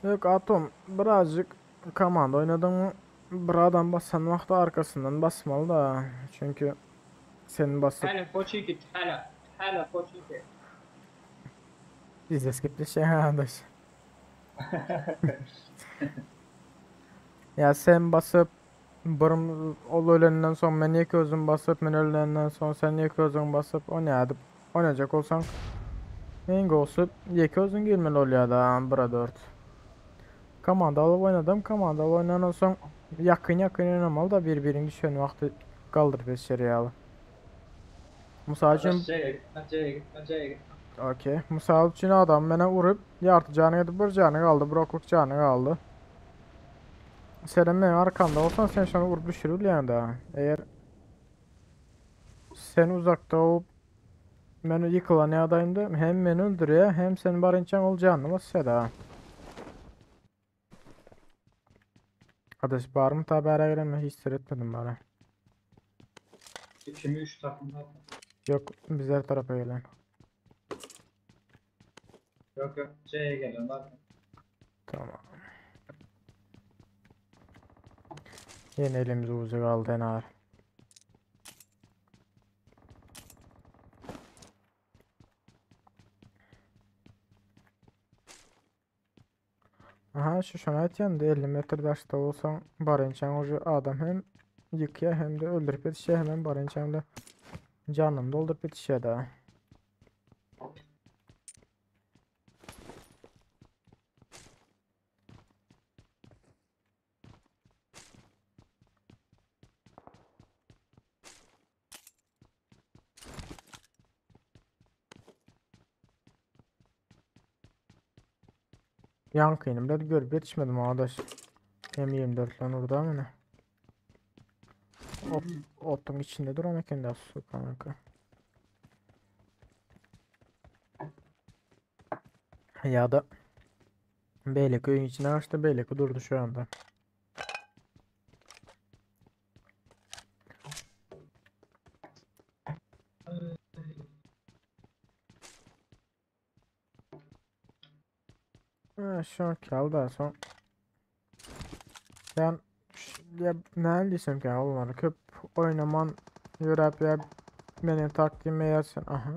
Yok Atom birazcık komanda oynadın mı bir adam basan wagty arkasyndan basmaly da. Çünkü senin basyp Hala Poçiki, hala. Hala Poçiki. Biznes gepleşýär adaş. Ya sen basyp bir ol ölenden soň men ýeke özüm basyp men ölenden soň sen ýeke özüň basyp oýnadyp oýnajak bolsaň. Iň gowusy ýeke özüň girmeli bolýar-da, 1-e 4. Komandaly oýnadam, komandaly oýnandan soň ýakyn-ýakyn oýnamaly-da, bir-biriň düşen wagty galdyryp ýetişer ýaly. Mysal üçin, C'ye gitme, C'ye gitme, C'ye gitme. Okey. Mysal üçin adam mene urup, ýarty jany gidip bir jany galdy, bir okluk jany galdy. Senem meniň arkamda bolsan sen şony urup düşürip bilýäň-dä. Eger sen uzakda bolup men ýykylan ýagdaýymda hem meni öldürýär, hem sen barynçaň ol janyny basýar-da. Adaş barmy ta bäre gireme hiç seretmedim bara. 2 mi 3 takım zaten. Yok bizler tarapa gelen. Yok yok C'ye gelen zaten. Tamam. Yine elimiz ucu kaldı en ağır. Aha şu şuna aytyan da 50 metr daşda olsan barınçaň ucu adam hem ýykýar hem de öldürüp ýetişýär hemen barynçaň da janyny dolduryp ýetişýär da. Yankıyım da görüp yetişmedim arkadaş. M24 lan orada mı ne? Ot, otun içinde duran eken de su kanka. Ya da Beyliköy'ün içine açtı. Beylikköy durdu şu anda. Ha, şu an kaldı son. Ben ya ne desem ki onları köp oynaman yörep ya benim taktiğime yersen aha.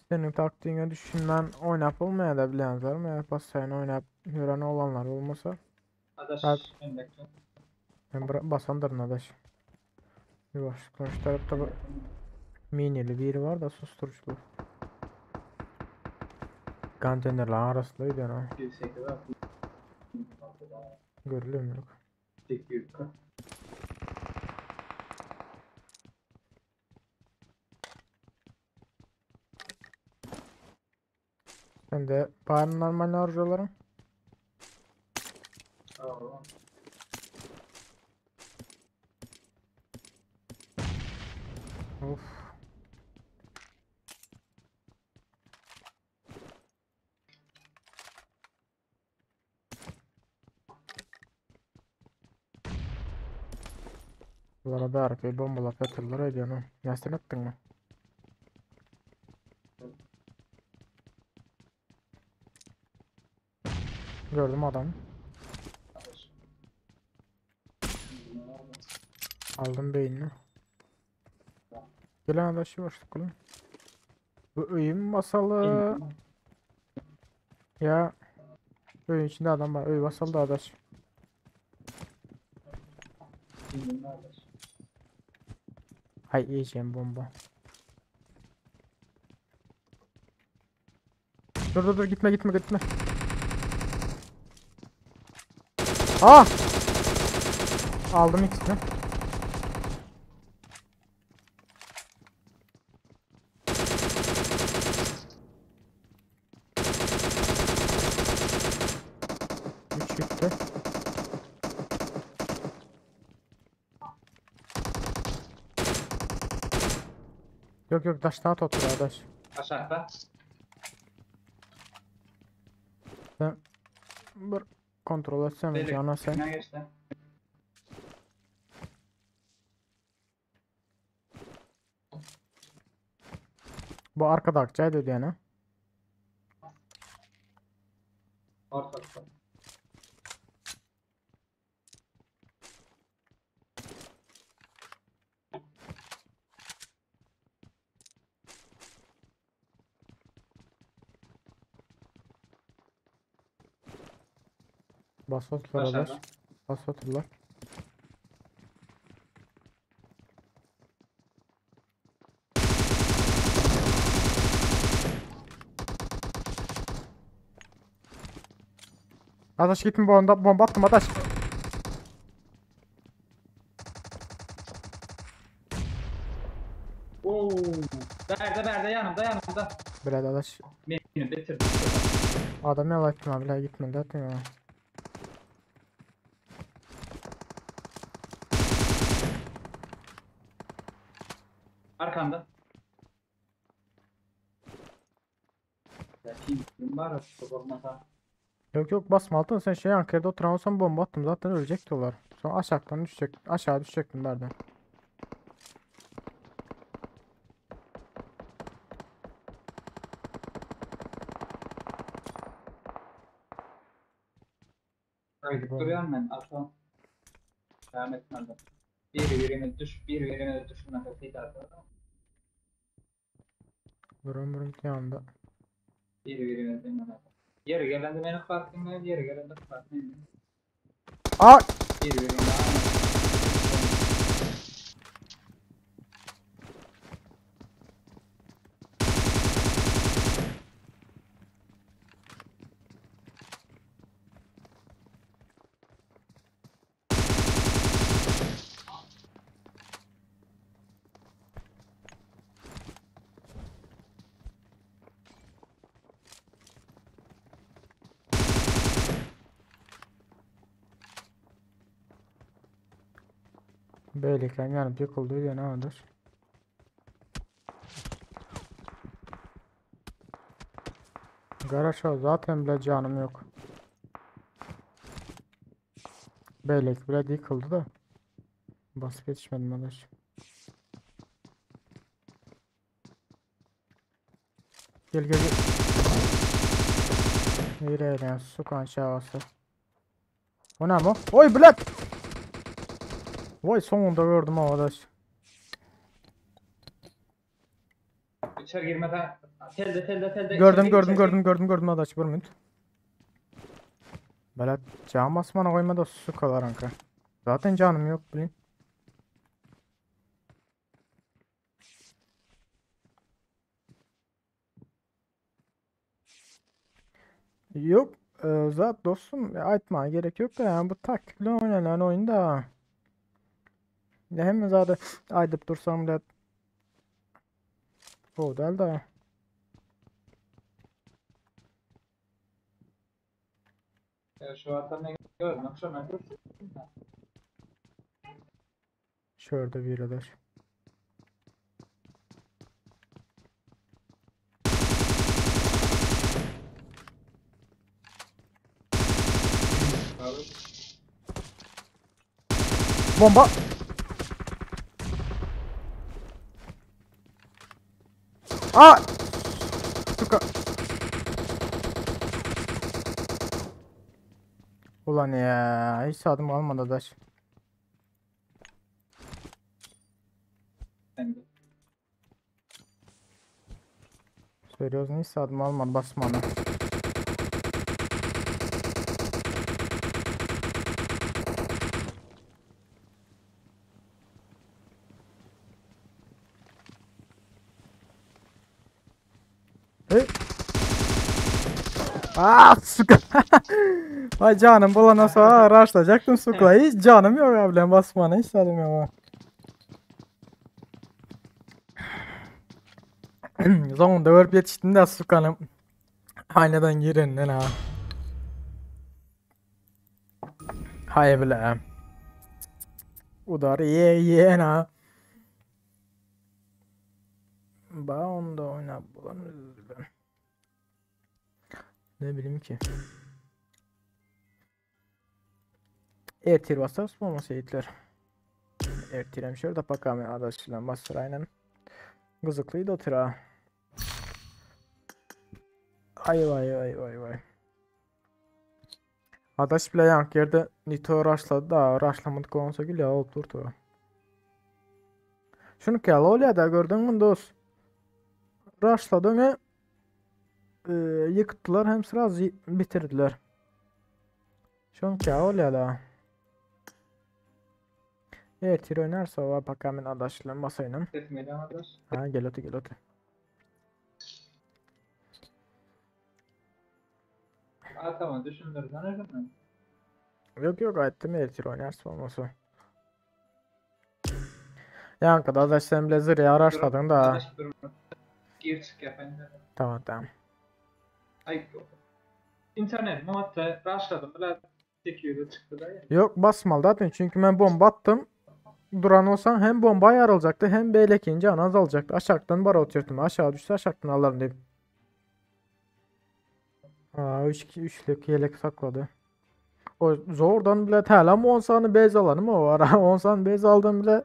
Senin taktiğine düşünmen oynap olmaya da bilenler mi? Ya basayın oynap yören olanlar olmasa. Adaş Bak. ben bekliyorum. Ben basandırın adaş. Yavaş karşı tarafta bu minili biri var da susturuculu. Konteynerlerin arasındaydı yani. 208 6 Görülüyor mu yok? 840. Sen de bari normal harcıyorlarım. Tamam. Of. Bunlara da arkayı bombalap yatırırlar öyle onu. Ya sen attın mı? Gördüm adamı. Aldım beynini. Gelen adaşı başlık oğlum. Bu öyün masalı. Ya öyün içinde adam var. Öy basalı da adaş. Hay yiyeceğim bomba. Dur dur dur gitme gitme gitme. Ah! Aldım ikisini. Üç gitti. Yok yok daş daha otur daş. Aşağıda. Sen bir kontrol etsene Beylik. cana sen. Ne geçti? Bu arkada akçaydı ödeyene. Ortalıkta. Bas oturlar adaş. Aşağıda. Bas oturlar. Adaş gitme bomba, bomba attım adaş. Oo. Berde berde yanımda yanımda. Bile adaş. Beni bitirdi. Adam yalan etme bile gitme zaten ya. Arkanda. Ya kim var çok olmasa. Yok yok basma altın sen şey Ankara'da oturan olsan bomba attım zaten ölecekti onlar. Sonra aşağıdan düşecek aşağı düşecektim nereden. Öyle duruyorum ben aşağı. Devam etmem Bir birine düş, bir birine düşmemesi lazım. Durum durum yanında. Bir birine düşmemesi. Yeri gelende beni farkındayım, yeri gelende farkındayım. Aa! Bir birine aynı. Böylelikle yani yıkıldı diye ne olur. Garaşa zaten bile canım yok. Beylik bile yıkıldı da. Basıp yetişmedim arkadaş. Gel gel gel. Nereye su şavası. O ne bu? Oy bilet! Vay sonunda gördüm arkadaş. İçeri girmeden telde telde telde. Gördüm içeri gir, gördüm içeri gördüm gördüm gördüm adaş bir minut. Böyle cam basmana koyma da su kadar anka. Zaten canım yok bilin. Yok e, zaten dostum aytmaya gerek yok da yani bu taktikle oynanan oyunda. Ya hem zaten aydıp dursam da o değil de. gir. Ya Şu atanı gördüm. Şuna gör. Şurada bir adaş. Bomba. Aa! Suka. Ulan ya, hiç adım almadı adaş. Ben de. Söylüyoruz hiç adım almadı basmadı. Hey. Aa suka. Ay canım bulana sonra araştıracaktım sukla. Hiç canım yok ablam basmana hiç adım yok. Sonunda görüp yetiştim de sukanım. Aynadan girenden ha. Hay bile. Udar ye ye na. Ba onda oyna bulamıyoruz ben. Ne bileyim ki. Ertir basar olmasa yiğitler. Ertirem şöyle bakalım adaşıyla basır aynen. Kızıklıydı o tıra. Ay vay vay vay vay. Adaş bile yank yerde Nito rushladı da rushlamadık olsa gül ya olup durdu. Şunu ki oluyor da gördün mü dost? Rushladı ve e, yıktılar hem sıra bitirdiler. Şunu ki oluyor da. Eğer tir oynarsa var bakalım adaşla masayla. Sesim geliyor mu arkadaş? Ha gel öte gel öte. Atama düşündirsene şunu. Yok yok aytdym ertir oynarys bolmasa. Ýaňky da sen bile zırya araşladyn da. Adaş durma. Gir çık yapayım dedim. Tamam tamam. Ay internet hatta rushladım biraz 800'e çıktı da ya. Yok basmalı zaten çünkü ben bomba attım. Duran olsan hem bomba yarılacaktı hem beyleki canı azalacaktı. Aşağıdan bara oturdum. Aşağı düşse aşağıdan alırım deyip. Aa, 3 üçlük yelek sakladı. O zordan bile təlam 10 sany bez alanım o var. 10 sany bez aldım bile.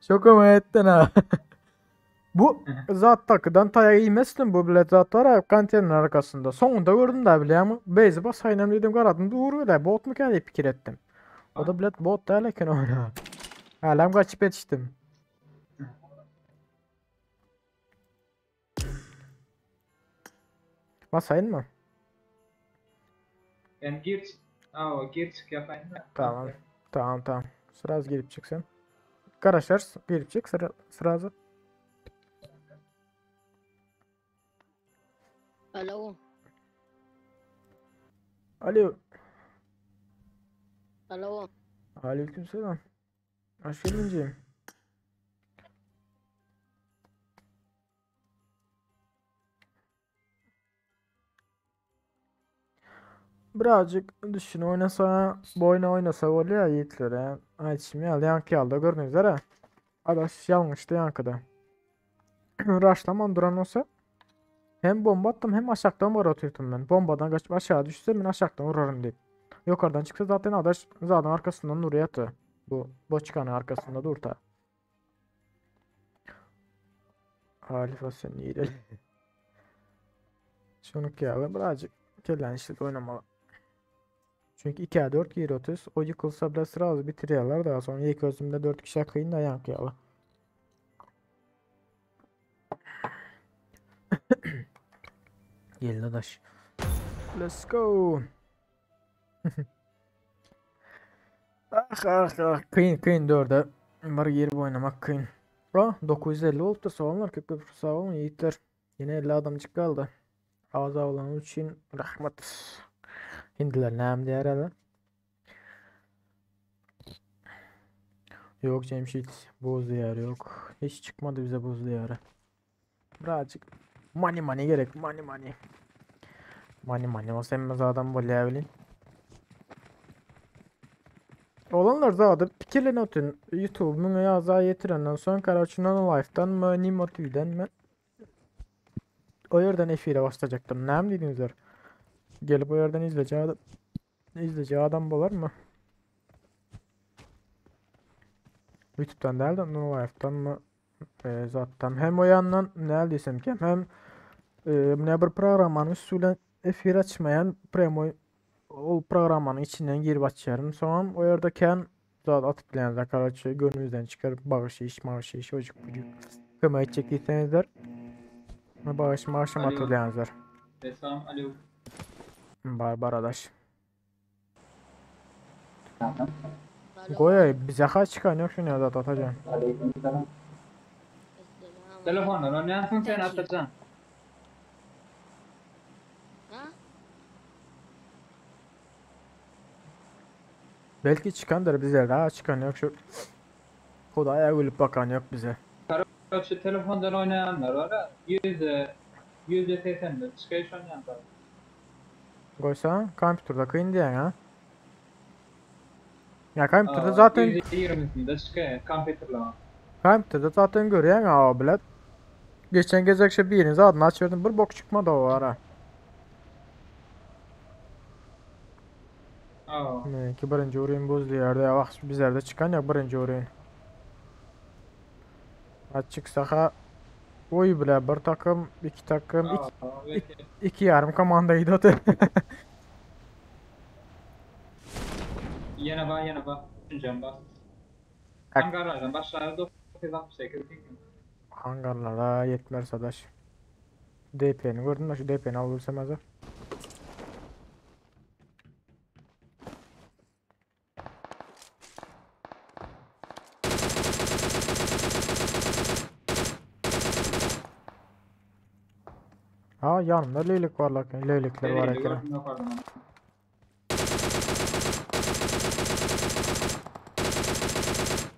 Şok ettin ha. Bu zat takıdan tayağı iymezsin bu bile zat var ha konteynerin arkasında. Sonunda gördüm da bile ama bezi basayım dedim qaradım doğru bile bot mu geldi fikir ettim. O da bile bot değil ki ona. Alem kaçıp yetiştim. Basayın mı? Yani gir Aa, gir çık yapayım da. Tamam. Tamam tamam. Sıraz girip çıksın. Arkadaşlar girip çık sıra, sırazı. Alo, Alo. alo. Aleykümselam. Hoş geldin. Birazcık düşün oynasa, boyuna oynasa oluyor ya yiğitler ya. Ay şimdi ya yankı yalda gördüğünüz üzere. Adaş yanlıştı yankıda. Rushlaman duran olsa hem bomba attım hem aşağıdan var atıyordum ben. Bombadan kaçıp aşağı düşse ben aşağıdan vurarım deyip. Yukarıdan çıksa zaten adaş zaten arkasından oraya attı. Bu boçkanın arkasında dur ta. Halife sen iyi değil. Şunu ki birazcık kellenişli oynamalı. Çünkü 2'ye 4 gir 30. O yıkılsa bile sıra az bitiriyorlar. Daha sonra ilk özümde 4 kişi kıyın da yankıyalım. Gelin adaş. Let's go. Ah ah ah. Kıyın kıyın 4'e. Var girip oynamak kıyın. Ah 950 oldu sağ olun köp köp sağ olun yiğitler. Yine 50 adamcık kaldı. Ağza olan için rahmet. Hindiler nem diğer hele. Yok Cemşit. Buz diyarı yok. Hiç çıkmadı bize buz diyarı. Birazcık money money gerek. Money money. Money money olsa emmez adam bolýa Olanlar zaten pikirlerini atın. YouTube müňe ýaza ýetirenden soň Karaçunan Life'dan mı, Nimo TV'den mi? O yerden efire başlayacaktım. Ne dedinizler? Gelip o yerden izleyeceği adam, izleyeceği adam bular mı? YouTube'dan değil de No Life'dan mı? Zaten hem o yandan ne desem ki hem ne bir programın üstüyle efir açmayan premo o programın içinden girip açarım. Sonra o yerdeken zat atıp bilenler karaçı gönlünüzden çıkarıp bağış iş maaş iş çocuk bucuk kömek çektiyseniz bağış maaşım Alo. atılyanlar. Esam alo. Barbar adaş. Alo. Goya bize kaç çıkan yok şunu ya zat atacağım. Aleykümselam. Esselam. Telefondan oynayansın sen Thank you. atacaksın. Ha? Belki çıkandır bize daha çıkan yok şu. Kudaya gülüp bakan yok bize. Şu telefondan oynayanlar var ya %80'de çıkış oynayanlar. Koysa kompüterde kıyın diyen ha. Ya kompüterde zaten %20'sinde çıkıyor kompüterle. kompüterde zaten görüyorsun abiler. Geçen gece şey biriniz adını açıyordum bir bok çıkmadı o ara. Aa. Ne ki birinci orayın buzlu yerde ya bak bizlerde çıkan yok birinci orayın. Ha çıksa ha oy bile bir takım iki takım iki, Aa, belki. iki yarım komandaydı o. Yine bak yine bak. Düşüncem bak. Hangarlardan başlar 968 Hangarlara yetmez adaş. DP'ni gördün mü? Şu DP'ni alırsam az. Ha yanımda leylek var lakin. Leylekler var Leylek eken. gördüm yukarıdan.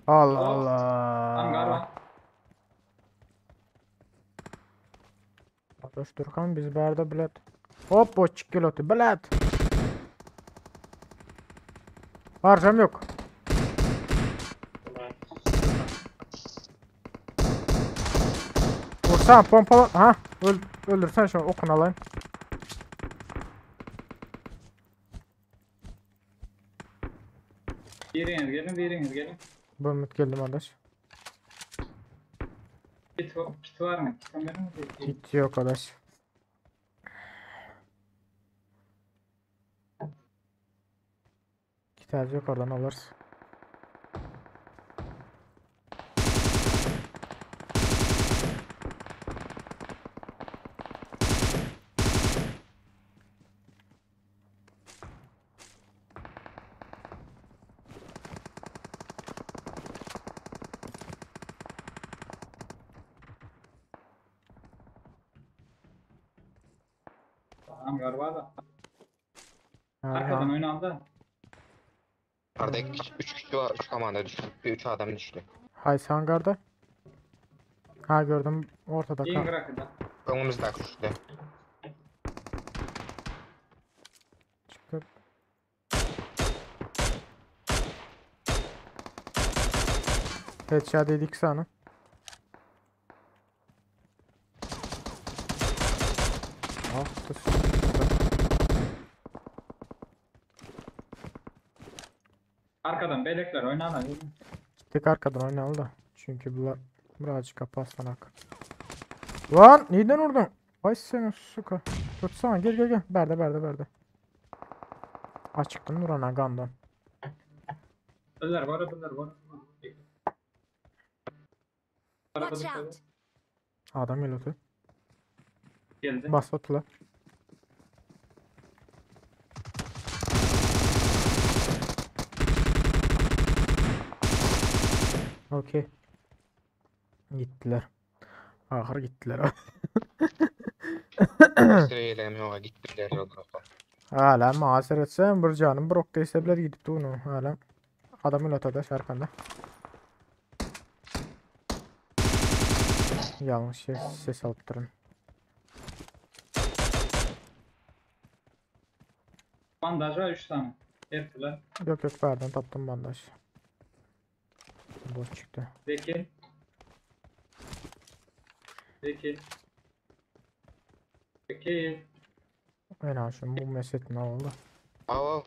Allah Hop. Hangar Allah. var. Adaş Durkan biz barda bilet. Hop boçuk kilotu bilet. Harcam yok. Vursan pompala. Ha öl öldürsen şu okun alayım. Biriniz gelin, biriniz gelin. Bölmüt geldim adaş. Kit, kit var mı? Kit verir mi? Hiç yok adaş. Kitap yok oradan alırız. Hangar var da. Ha, Arkadan ha. oynandı. Arada iki kişi, üç kişi var. Üç komanda düştü. Bir üç adam düştü. Haysi hangarda. Ha gördüm ortada İyi kal. bırakın da. Önümüzde düştü. Çıktı. Headshot dedik sana. Ah, dur. Arkadan belekler oynandı. Gittik arkadan oynayalım da. Çünkü bunlar birazcık kapaslanak. Lan neden vurdun? Vay seni suka. Tutsana gel gel gel. Berde berde berde. Açıktın Nurhan Gandan. Öller var, öller var. Watch out! Adam geliyordu. Geldi. Bas otla. Okey. Gittiler. Ahır gittiler. Söyleyelim yoğa gittiler yolda. Hala muasır etsem bir canım bir okta ise bile gidip onu hala. Adam öyle da arkanda. Yanlış şey, ses alıp durun. Bandaj var 3 tane. Hepsiler. Yok yok verdim taptım bandaj. Boş çıktı. Zeki. Zeki. Zeki. En az bu meset ne oldu? Av av.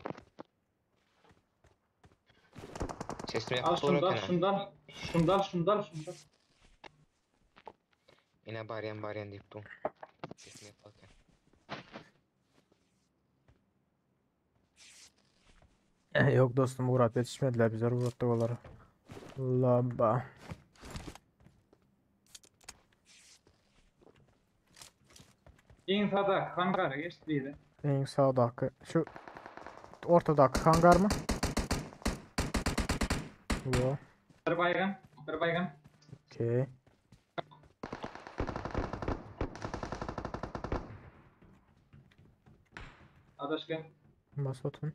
Sesimi Al yapıp şundan, dururken. şundan, şundan, şundan, şundan. Yine baryan baryan deyip dur. Sesimi yaparken. Yok dostum Murat yetişmediler bize Murat onları. Lamba. İnsada hangara geçtiydi. En sağdaki şu ortadaki hangar mı? Bu. Bir baygın, bir baygın. Okey. Adaş gel. Bas otun.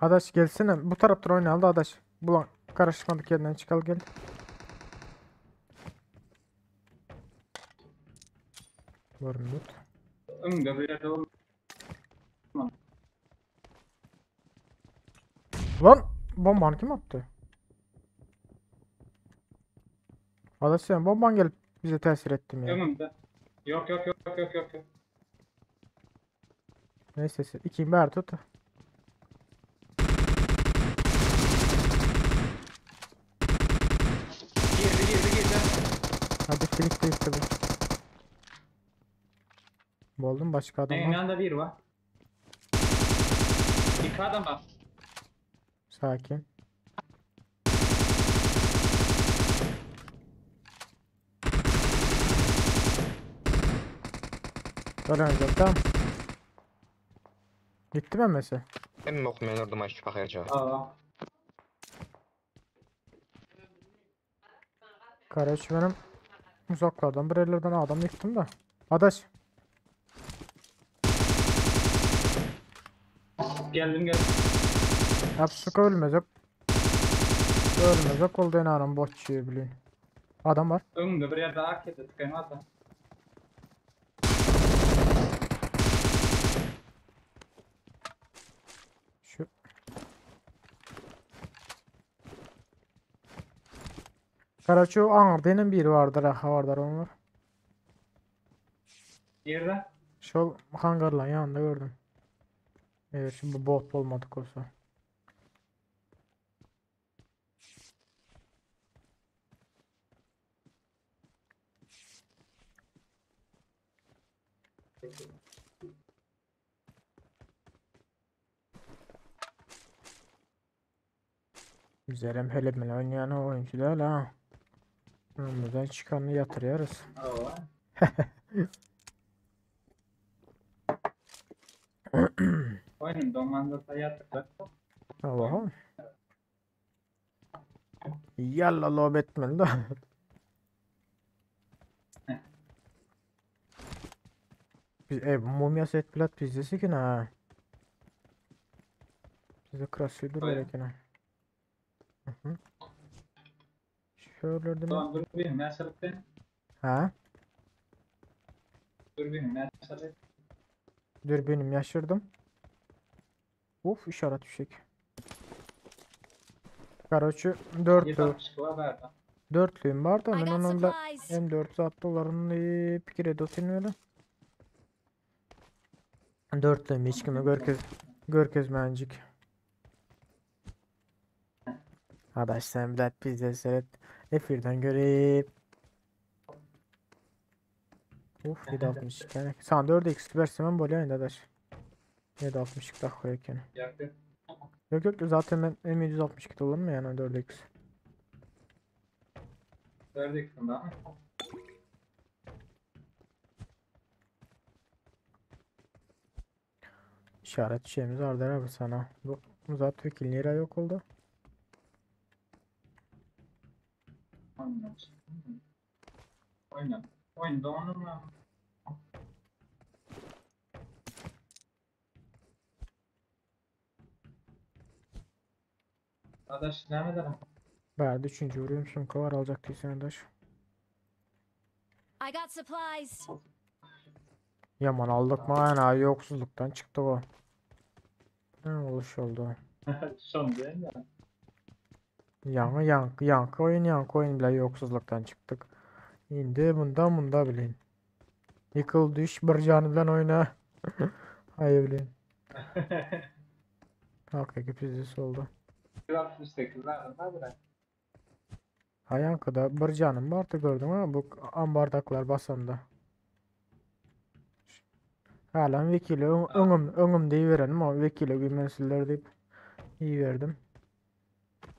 Adaş gelsene. Bu taraftan oynayalım da Adaş. Bulan karışmadık yerden çıkal gel. Varım tut. Önde bir yerde olmaz. Lan bombanı kim attı? Adaş sen bomban gelip bize tesir ettim ya. Önümde. Yok yok yok yok yok yok. Neyse ikinci bir tut. Girdi girdi girdi. Hadi bitti bitti bu. Buldum başka adam Neyin var. yanında bir var. İki adam var. Sakin. Öğreneceğim tamam. Gitti mi mesela? Hem okumayan ordum aç bakayım. Aa. Karaç benim. Uzaklardan bir yerlerden adam yıktım da. Adaş. Geldim geldim. Hepsi ölmezek. Ölmezek oldu en botçuyu bilin. Adam var. Öňde bir ýerde arkada tıkayım ata. Şu. Karaço aňyrda biri vardır ha vardır onlar. Ýerde. Şu hangarların yanında gördüm. Evet şimdi bu bot olmadık olsa. Üzerim hele bile oynayan oyuncu değil ha. Önümüzden çıkanı yatırıyoruz. Hawa. Oýnum domanda ýatyrlar. Allah'ım. Yalla lob etmeli de. Biz mumya set plat pizzesi ki ha. Bize krasıydır Öyle. öyle ki ne. Hı hı. Şöyle mi? Tamam dur bir näçelikde? Ha? Dur bir näçelik? Dürbünüm yaşırdım. Uf işaret fişek. Короче, dörtlü. 762 var bärde. Dörtlüğüm var da I ben got onun da supplies. M4 zat dolarını pikir edotin öyle. Dörtlüğüm hiç kime görkez görkezmencik. Adaş sen bilet pizza seyret. Efirden göreyim. Uf 762 yani. Sana 4x versem ben böyle oyunda adaş. 762 dakika koyarken. Ýerde. Yok yok zaten ben M762 dolarım mı yani 4x. 4 da. İşaret şeyimiz vardır abi sana. Bu zat vekil nereye yok oldu? Oýnum. Oýnum. Oýun donum. Adaş näme ederim? Bayağı üçüncü vuruyorum sumka var alacak değilsen adaş. I got supplies. Yaman aldık mı yani yoksuzluktan çıktı bu. Ne oluş oldu? Şon diýen ya. Yankı yankı yankı oyun yankı oyun bile yoksuzluktan çıktık. İndi bunda bunda bilin. Yıkıl düş bir canı bilen oyna. Hayır bilin. Hakiki pizzası oldu. 168 lazım da bire. Ha yankıda bir canım vardı gördün mü? Bu ambardaklar basanda. Hala vekili öňüm öňüm deyiverenim o vekili gümensiler deyip iyi verdim.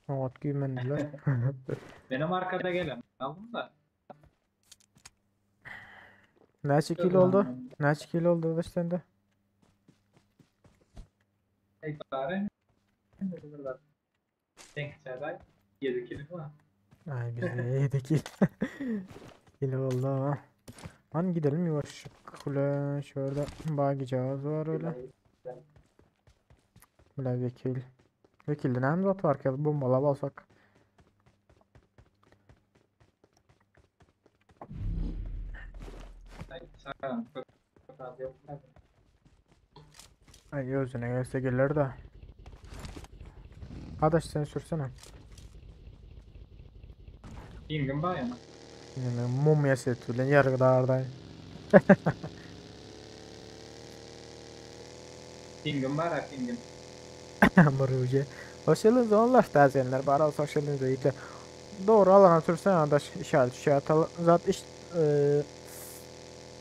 Ot gümendiler. Benim arkada gelen aldım da. Neçe kilo oldu? Neçe kilo oldu da sende? Tek bari. Denk çaday. 7 kilo var. Ay biz de 7 kilo. Kilo oldu ama. Hani gidelim yavaş kule şöyle bagicağız var öyle. Bile vekil. Vekilde ne zat var ki bombalar alsak. Ay özüne gelse gelir de. Adaş sen sürsene. Ingin bayan. Yani mumya seti bilen yargıdardayım. Ingin bar ha ingin. Mırıcı. Hoş geldiniz onlar tazenler. Bari olsa hoş geldiniz de Doğru alana sürsene adaş işaret işaret al. Zat iş eee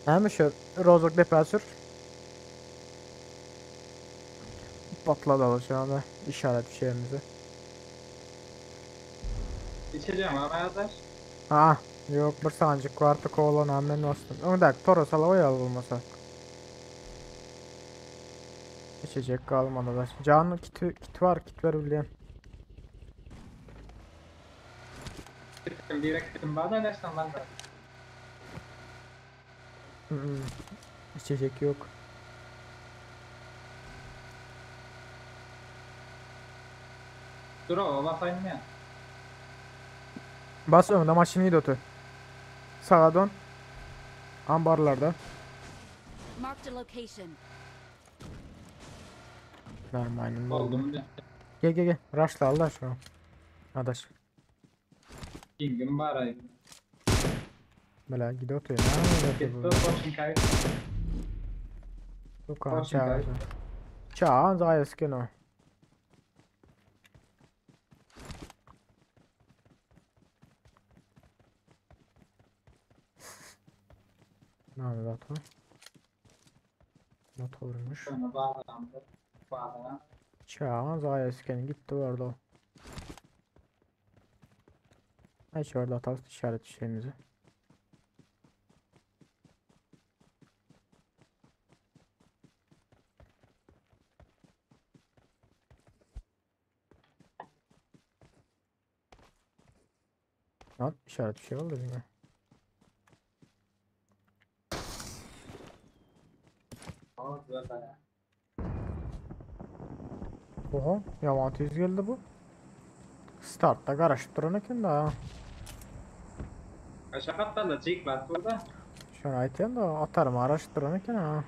Hem şu Rozok depa sür. Patladı şu anda işaret şeyimizi. İçeceğim ama adaş. Ha yok bir sancık vardı kovalan hemen olsun. Öndeki Toros ala oyal olmasa. İçecek kalmadı da. Canlı kit, kit var kit ver bileyim. Gittim direkt gittim bana dersen ben de. İçecek yok. Dur o basayım ya. Bas önde maşını otur. Sağa dön. Ambarlarda. Marked a location. Normalim oldu. Oldum de. Gel gel gel. Rushla al da şunu. Adaş. Gingim var ay. Bela gidiyor oturuyor. Ne Gitti bu? koşun kayıp. Tukan Koşun çağ. kayıp. Çağ zayas o. Ne oldu o? Motormuş. Sonra bağlandı. Bağlanan. Çağ zayas gitti orada o. Hiç orada atalım işaret şeyimizi. Lan işaret bir şey oldu yine. Oha, yaman tez geldi bu. Startda garaşıp duran eken da. Kaşa katlarla cik var burada. Şunu aytayım da atarım araşıp duran eken ha.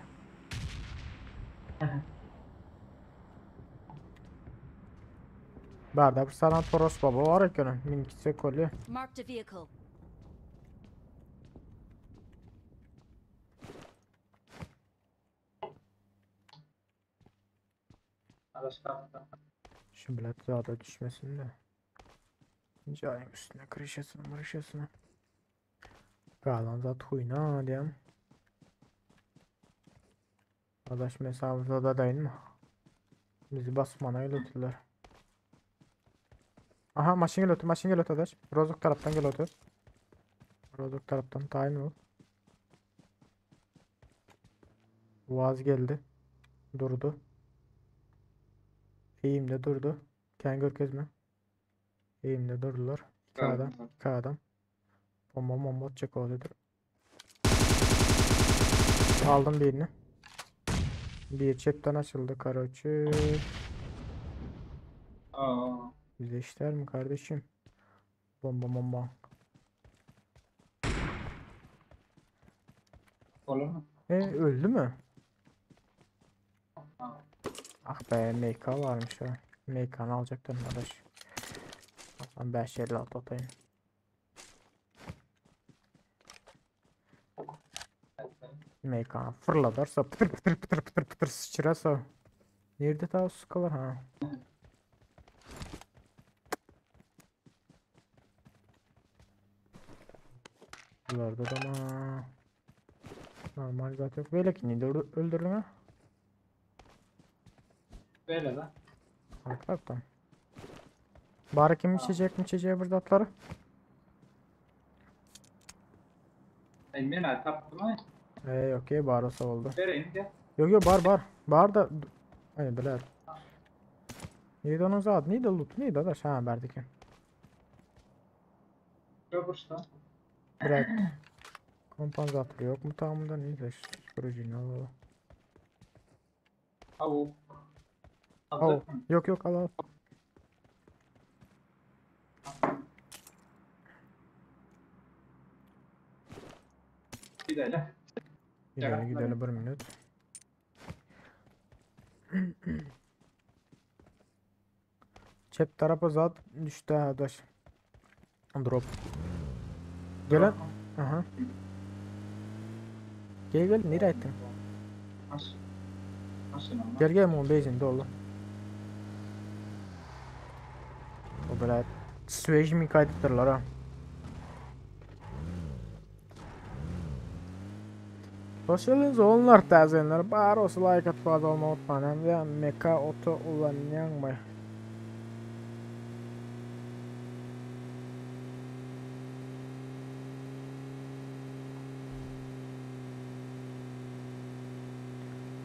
Barda bir sana Toros baba var eken. Minkisi koli. Marked a vehicle. Araç kaptı. Şu bilet zada düşmesin de. Cayın üstüne kırışasını mırışasını. Galan zat huyna diyem. Adaş mesafede da değil mi? Bizi basmana götürdüler. Aha maşın geliyor, maşın geliyor adaş. Rozok taraftan geliyor. Rozok taraftan tayin ol. Vaz geldi. Durdu. Eğimde durdu. Ken görkezme. Eğimde durdular. İki adam. İki adam. Bomba bomba atacak oldu. Aldım birini. Bir çepten açıldı karaçı. Aa. Bize işler mi kardeşim? Bomba bomba. Olur mu? E öldü mü? Ah be MK varmış ha. MK'nı alacaktım arkadaş. Ben 556 atayım. MK'nı fırladarsa pıtır pıtır pıtır pıtır pıtır sıçrasa. Nerede ta sıkılır ha? Buralarda da ama normal zaten yok. Böyle ki ne öldürdün ha? Böyle de. Arka taraftan. Bari kim içecek mi içeceği burada atları? Ben men tapdym ay. Ee, okey bar olsa oldu. Vereyim gel. Yok yok bar bar. Bar da Hani biler. Neydi onun adı? Neydi loot? Neydi adaş? Ha berdiki. Köpürçde. Bırak. Kompansatör yok mu tamamında? Neyse şu ne alalım. Avuk. Al. Yok yok al al. Gidelim. Gidelim gidelim bir minut. Çep tarafa zat düştü ha adaş. Drop. Gelen. Aha. Gel gel nereye ettin? Gel gel mon beyzin dolu. O böyle svež mi kaydettirler ha. Hoş geldiniz onlar täzeler. Bar olsa like atıp abone olmayı unutmayın. Hem de Meka Oto ulanyan mı?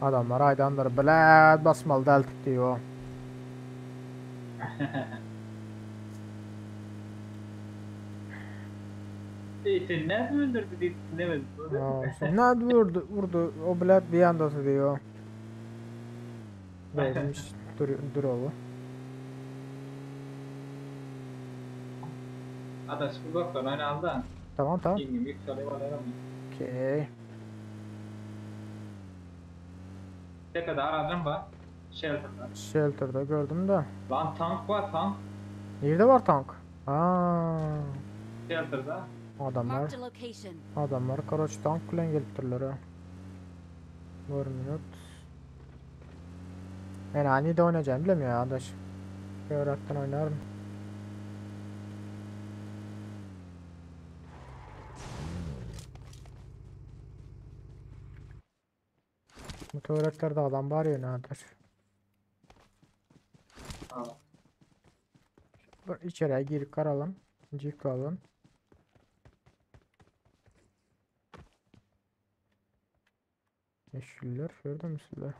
Adamlar aydandır. Bilet basmalı deltik diyor. Ey sen nädip öldürdi diýip demedim. Ha, sen nädip vurdu, vurdu o bilet bir yandasy diýýär. Dogrymış, dur, dur oba. Adaş uzakdan oýnaly da. Tamam tamam. Pingim ýükselip alarım. Okey. Tepede aracım var. Shelter'da. Shelter'da gördüm de. Lan tank var tank. Nerede var tank? Ha, Shelter'da. adamlar Marked a location. adamlar karoç tank bilen gelipdirler ha. Bir minut. Men hani de oynayacağım bilemiyorum ya adaş. Öğretten oynarım. Bu töreklerde adam var ya ne adaş. Tamam. Dur içeriye girip karalım. Cik alın. Yeşiller, şurada mısınlar?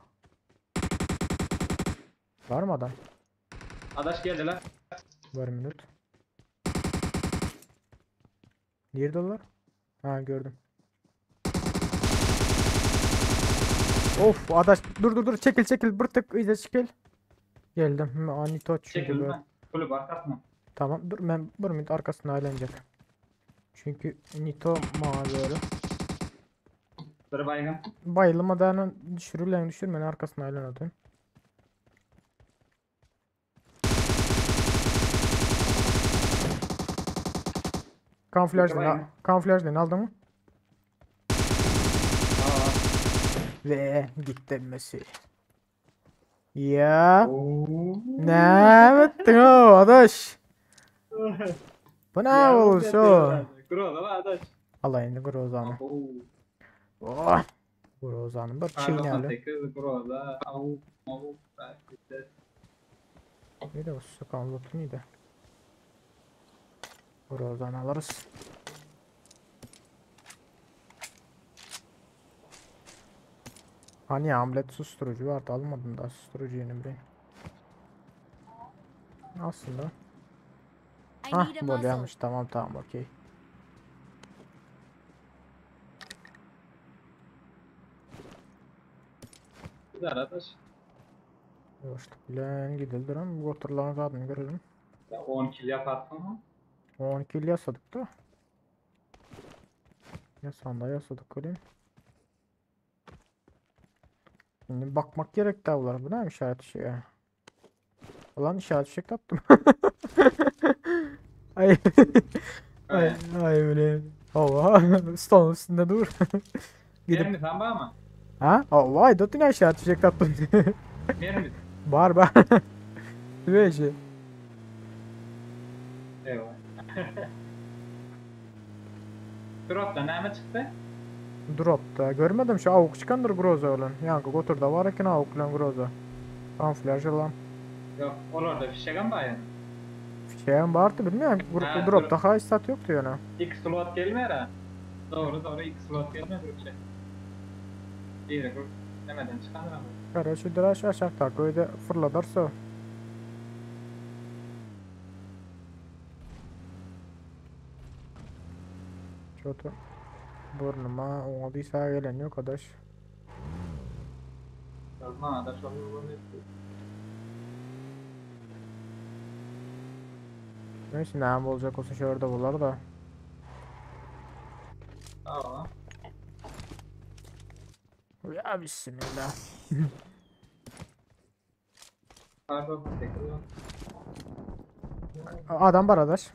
Var mı adam? Adaş geldiler. Bir minut. Nerede onlar? Ha gördüm. Of adaş dur dur dur çekil çekil bir tık iyice çekil. Geldim. Hı, Ani toç çünkü Çekildi böyle. mi? Kulüp arkasına. Tamam dur ben bir minut arkasına aylanacak. Çünkü Nito mavi böyle. Dur baygın. Bayılmadan düşürürler düşürmenin arkasına aylan atayım. Kamuflaj Baygın. ne? Kamuflaj ne aldın mı? Aa. Ve gitti Messi. Ya Oo. ne ettin o adaş? Bu ne olmuş o? Groza var adaş. Allah indi Groza'nı. Oo. Oh. Groza'nı bir çiğneli. 98 Groza. Au. Au. Neydi o sıkan lotu neydi? Groza'nı alırız. Hani amlet susturucu vardı almadım da susturucu yeni bir. Aslında. I Hah need a muzzle. bolýarmyş tamam tamam okey. Güzel adaş. Ýoşluk bilen gidildir ama bu oturulan zadını görelim. Ya 10 kill yaparsın ha. 10 kill yasadık da. Yasanda yasadık göreyim. Şimdi bakmak gerek davlar. Bu ne işaret şey ya? Ulan işaret şey yaptım. Ay. Ay ay öyle. Allah. Stolun üstünde dur. Gidip Mermi sen var mı? ha? Allah dot yine işaret fişek attım. Mermi. Bar bar. Böyle Eyvah. Drop'ta näme çykdy? Drop'ta görmedim şu avuk çıkandır Groza olan. Yankı goturda var eken avuk bilen Groza. Kamuflaj olan. Yok, olarda fişegem bar yani. Fişeğim vardı bilmiyorum. Ha, Drop'ta hiç sat yoktu yani. İlk slot gelmeýär ha. Doğru doğru ilk slot gelmeýär bir şey. Bir grup demeden çıkandır ama. Kara şu dıraş aşağı öyle fırladarsa. Çotu. Burnuma olduysa gelen yok adaş. Yazma adaş olur olur. Neyse ne olacak olsun şöyle bular da. Tamam. Ya bismillah. Pardon, tekrar. Adam var adaş.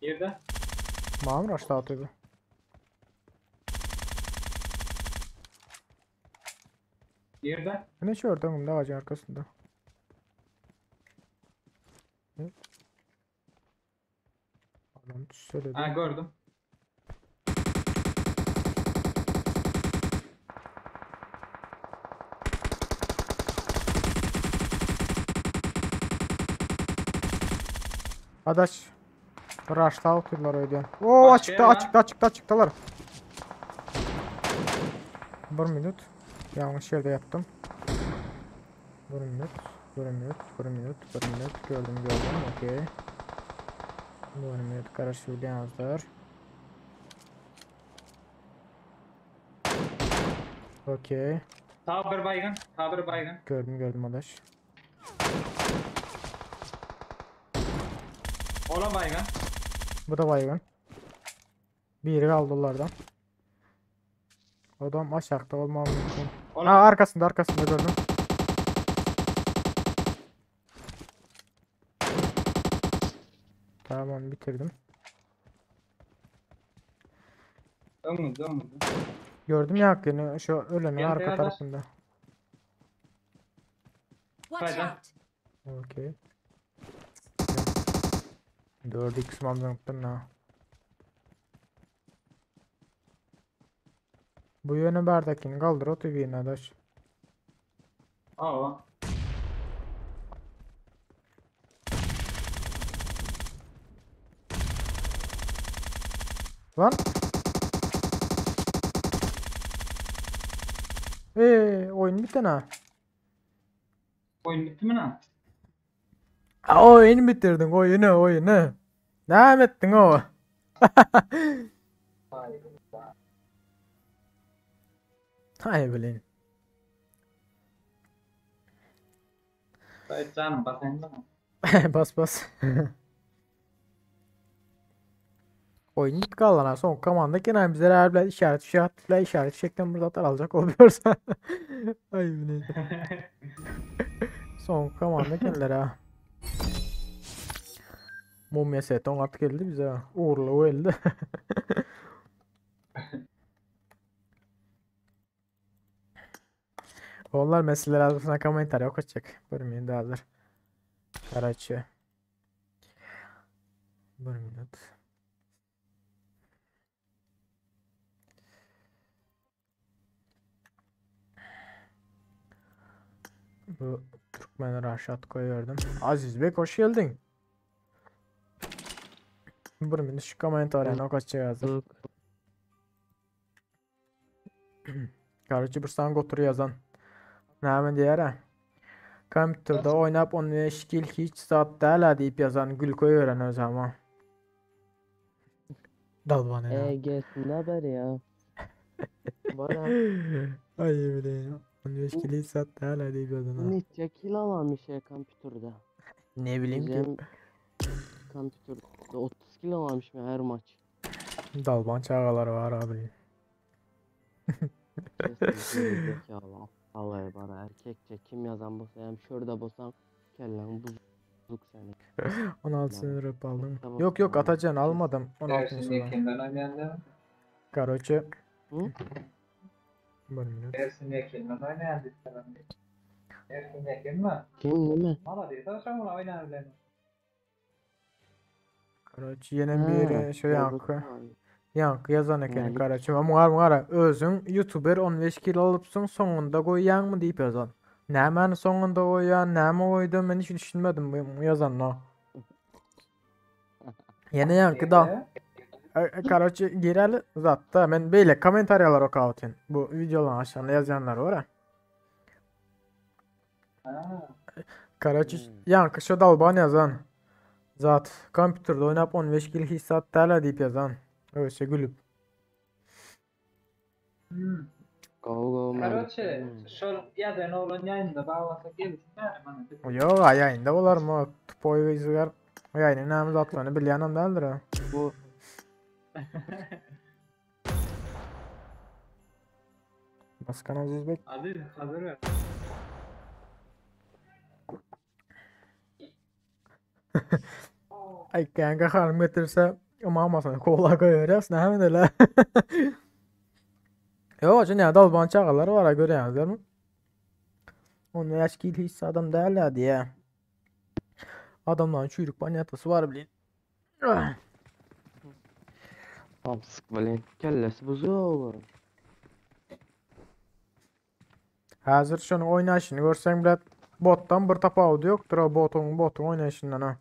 Girdi. Mamur aşağı atıyordu. Girdi. Ne şu orada ağacın arkasında. Hı? Adam söyledi. Ha gördüm. Adaş. Rush'ta atıyorlar öyle. Oo Başka açıkta yer lan. açıkta açıkta açıktalar. Bir minut. Yanlış yerde yaptım. Bir minut. Bir minut. Bir minut. Bir minut. Gördüm gördüm. Okey. Bir minut garaşylýanlar. Okey. Sağ bir baygın, sağ bir baygın. Gördüm gördüm adaş. Ola baygın. Bu da baygın. Biri kaldı onlardan. Adam aşağıda olmam mümkün. Ola. Ha arkasında arkasında gördüm. Tamam onu bitirdim. Önümüzde, önümüzde. Gördüm ya hakkını şu ölenin Gel arka beraber. tarafında. Watch Haydi. out! Okey. 4x mamzanıptım ha. Bu yönü bardakini kaldır o tübiyini adaş. Aa. Lan. Eee oyun biten ha. Oyun bitti mi lan? Ha, oyunu bitirdin oyunu oyunu. Devam ettin o. Hayır. Hay bileyim. Hayır canım basayım da mı? Bas bas. Oyun bitti kalan son komanda gene bize her işaret işaret işaret şeklinde burada atar alacak oluyorsa. Ay bileyim. Son komanda kendileri ha. Mumya seton at geldi bize. ha. Uğurlu geldi. Onlar meseleler arasında komentar yok açacak. Bir minut hazır. Karaçı. Bir minut. Bu Türkmen Raşat koyuyordum. Aziz Bey hoş geldin. Bir minut şu komentarını okuyacak hazır. Karaçı bir san gotur yazan. Näme diýär ha? Kompýuterde oýnap 15 kill hiç zat däl diýip yazan gül koýuran öz ama. Dalban ya. E gelsin ne haber ya? Bana Ay bileyim. 15 kill hiç zat däl diýip yazan. ha. neçe kill alamış ya kompüterde. Ne bileyim ki. Bizim kompüterde 30 kill alamış mı her maç? Dalban çağaları var abi. Kesin gerizekalı aptal bana erkekçe kim yazan bolsa hem şurada bolsan kellen buzuk seni. 16 rap aldım. Tamam, Yok yok tamam. Atacan almadım. 16. Dersin sıra. kimden oynayan Karoçe. Hı? Bir minut. Dersin kimden oynayan Dersin kim mi? Kim değil mi? Valla değil, sen bunu oynar bilen. Karoçe yine bir şey yankı. Yankı yazan ekeni Yani- Karaçı. Ama muar özün YouTuber 15 kilo alıpsın sonunda koyan mı deyip yazan. Ne ben sonunda koyan, ne mi koydum ben hiç düşünmedim bu bu yazan no. Yine yankı da. Karoçe gireli zatta ben böyle komentaryalar okavtın. Bu videoların aşağına yazanlar var ha. Ha. Karaçı Hmm. yankı şu dalban yazan. Zat kompüterde oynap 15 kilo hissat däl deyip yazan. Öyle gülüp. Hmm. Go go Karoçe, şol yazan oğlan yayında bağlasa gelsin yani bana. Yok yayında olar mı? Tupoy izler. Yayının näme zatlaryny bilýänem däldir ha. Bu Başkan Aziz Bey. Aziz hazır ver. Ay kanka hanım getirse mamasyny kola koyarys näme dele. Yok ne dalban çağalar var ha görýäňizmi? Onu yaş kill hiç adam däl diye. Adamların çüýrük panýatasy var bilin. Ah. tam sık bilen kellesi buzuk. Hazır şunu oýnaşyny görseň bile botdan bir tapawudy ýokdur o botun botun oýnaşyndan ha.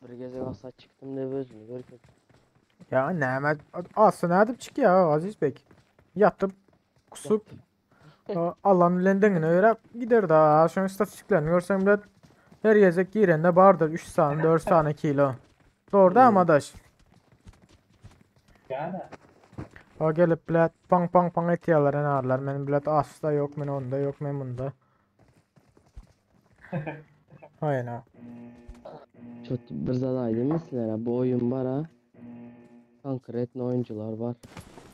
Bir gece basa çıktım da özünü görkem. Ya näme aslında nädip çykýar Aziz Bey. Yatyp kusup Allah'ın bilen deňine öýräp gider da. Şoň istatistiklerini görseň bile. Her gezek girende bardyr 3 sany 4 sany kilo. Dogry dämi adaş? Yani. O gelip bilet paň paň paň etýärler enarlar. Men bilet asla yok, men onda yok, men bunda. Hayna. Çok bir zat aýdym sizlere bu oyun bar ha. Konkretli oyuncular var.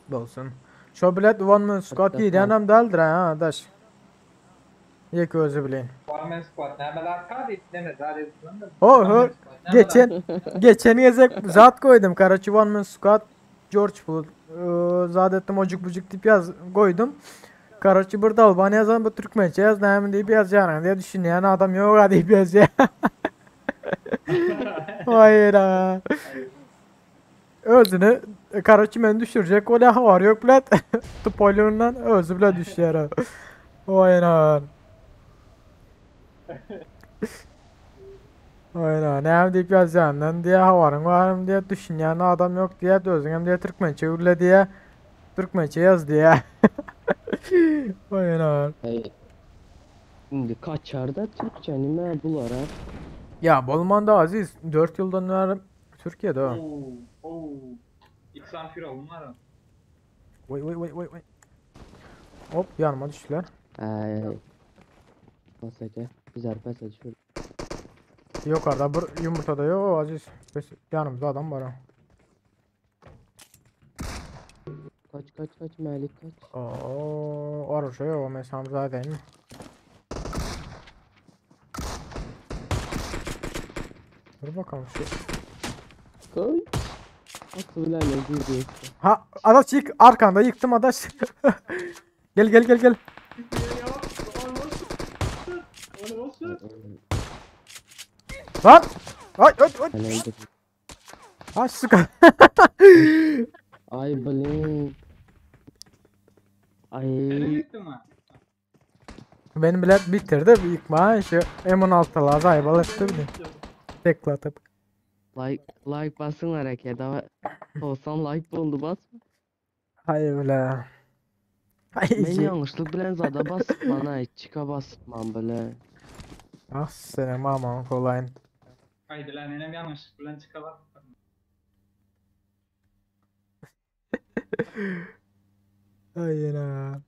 Bolsun. Şo bilet one man squad Hatta diýýän däldir ha adaş. Yek özü bilen. One man squad. Nämeler kady? Näme zat edip Ho ho geçen geçen gezek zat koydum. Karaçi one man squad George Bull zat ettim ocuk bucuk tip yaz koydum. Karaçi burada Albanya yazan bu Türkmençe yaz näme diýip ýazýar diye düşünýän adam yok ha diýip ýazýar. Hayır ha. Özünü Karaçi men düşürecek o ne var yok bilet. Tupoylundan özü bile düşüyor ha. Vay lan. Aynen. Näme diýip ýazýandan diýe habaryň barym diýe düşünýän adam yok diýe özüňem diýe türkmençe ürle diýe türkmençe ýaz diýe. Aynen. Hey. Şimdi kaçar da Türkçe nime bulara. Ya Bolman da Aziz 4 ýyldan bäri Türkiýede o. Oo, oo. İksan Firavun var. Vay vay vay vay vay. Hop yanıma düştüler. Ey. Basake. Güzel pes düşür. Yok arada bir yumurta da yok Aziz. Biz yanımızda adam var ha. Kaç kaç kaç Melik kaç. Oo, oruşa yok mesela zaten. Dur bakalım şu. Kaç. Nasıl bilen ne diyor? Ha adaş yık arkanda yıktım adaş. gel gel gel gel. Lan! Ay ay ay. Ben öldüm. Ha sıkı. Ay blin. Ay. Benim bilet bitirdi yıkma şu M16'lar zaybal etti beni. Teklatıp. Like like basın hareket ama olsan like oldu bas. Hayır bile. Ay Ben iki. yanlışlık bilen zada basıp bana çıka basıp böyle. Ah senin aman kolayın. Haydi lan enem yanlış bilen çıkalım. Ay ha.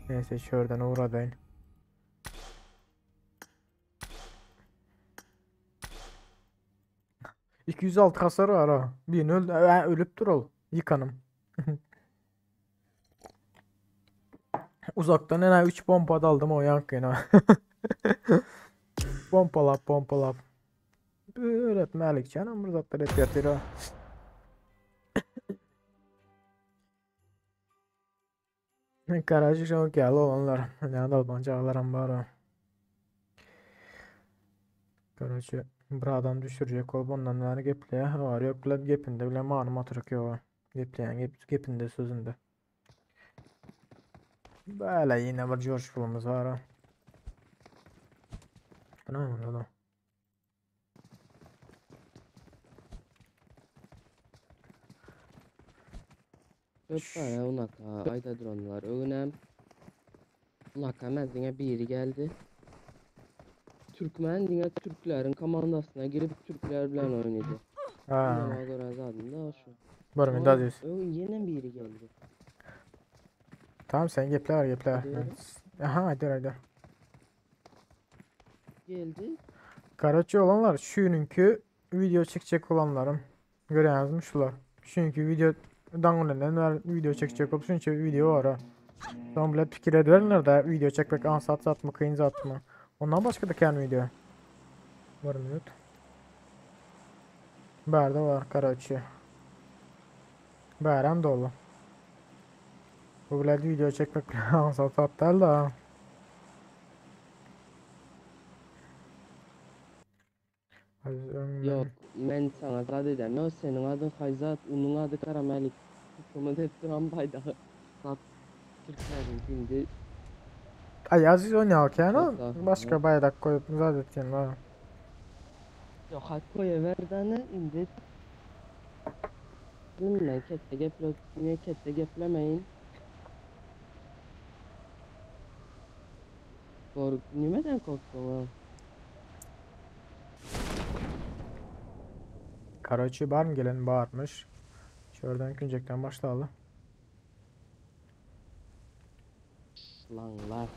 Neyse şuradan uğradayım. ...206 hasarı var ha. Birini öldü, ölüp dur ol. Yıkanım. Uzaktan en 3 pompa da aldım o yankına. Pompalap pompalap. Öğretmelik canım burada et yatır ha. Garajı çok geldi olanlar. Ne albancalaram var ha. Garajı bir adam düşürecek olup ondan beri gepleye var yok bile gepinde bile manım oturup yok. Gepleyen gep, gepinde sözünde. Böyle yine bir George pulumuz var ha. Bu ne oldu? Köp var unaka ayda dronlar öğünem. Unaka mezine biri geldi. Türkmen diňe Türklerin komandasına girip Türkler bilen oynadı. Ha. Ona göre zaten da şu. Var mı Aziz? Öğün yine biri geldi. Tamam sen gepler gepler. Gidiyorum. Aha hadi hadi. Geldi. Karaçı olanlar şununki video çekecek olanlarım. Göre yazmışlar. Çünkü video dangolenler video çekecek olup çünkü video var ha. Tamam bile fikir ederler de video çekmek ansat satma kıyın satma. Ondan başka da kendi video. Var minut. Berde var Karaçı. Berem dolu. Bu bile video çekmek ansat sat da. Yok ben sana zat edem. Yok senin adın Hayzat, onun adı Karamelik. Tutumu hep duran baydağı. Zat Türklerin şimdi Ay Aziz oynarken o Estağfurullah. başka bayrak koyup zat etken var. Yok hak koyuverdene indi. Bilmem kette geple, niye kette geplemeyin. Kork, nimeden korktun ha? Karaçi bar mı gelen barmış. Şuradan küncekten başlayalım. Lanlar.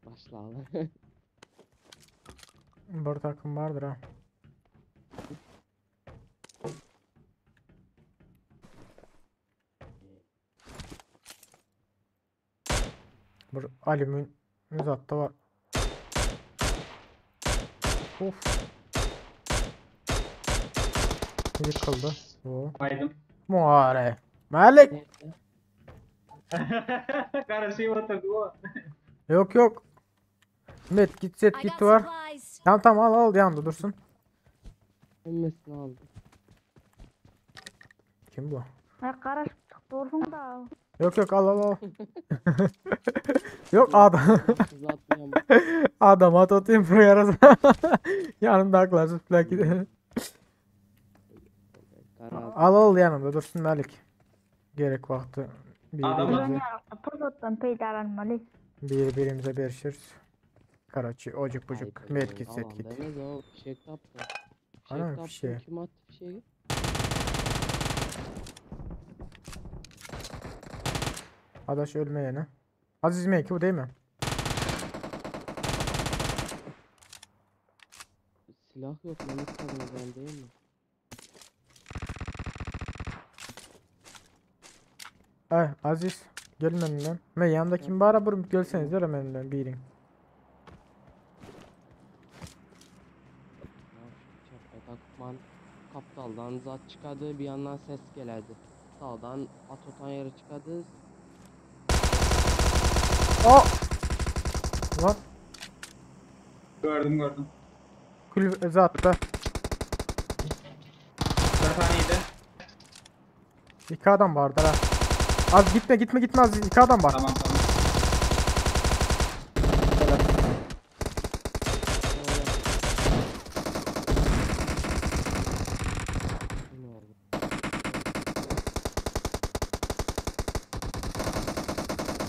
Başla. Bir takım vardır ha. Bir alümin uzatta var. Of. Yıkıldı. O. Baydım. Muhare. Malik. Karışıyım oturdu o. Yok yok. Met git set I git got var. supplies. Tamam tamam al al yanında dursun. Hemmesini aldım. Kim bu? Ha karışıp dursun da. Yok yok al al al. Yok adam. Uzatmayayım. Adam at atayım buraya arasına. Yanımda aklasız plaki. Karar. Al al yanımda dursun Malik. Gerek vakti Adamı- birbirimize, Fırsattan peydalanmalı. birbirimize berişiriz. Karaçi, ocuk bucuk, Ay, med git set alan git. demez o fişek taptı. Fişek Anam, taptı, fişeği. Kim attı fişeği? Adaş ölmeyene. Aziz Meki bu değil mi? Silah yok lan hiç ben değil mi? Ay Aziz gelin önümden. Me yanımda kim var burum gelseniz de önümden birin. Ya şu çapraz akman kaptaldan zat çıkadı bir yandan ses geledi. Sağdan at otan yere çıkadı. O! Lan Gördüm gördüm. kulüp zatta. Bir taneydi. İki adam vardı ha. Az gitme gitme gitme Aziz iki adam var. Tamam tamam. Ne oldu?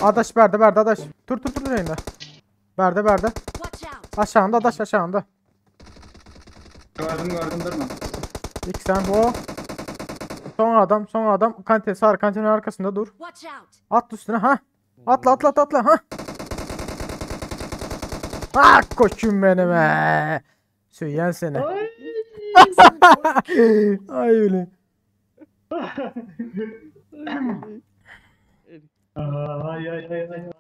Adaş berde berde adaş. Tur tur tur yayında. Berde berde. Watch out. Aşağında adaş aşağında. Gördüm gördüm durma. İki sen o. Son adam son adam. Kantin sağ kantinin arkasında dur. Watch out. At üstüne ha. Atla atla atla atla ha. Ah koçum benim he. Söyleyen seni. Ay öyle. Ay ay ay ay. ay.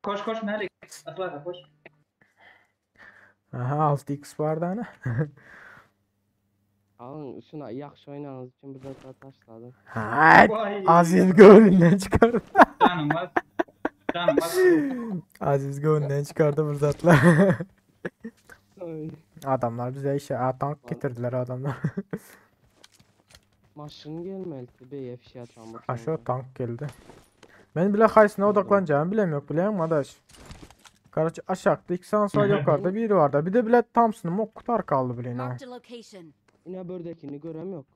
Koş koş Melik. Atla koş. Aha 6x vardı ana. Alın şuna yaxşı oynadığınız için bir zat taşladım. Ha, Vay. Aziz gönlünden çıkardı. Canım var. Canım var. Aziz gönlünden çıkardı fırsatla. Ay. Adamlar bize işe Aa, tank getirdiler adamlar. Maşın gelmeli beye fişe atan bu. Aşağı tank geldi. Ben bile kaysına odaklanacağımı bilemiyorum biliyor musun adaş? Karaç aşağıda iki sağ sağ yukarıda biri vardı. Bir de bile Thompson'ın o kutar kaldı bile ha. Marked a location. Yine bördekini görem yok.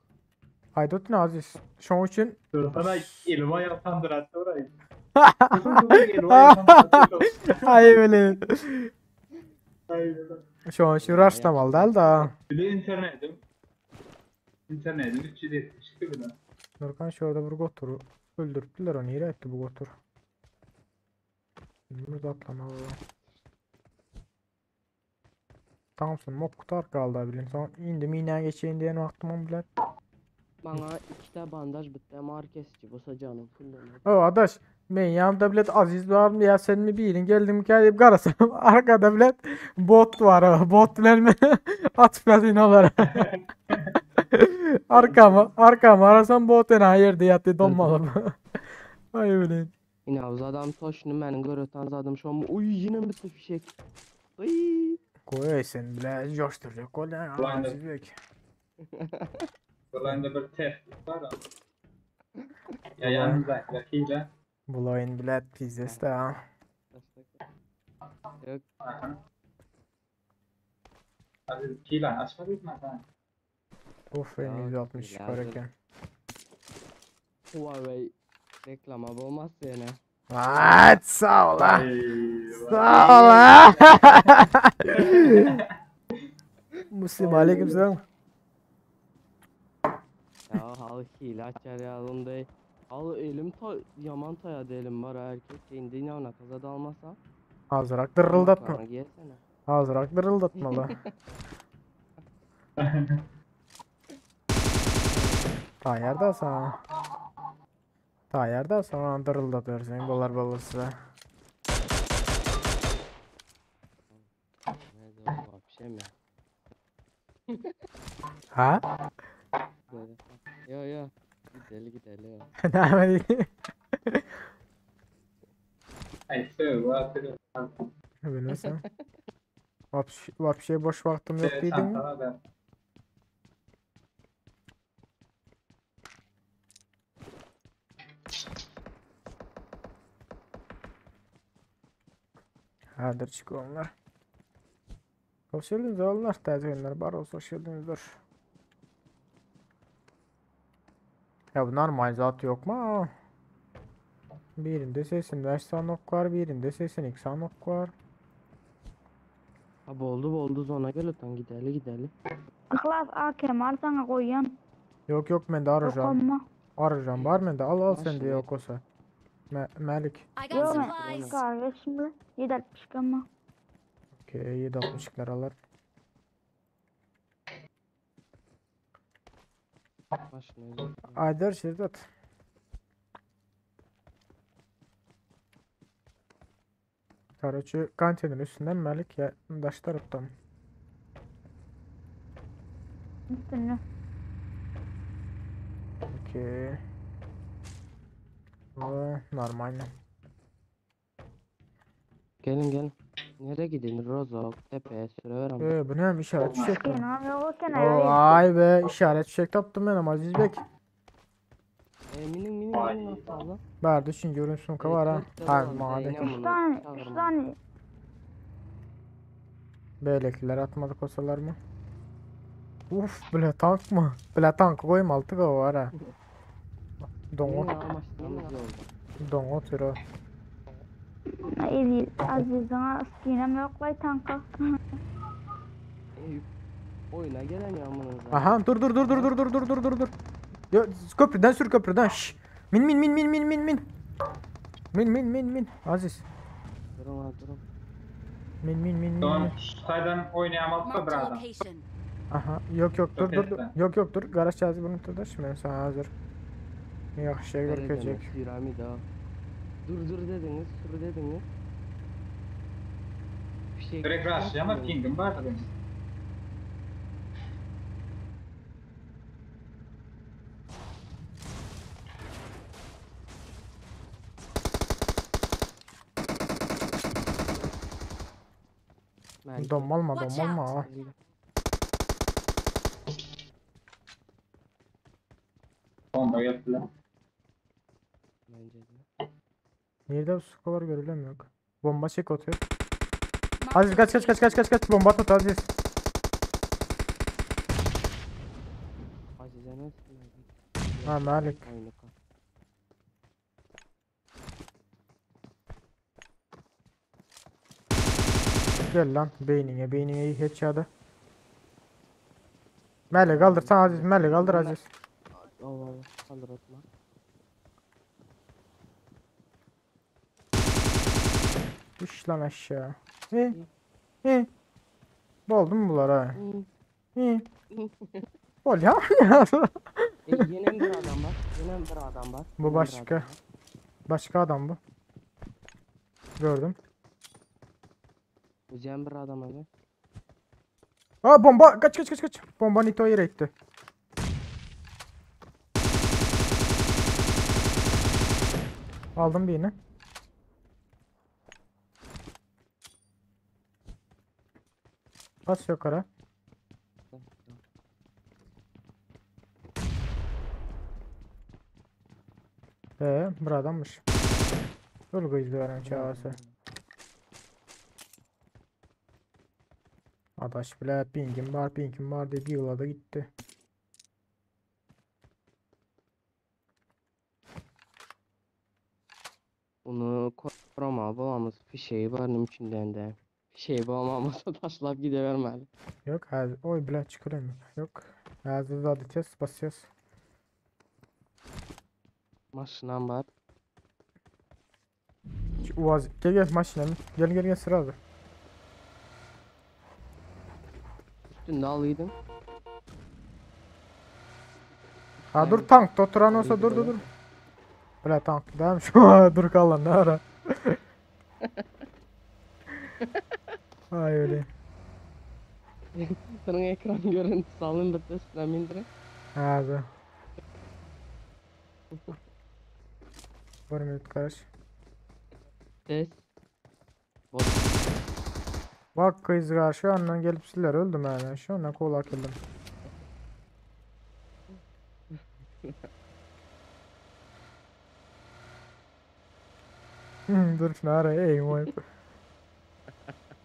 Haydut ne Aziz? Şu an için Dursana elime yapandır hatta orayı. Dursun, dursun, elime yapandır. Ay böyle. Ay, öyle. Şu an için rushlamalı değil da. Bir de internetim. İnternetim 372 bile. Nurkan şurada bir goturu öldürdüler onu. Yere etti bu gotur. Burada atlamalı. Thompson mok kutar kaldı bilin. Son indim yine geçeyim diyen vaktim on bile. Bana iki de bandaj bitti ama kesici bolsa canım fullenedi. O adaş ben yanımda bilet Aziz var mı ya sen mi bilin geldim gelip karasam arkada bilet bot var ha bot bilen mi at bilet onlara. Arkama arkama arasam bot ena yerde yattı donmalı. Ay öyle. Yine az adam toşunu benim göröten zadım şu an. Uy yine bitti fişek. Uy. Koy sen bile coşturacak gol ya. Ulan da- Aziz büyük. Buralarında bir test var. Ya yanımızdakiler hile. Bu oyun bilet pizzesi de ha. Yok Aha. Aziz hile açmadınız mı? Ha. Of Ya, M160 çıkar lazım. eken. Huawei reklama olmaz yine. At sağ ol ha. Ay. Sağ ol. ha. Muslim aleykümselam. Ya hal hile açar ya oğlum dey. Al elim ta yaman tayadı elim var ha, erkek indi ne ona kaza da almasa. Azırak dırıldatma. Parmaklarına giyesene. Azırak dırıldatmalı. Ta yerdə sana. Ta yerdə sana dırıldatırsan bolar bolursa. Ne de o vapşe mi? Ha? Böyle. Yo yo. Gidelim gidelim. Ne Ay söv atır. Bilirsən. Vapşe, vapşe boş vaktim yok dedin mi? Çantana da. Hadir çık onlar. Hoş geldiniz oğullar. Täze günler bar olsa hoş geldinizdir. Ya bunlar normal yok mu? Birinde 85 tane ok var, birinde 82 tane ok var. Ha boldu boldu zona gel otan gidelim gidelim. Ihlas AKM al sana koyayım. Yok yok mende Yok arayacağım. olma. Arayacağım var mende al al sende Maşallah. yok olsa. Me Melik. I got Yok ben supplies. kardeşim 762 ama. Okey 762'ler alır. Maşına Aydar Şirdat. Короче, konteyner üstünden Melik ya daş taraftan. Üstüne. Okey. O нормально. Gelin gelin. Nereye gidin? Rozok, tepeye sürüver ama. Bu ne işaret fişek mi? Kenan yok Oo, ay be işaret fişek taptım ben ama Aziz Bek. Minin minin minin nasıl Bar düşün görünsün var ha. Ha madem. 3 tane 3 tane Beylikler atmadık olsalar mı? Uf bile tank mı? Bile tank koyma altı var ha. Dongo dongo türü. Aziz Aziz'in skinem yok lay tanka. Oyuna gelen yağmurun Aha dur dur dur dur dur dur dur dur dur dur. Ya, köprüden sür köprüden. Şş. Min min min min min min min. Min min min min. Aziz. Durun ha durun. Min min min min. Tamam min. saydan oynayamaz da Marked a bir adam. location. Aha yok yok dur dur dur. Köprüden. Yok yok dur. Garaj çağızı bunu dur dur. Ben sana hazır. Yaxşı şey görkəcək. Piramida. Dur dur dediniz, sür dediniz. Bir şey Direkt rush ama pingim vardı benim. Melike. Donmalma Watch donmalma. out. Bomba geldiler. Bence de. Nerede bu skolar görülemiyor. Bomba çek atıyor. Marked Aziz a kaç kaç kaç kaç kaç kaç bomba tut Aziz. Azize nasıl Melike? Ha Malik. Oyunu kal. Gel lan beynine beynine iyi headshot'ı. Malik kaldır sen Aziz Malik kaldır Aziz. Allah Allah kaldır atma. Düş lan aşağı. İyi. İyi. Boldu mu bunlar ha? İyi. Bol ya. Yine bir adam var. Yine bir adam var. Bu Yine bir başka. adam var. Başka adam bu. Gördüm. Üzüyen bir adam abi. Aa bomba kaç kaç kaç kaç. Bomba Nito yere itti. Aldım birini. Bas yukarı. Bir adammış. Dur gözlü veren çağırsa. Adaş bile pingim var pingim var dedi yıladı gitti. Onu koruma. Oklamaly bolamyz fişeği barnym içinden de. Fişeği bolmamasa taşlap gidevermeli. Yok hadi. Oy bile çıkırım. Yok. Hazır da test basıyoruz. Maşynam bar. Şu Uaz gel gel maşına min. Gel gel gel sıra abi. Üstünde alıydın. Ha dur tank oturan olsa dur dur dur. Bile tank değil mi? Şu dur kal lan ne ara. Ay öyle. Senin ekran görüntüsü alın da üstüne mindire. Hadi. Bir minut karış. Ses. Bot. Bak kız karşı andan gelip sizler öldüm yani. Şu andan kola geldim. Dur şunu ara ey vay.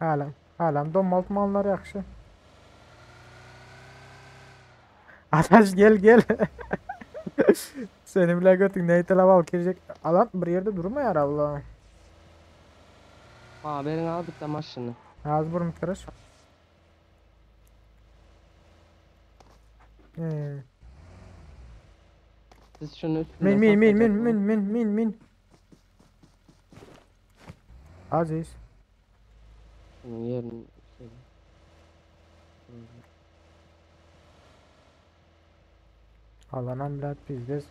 Halam, halam donmalt mallar yaxşı. Ataş gel gel. Seni bile götün ne talep al girecek. Alan bir yerde durma ya Allah. Haberin al bitti maşını. Az burun tıraş. Hmm. Siz şunu üstünde Min min min min saklayacak min min min min. Aziz. Şunun yerini şey. Alanan bilet bizde.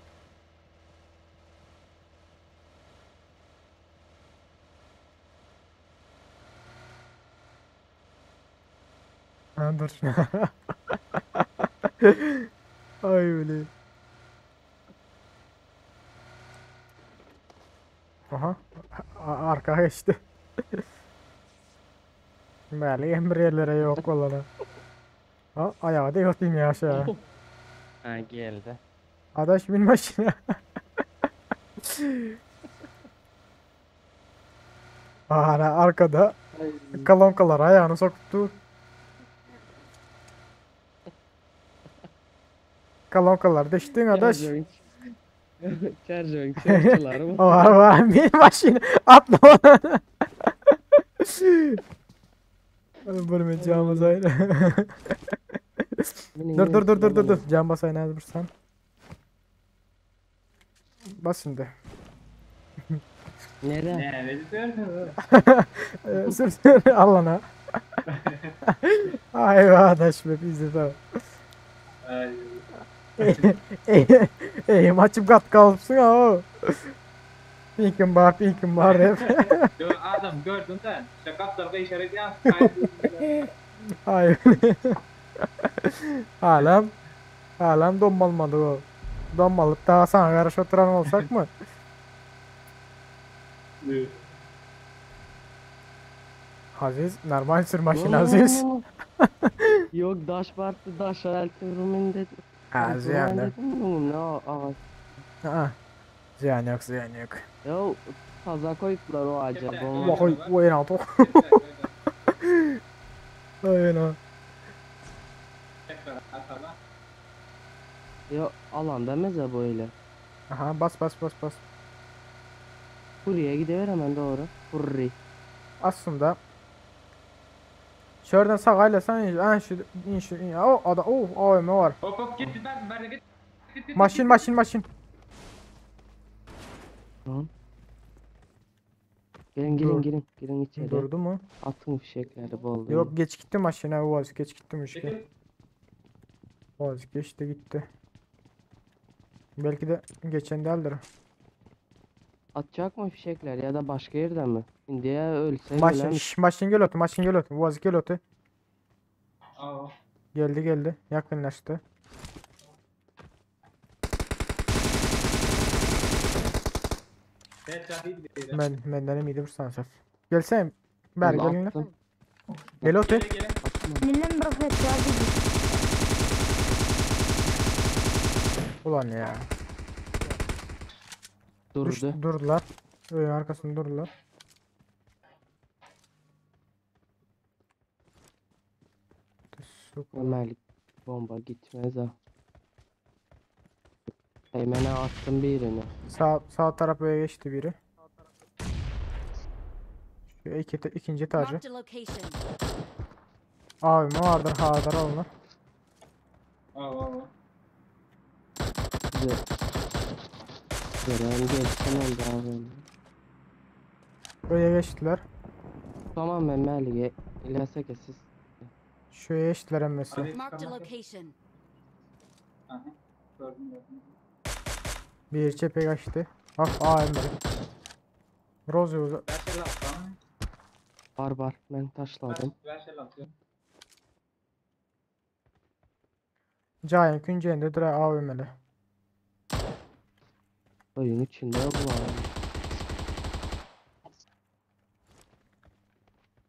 Ha, dur. Ay öyle. Aha. Arka geçti. Böyle embriyelere yok olana. Ha, ayağı da yatayım ya aşağı. Ha geldi. Adaş bin maşına. Ara arkada kalonkalar ayağını soktu. Kalonkalar deştin adaş. Şarjörün çarjörün mı? Var var bin maşına atla ona. Oğlum bir cam basayım. Dur dur dur dur dur dur. Cam basayım az bir sen. Bas şimdi. Nere? Ne ne diyorsun? Sür sür Allah'ına. Ay be adaş be bizi de. Ay. Ey maçım kat kalıpsın ha o. Pinkim var pinkim var hep. Yo adam gördün de şakaplarga işaret yap. Ay. Halam. Halam donmalmadı o. Donmalıp daha sana karşı oturan olsak mı? Aziz normal sür maşın Aziz. Yok daş vardı daş elti rumin dedi. Ha ziyan yok. Dedim ne ağaç. Ha. Ziyan yok ziyan yok. Ya taza koyuplar o ağaca. Bomba. Vay vay ne oldu? Ay ne. Ya alanda meze böyle. Aha bas bas bas bas. Buraya gidiver hemen doğru. Hurri. Aslında Şuradan sağ aylasan ha şu in şu in. O ada oh AVM var. Hop hop git ben ben git. Git, git, Maşin git, maşin maşin. Tamam. Gelin gelin Dur. gelin. Gelin içeri. Durdu mu? Atın fişekleri bol. Yok geç gitti maşina Uaz geç gittim git. işte. Uaz geçti gitti. Belki de geçen değildir. Atacak mı fişekler ya da başka yerden mi? Şimdiye ölse Maşin, ölen şş, maşin gel otu, maşin gel otu. Uaz gel otu. Aa. Geldi geldi. Yakınlaştı. Headshot değil de. Ben benden iyiydi bir sansar. Gelsene. Ber Vallahi gelin lan. attım. Gel otu. Gele gele. Millen bir headshot Ulan ya. Düş, Durdu. durdular. Ön arkasında durdular. Ömerlik bomba gitmez ha. Eymen'e attım birini. Sağ, sağ tarafa geçti biri. Şu iki, ikinci etajı. Marked a location. AVM vardır hazır olunur. Al al al. Gören geçsin oldu abi. Buraya geçtiler. Tamam ben Melik'e İlyas'a siz. Şuraya geçtiler emmesi. Hadi Marked a çıkamazsın. location. Aha. Gördüm gördüm. Bir çepe kaçtı. Ah AVM'li. Rozi uza. Ver şey at lan. Var var ben taşladım. Ver, ver şey atıyorum. Giant künceyinde durar AVM'li. Oyun içinde yok bu abi.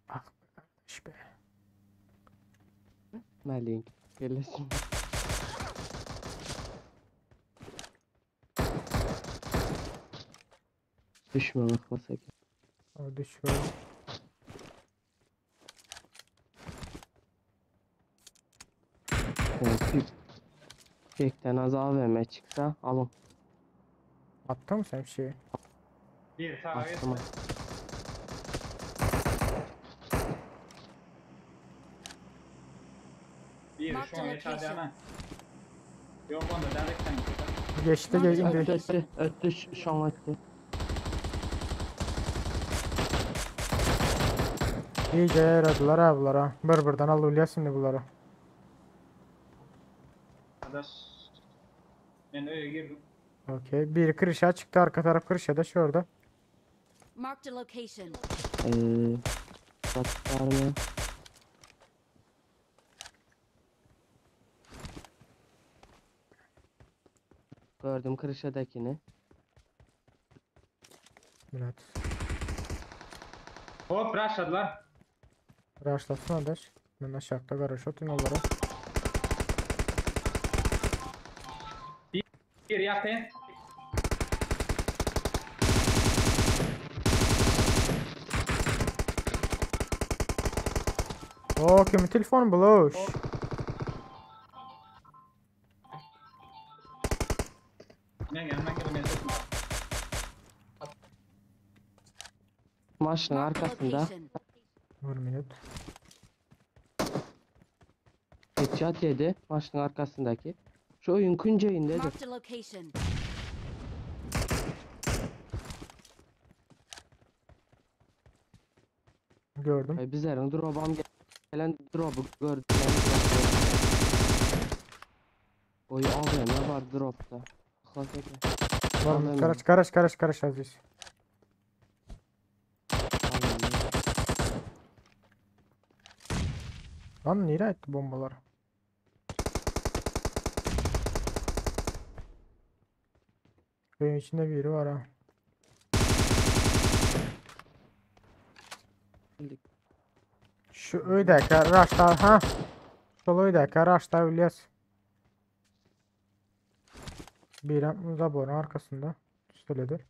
Ah kardeş be. Melik gelesin. Düşme bakma sakın. O düşüyor. Evet, bir Tekten az AVM çıksa alın. Attın mı sen bir şeyi? Bir sağa geç. Attım. Bir Marked şu an geç hadi location. hemen. Yok onda direkt sen git. Geçti ge indi. Öttü öttü öttü şu an öttü. İyice yaradılar ha bunlara. Bir birden al Ulya şimdi bunları. Arkadaş. Ben öyle girdim. Okey. Bir kırışa çıktı. Arka taraf kırışa da şurada. Marked a location. Bak var mı? Gördüm kırışadakini. Millet. Hop rushladılar. Rushlasın adaş. Ben aşağıda garaj atayım onlara. Bir yakın. Oo kimin telefonu buluş. Ben gel ben gel ben gel. Maşının Marked a arkasında location. Bir minut. headshot yedi. Maşının arkasındaki. Şu oyun künceyindedir. Marked a location. Gördüm. Ay bizlerin drop'am gelen drop'u gördüm. Oy AVM var drop'ta. Xlas eke. Var AVM. Karaş karaş karaş karaş Aziz. AVM. Lan nereye etti bombalar? Köyün içinde biri var ha. Şu öydəki raşda ha. Sol öydəki raşda İlyas. Birəm zaborun arkasında. Üstələdir.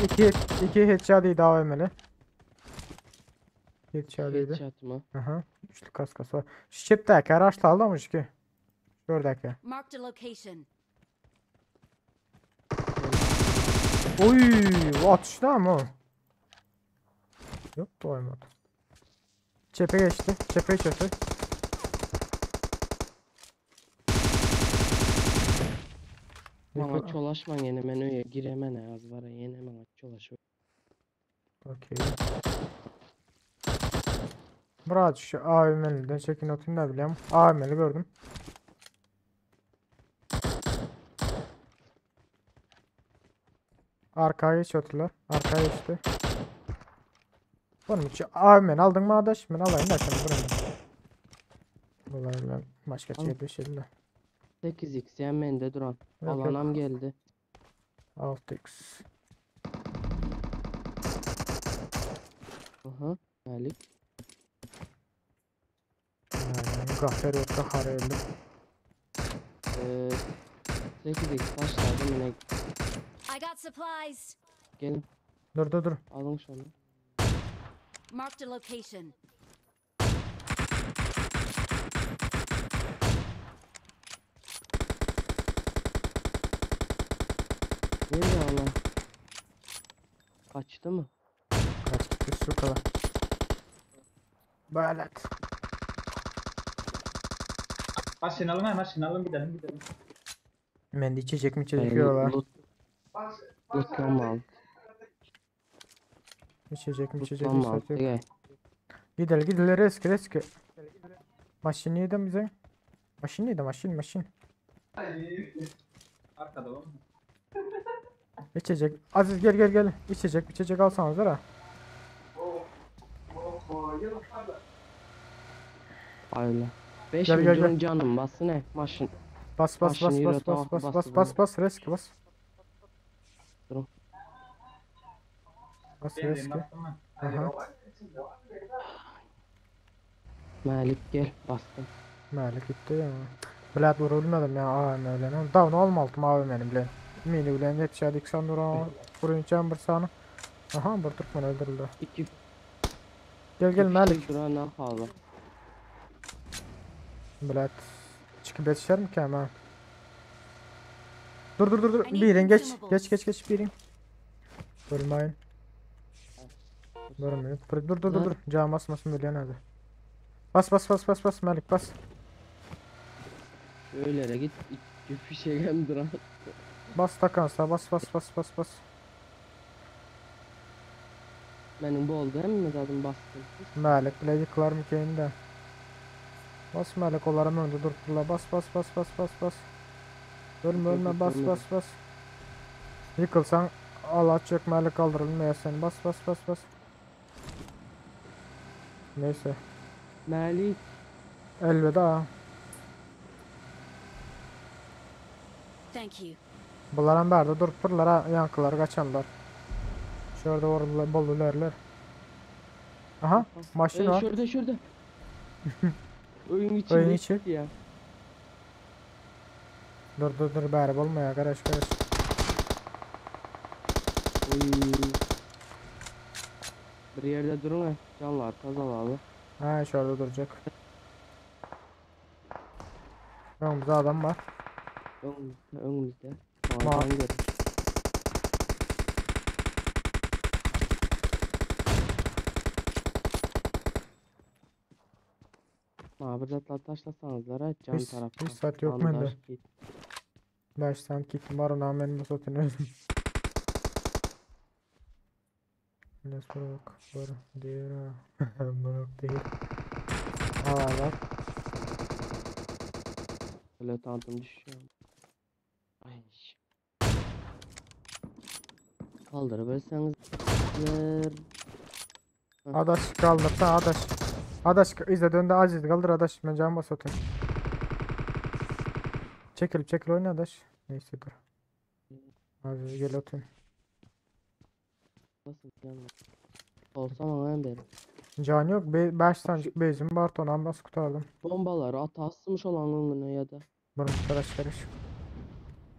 İki, iki headshot idi AVM'li. Headshot idi. Headshot mı? Aha. Üçlü kaskası var. Şu çepdəki araçla aldamış ki. Şuradaki. Marked a location. Oy, o atıştı ama o. Yok doymadı. Çepe geçti. Çepe geçti. Bana çolaşma yine ben öyle giremene az var ya yine bana çolaş. Okey. Murat şu AVM'liden çekin atayım da bileyim. AVM'li gördüm. Arkaya geç atıyorlar. Arkaya geçti. Oğlum hiç AVM'ni aldın mı adaş? Ben alayım da sen buraya. Vallahi ben başka şey bir şey de. 8x yani bende duran. Yok, yok. Alanam geldi. 6x. Aha. Malik. Yani gaffer yok da haraylı. 8x taşladım yine. I got supplies. Gelin Dur dur dur. alın şunu. Marked a location. Kaçtı mı? Kaç gitti sukalar. Balat. Maşyn alın, maşyn alın gidelim gidelim. Men de içecek mi içecek Hey, yok loot, lootlanma al. İçecek mi içecek Lootlanma al. hiç yok. Gel. Gidelim gidelim risk risk. Maşın neydi bize? Maşın neydi maşın maşın. Arkada var mı? İçecek. Aziz gel gel gel. İçecek içecek alsanız ha. Öyle. 5 Gel, gel, milyon gel. canım bası ne? Maşın. Bas bas bas Maşını bas yürü, bas tamam, bas bas bastı bas bas risk bas. Durun. Bas Benzin risk. bastın mı? Aha. Malik gel bastım. Malik gitti ya. Bilet vurulmadım ya AVM bilen. Down olmaltım AVM'ni bilen. Mini bilen yetişerdik sen duran. Vurunca bir sana. Aha bir Türkmen öldürüldü. 2 Gel gel Malik. Duran hava. Bilet. Çıkıp yetişer mi ki hemen? Dur dur dur dur. I need Birin geç. consumables. Geç geç geç birin. Durmayın. Durmayın. Dur dur dur dur. dur. Can basmasın bilen hadi. Bas bas bas bas bas Malik bas. Öylere git. 2 fişek hem duran. Bas takansa bas bas bas bas bas. Benim bu oldu hem mi zaten bastım. Malik bile yıkılar mı ki de. Bas Malik onların önünde durdular. Bas bas bas bas bas bas. Ölme Yok, ölme yok, bas ölmedim. bas bas. Yıkılsan Allah çök Malik kaldırılmaya sen. Bas bas bas bas. Neyse. Malik Elveda. Thank you. Bunların berde durup dururlar ha. Yankılar kaçanlar. Şurada orada bolularlar. Aha maşın Ee, var. şurada şurada. Oyun içinde Oyun içi. çıktı ya. Dur dur dur bari olmaya karış karış. Oy. Bir yerde durun ha. Canlar tazalı. Ha şurada duracak. Önümüzde adam var. Önümüzde önümüzde. Ma- Mağazan görün. Mabırdatlar taşlasanızlar ha can Hiç- tarafta. hiç saat yok Bandaj bende. git. 5 tane kitim var ona ben bu zaten öldüm. Let's bırak. Bırak değil ha. Bırak değil. Aa bak. Öyle tanıtım düşüyor. Ay. Kaldırabilirseniz. Adaş kaldır ta adaş. Adaş izle döndü aziz kaldır adaş. Ben can bas atayım. Çekil çekil oyna adaş. Neyse dur. Aziz gel atayım. Nasıl can var? Olsam hemen derim. Can yok. 5 tanecik bezim var. Onu nasıl kurtardım. Bombaları atasmış olan önüne ya da. Bunu karış karış.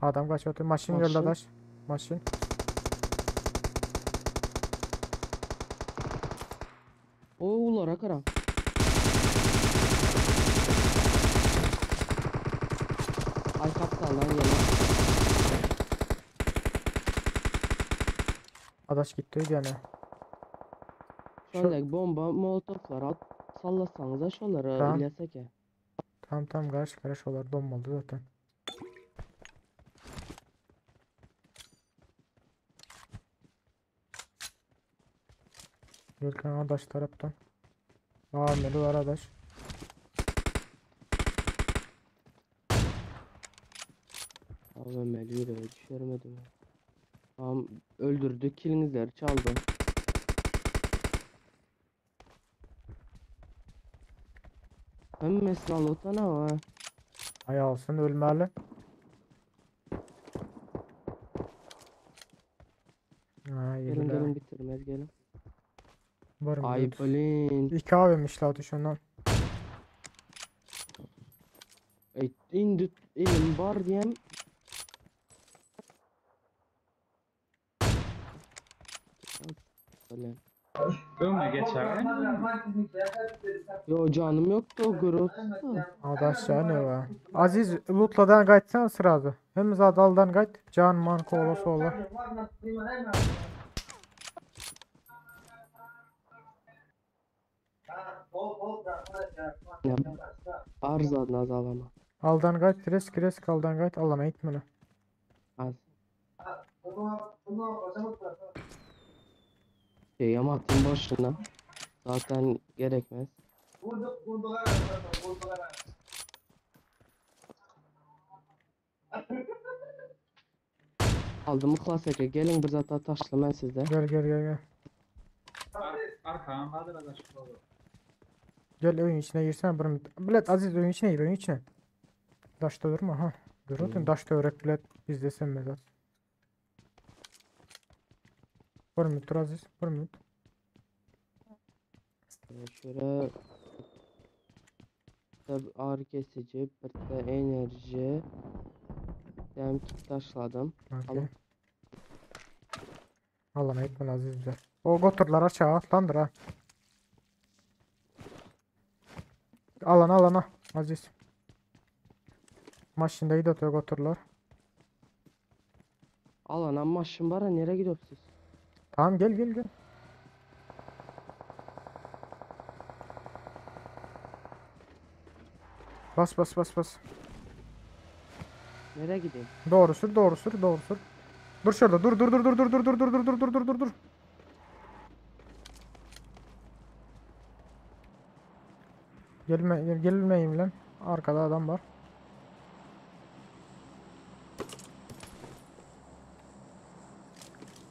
Adam kaç atıyor. Maşın geldi Maşın. adaş. Maşın. O ulara kara. Ay kaptan lan gelen. Adaş gitti gene. Şu- Şöyle bomba molotoflar at sallasanız da şolara Tamam. İlyas eke. Tamam tamam karış karış olar donmadı zaten. Gürkan adaş taraftan. Aa Meli var adaş. Abi ben Melih'i de düşürmedim. Tamam öldürdü killinizleri çaldı. Hem mesela lotana ama Ay alsın ölmeli. Ha iyi gelin bile. gelin bitirmez gelin. Varım Ay diyordu. blin. İki AVM'miş la şundan. Ey indi elim var diyem. Öyle. Ölme geç abi. Yo canım yoktu o grup. Adaş ya ne var? Aziz lootladan qayıtsan sıradı. Hem zadaldan qayıt. Can man kola sola. Ya, Arz adına azalama. Aldan gayt, risk risk aldan gayt. Alana gitmeli. Az. Şey ama attım boşuna. Zaten gerekmez. Aldım klasike. Gelin bir zat taşla ben sizde. Gel gel gel gel. Arkadan vardır adaş. Gel oyun içine girsen bir Bilet Aziz oyun içine gir oyun içine. Daşta durma ha. Dur otur daş dövrek bilet izlesen mezar. Bir minut dur Aziz bir minut. Şöyle bir ağrı kesici, bir de enerji. Dem kit taşladım. Okey. Alın. Alana gitme Aziz bize. O goturlar aşağı atlandır ha. Alana alana Aziz. Maşında gidiyor goturlar. Al anam maşın var ha nereye gidiyorsunuz? Tamam gel gel gel. Bas bas bas bas. Nereye gideyim? Doğru sür doğru sür doğru sür. Dur şurada dur dur dur dur dur dur dur dur dur dur dur dur dur dur. Gelme gel, gelmeyeyim lan. Arkada adam var.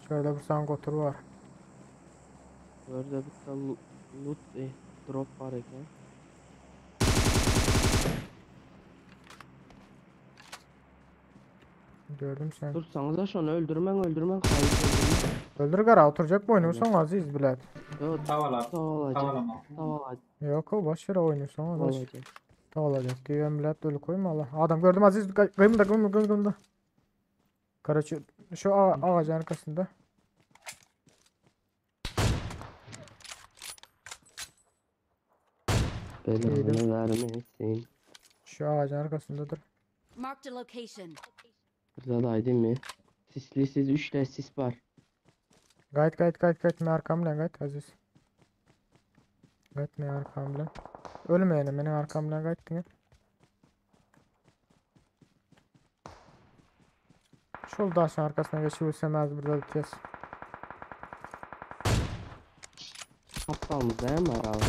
Şöyle bir tane gotur var. Orada bir tane loot drop var eken. Gördüm seni. Dursanız da şunu öldürmen öldürmen hayır öldürmen. Öldür gara oturacak bu oyunu Aziz bilet. Yok Tavalar. tavalacak. Tavalama. Tavalacak. Yok o boş yere oynuyorsun boş. Tavalacak. Tavalacak diye bilet ölü koyma Allah. Adam gördüm Aziz kıyımda kıyımda kıyımda. Karaçı şu ağacın arkasında. Belanı vermesin. Şu ağacın arkasındadır. Marked a location. Burada da değil mi? Sisli siz 3 tane sis var. Gayet gayet gayet gayet me arkamdan gayet Aziz. Gayet me arkamdan. Ölmeyelim benim arkamdan gayet diye. Şol daşın arkasına geçiversem az burada bitez. Aptalımız değil mi abi?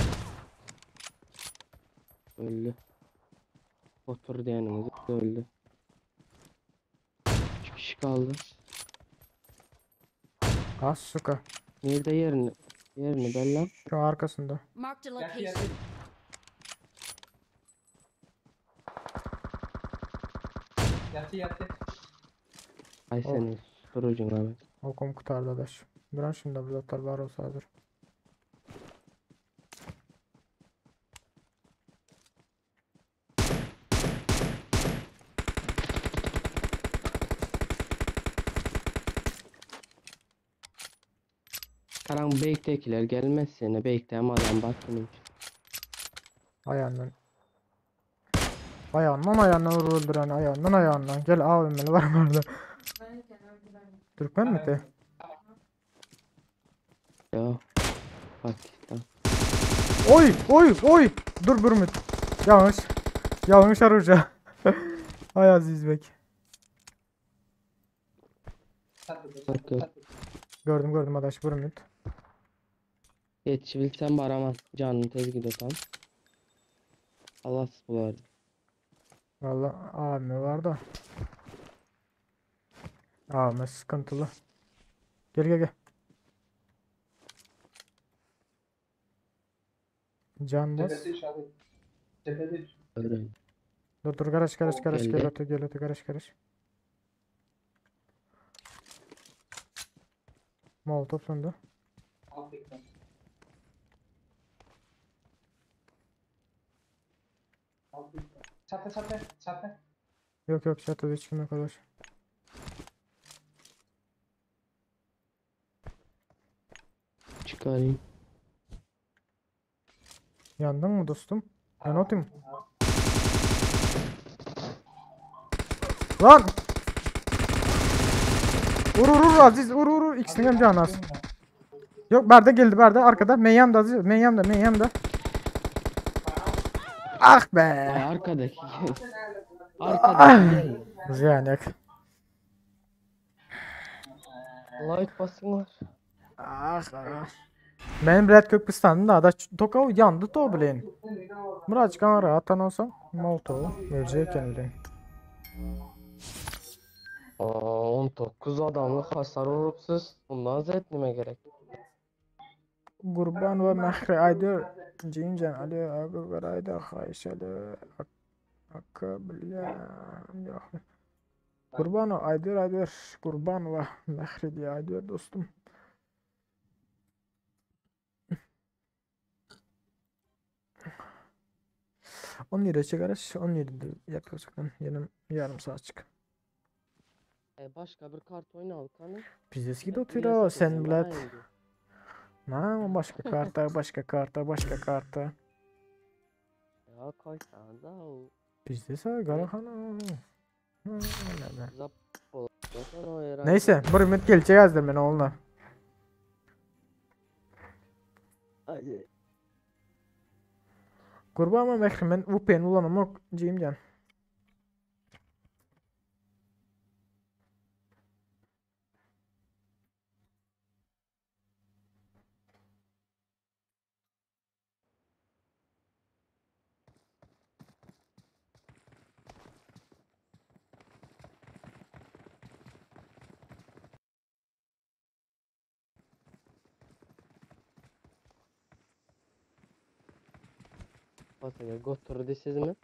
Öldü. Otur diyenimiz öldü. 3 kişi kaldı. Az suka. Nerede yerini? Yerini belli. Şu arkasında. Marked a location. Yatı yatı. Ay seni susturucun abi. Okum kurtardı adaş. Duran şimdi burada var olsa hazır. Karan beytekiler gelmez sene beyte ama adam bak benim. Ayağından. Ayağından ayağından öldüren ayağından ayağından. Gel AVM'li var mı orada? Türkmen mi te? Ya. Pakistan. Oy oy oy. Dur bir minut. Yanlış. Yanlış arıca. Ay Aziz bek. Gördüm gördüm adaş bir minut. Yetişebilsem baraman. Canını tez gidiyor tam. Allah bulardı. Vallahi AVM var da. AVM sıkıntılı. Gel gel gel. Can bas. Tepesi üç abi. Tepesi üç. Dur dur garaj garaj garaj gel Geldi. öte gel öte garaj garaj. Molotov söndü. Alt ekran. Alt ekran. Çatı çatı çatı. Yok yok çatıda hiç kim yok arkadaş. Çıkarayım. Yandın mı dostum? Ben atayım. Lan! Vur vur vur Aziz vur vur vur. İkisinin hem canı az. Yok Berde geldi Berde arkada. Meyyam da Aziz. Meyyam da Meyyam da. Ah be. Ay arkadaki gel. Arkadaki gel. Ziyan yok. Like basınlar. Ah ah. Benim Red Kökbistan'da da toka yandı to bilen. Birazcık ara atan olsam Molotov verecek bilen. Aa, 19 adamlık hasar vurupsuz. Bundan zet nime gerek? Gurban ve Mehri Aydır Cincan Ali Agı Garayda Xayşalı Akka bilen yok. Kurban o Aydır Aydır Kurban ve Mehri diye Aydır dostum. On lira çıkarız. 17 yaklaşık yarım, yarım saat çık. E, başka bir kart oyna Alkan'ı. Biz eski de Hep oturuyor biliyorsun sen sen bilet. daha iyi. Ne başka karta başka karta başka karta. Ya koysan da o Bizde ise Garahan. zap olsan o herhalde. Neyse bir ümit gelecek azdır ben oğluna. Hadi. Kurban ama ben VPN ulanamak cimcan. Basın götürdü siz mi?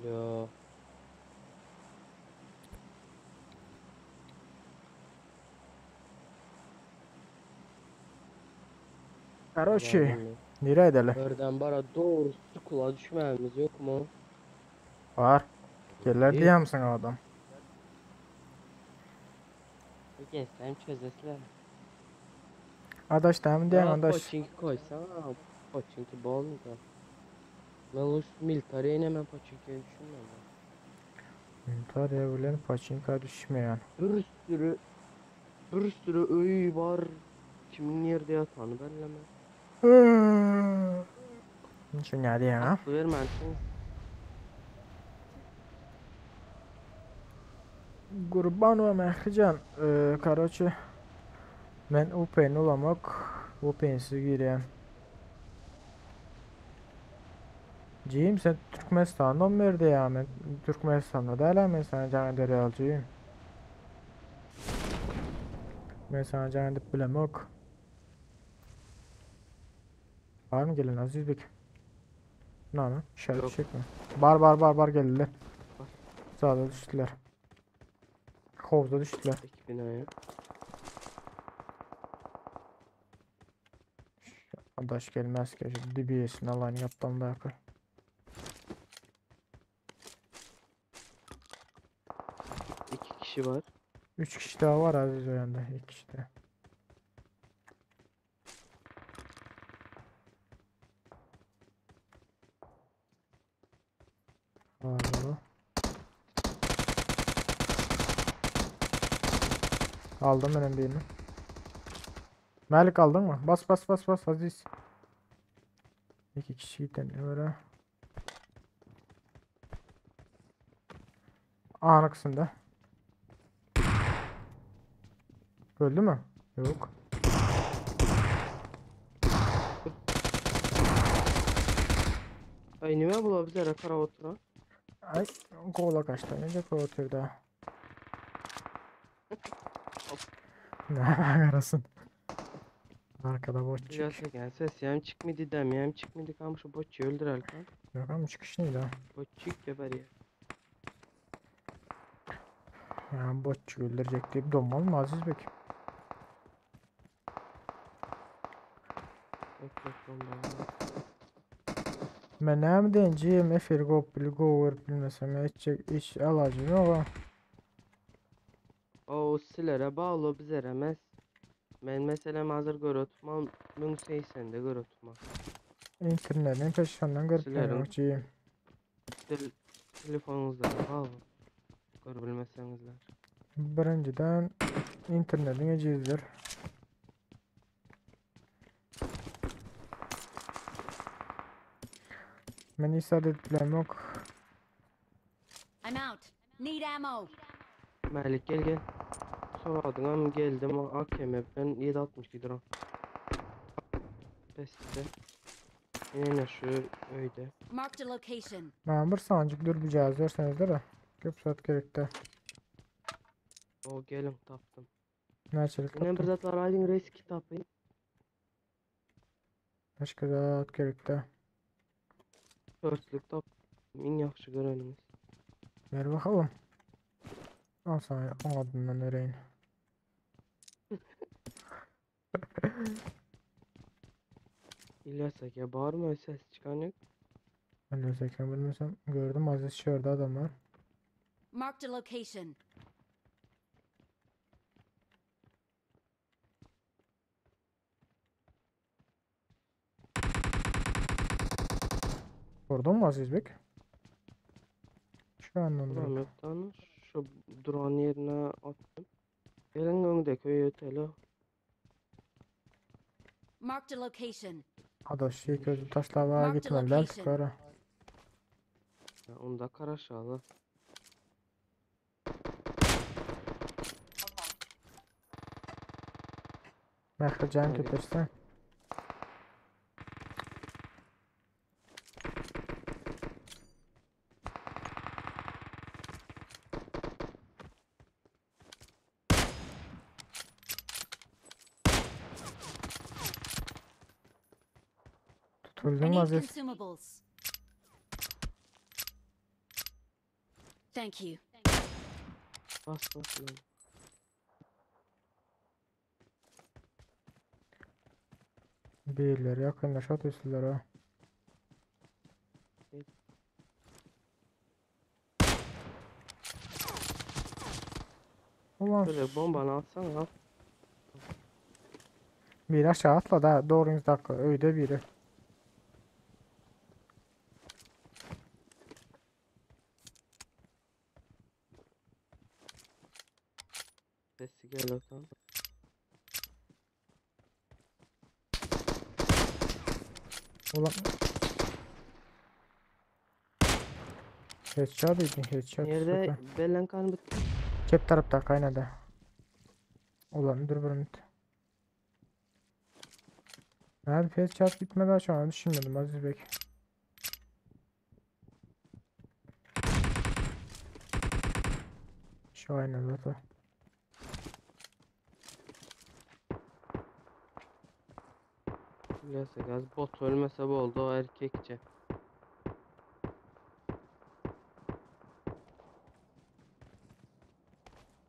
Alo. Karoçi. Yani Nereye edelim? Örden bara doğrusu kula düşmemiz yok mu? Var. Geller İyi. diye misin adam? Geçsem çözesler. Adaş tamam diyen Ya adaş. Pochinki koysan ha. Pochinki bol mu da? Ben o militariye hemen Pochinki'ye düşünmem. Tarihe bilen paçinka düşmeyen. Bir sürü bir sürü öy var. Kimin yerde yatağını belleme. Şu ne diyen ha? Aklı vermem. Gurban ve Mehrican. Karoçi. Ben VPN ulamak. VPN'siz gireyim. Ciyim sen Türkmenistan'dan mı verdi ya? Ben Türkmenistan'da da ben sana can eder alacağım. Ben sana can edip bilemok. Var mı gelin Aziz Bek? Ne lan? İşaret Yok. çekme. Bar bar bar bar geldiler. Var. Sağda düştüler. Hovda düştüler. İki binaya. Adaş gelmez ki. Şu DBS'ini alan yaptım da yakın. İki kişi var. 3 kişi daha var Aziz o yanda. 2 kişi de. Var var o. Aldım ben birini. Melik aldın mı? Bas bas bas bas Aziz. İki kişi giden öyle. Ağın kısımda. Öldü mü? Yok. Ay nime bulabilir kara oturan? Ay kola kaçtı. Önce kola oturdu. Ne arasın? Arkada boş çık. Gerçekten ses yem çıkmadı demeyem çıkmadı kalmış o botçu öldür Alkan. Yok ama çıkış neydi ha? Botçu geber ya. Yani botçu öldürecek deyip donmalı mı Aziz Bek? Yok yok bomba var. Men näme diýen GM efir gop bil go görüp bilmesem etjek iş alajym ýok ha. O silere bağlı biz eremez. Ben mesela hazır göre tutmam 1080'de göre tutmam. Internetin peşinden görüp Silerim. bilmiyorum GM. Tel telefonunuzda bağlı. Göre bilmesenizler. Birinjiden internetin ejizdir. Men isat edip bilemok. I'm out. Need ammo. Melik gel gel. Soradın am geldim AKM ben 7.62 lira. Beste. Yine şu öyle. Marked a location. Ben bir sancık dur bir cihaz verseniz de. Köp saat gerekti. O gelin taptım. Näçelik Yine bir tapdym? zatlar aydın reis kitapı. Başka zat gerekti. Dörtlük tap. En yaxşı görenimiz. Ver bakalım. Al sana o adından öreyin. İlyas aka bağırma ses çıkan yok. Ben de zekten bilmesem gördüm Aziz şurada adam var. Marked a location. Vurdun mu Aziz Bek? Şu andan Duram durup. yok tanı. Şu duran yerine attım. Gelin öndeki öteli. Marked a location. Adaş şey közü taşlara Marked a gitmeli artık location. ara. Onda karaşalı. Mehri can Hadi. getirsen. I Tutuldun mu need Aziz? consumables. Thank you. Bas bas lan. Birileri yakınlaşa atıyorlar ha. Evet. Ulan Şöyle bombanı atsana al. biri aşağı atla da doğru dakika öyle biri. Sesi gel tam. Ulan. Headshot edin headshot. Nerede süper. belen kan bitti. Çep tarafta kaynadı. Ulan dur bir minut. Nerede headshot gitmedi şu an düşünmedim Aziz Bey. Şu aynen zaten. İlyas gaz bot ölmese bu oldu o erkekçe.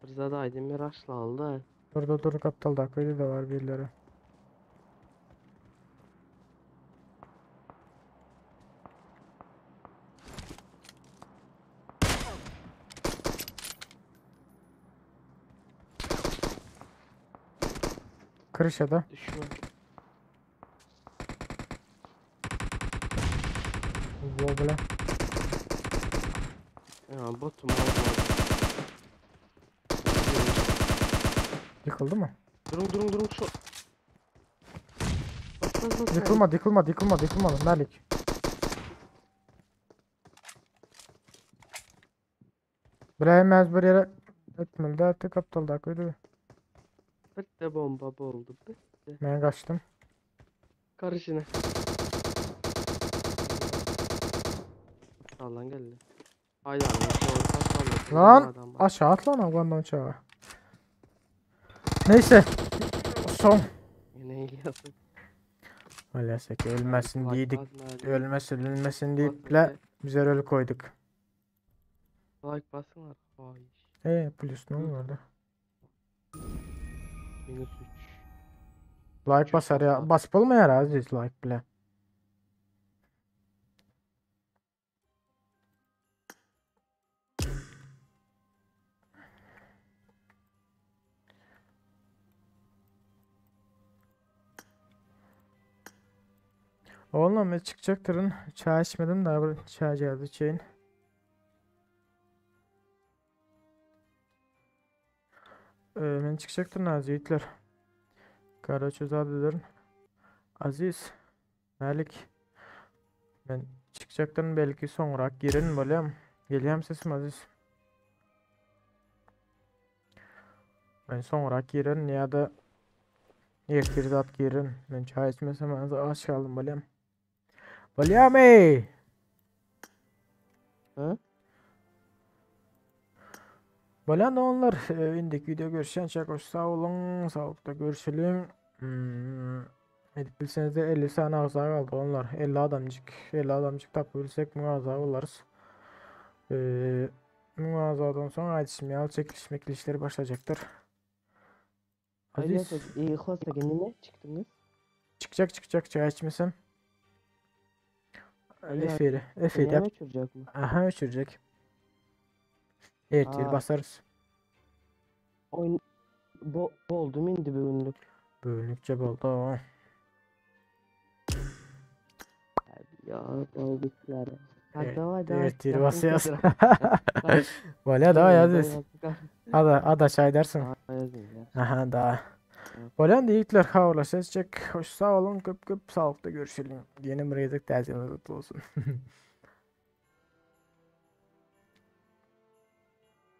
Rıza da Aydemir raşla aldı ha. Dur dur dur kaptal da köyde de var birileri. Kırışada. Düşman. Wobble. Ya botum aldı. Yıkıldı mı? Durun durun durun şu. Bas bas bas. Yıkılmadı yıkılmadı yıkılmadı yıkılmadı Melik. Buraya mecbur yere etmeli de artık aptal da koydu. Bir de bomba oldu. Bir de. Ben kaçtım. Karışına. Sağlan geldi. Haydi abi. Lan aşağı atla lan ondan uçağa. Neyse. Son. Yine İlyas'ın. Maalesef ki ölmesin diydik. Like Ölmesin ölmesin deyip bile bize rol koyduk. Like basın Vay. Plus ne oldu orada? Minus 3. Like basar ya. Basyp bolmaýar Aziz like bile. Oğlum ben çıkacaktırın. Çay içmedim daha bir çay geldi içeyin. Ee, men çıkacaktırın az yiğitler. Karaçözadedir. Aziz. Mälik. Men çykjakdyryn belki soňrak girerin bolýam. Gelýämi sesim Aziz? Men soňrak girerin ýa-da ertir zat girerin. Men çaý içmesem az aç galdym bolýam. Bolýamy? Ha? Bolýan doganlar, e, indiki video görüşýänçä hoş sag boluň, saglykda görüşeliň. Hmm. Edip bilseňizde 50 sany agza galdy onlar. 50 adamjyk, 50 adamjyk tapyp bilsek 1000 agza bolarys. Ee, 1000 agzadan soň aýdyşym ýaly çekiliş mekilişler başlajakdyr. Aziz. İyi hosta kendine çıktınız. Çykjak çykjak çaý içmesem. Efiri, efiri yap. Öçürecek mi? Aha öçürecek. Ertir basarız. Oyun bo boldu mu indi bugünlük? Bugünlükçe boldu. Ya bitler. Ertir basýas. Bolýa da Aziz. Ada ada çay dersin. Aha da. Bolýan diýikler habarlaşacak. Hoş sag boluň köp köp saglykda görüşeliň. Ýene bir gezek täzeňiz gutly bolsun.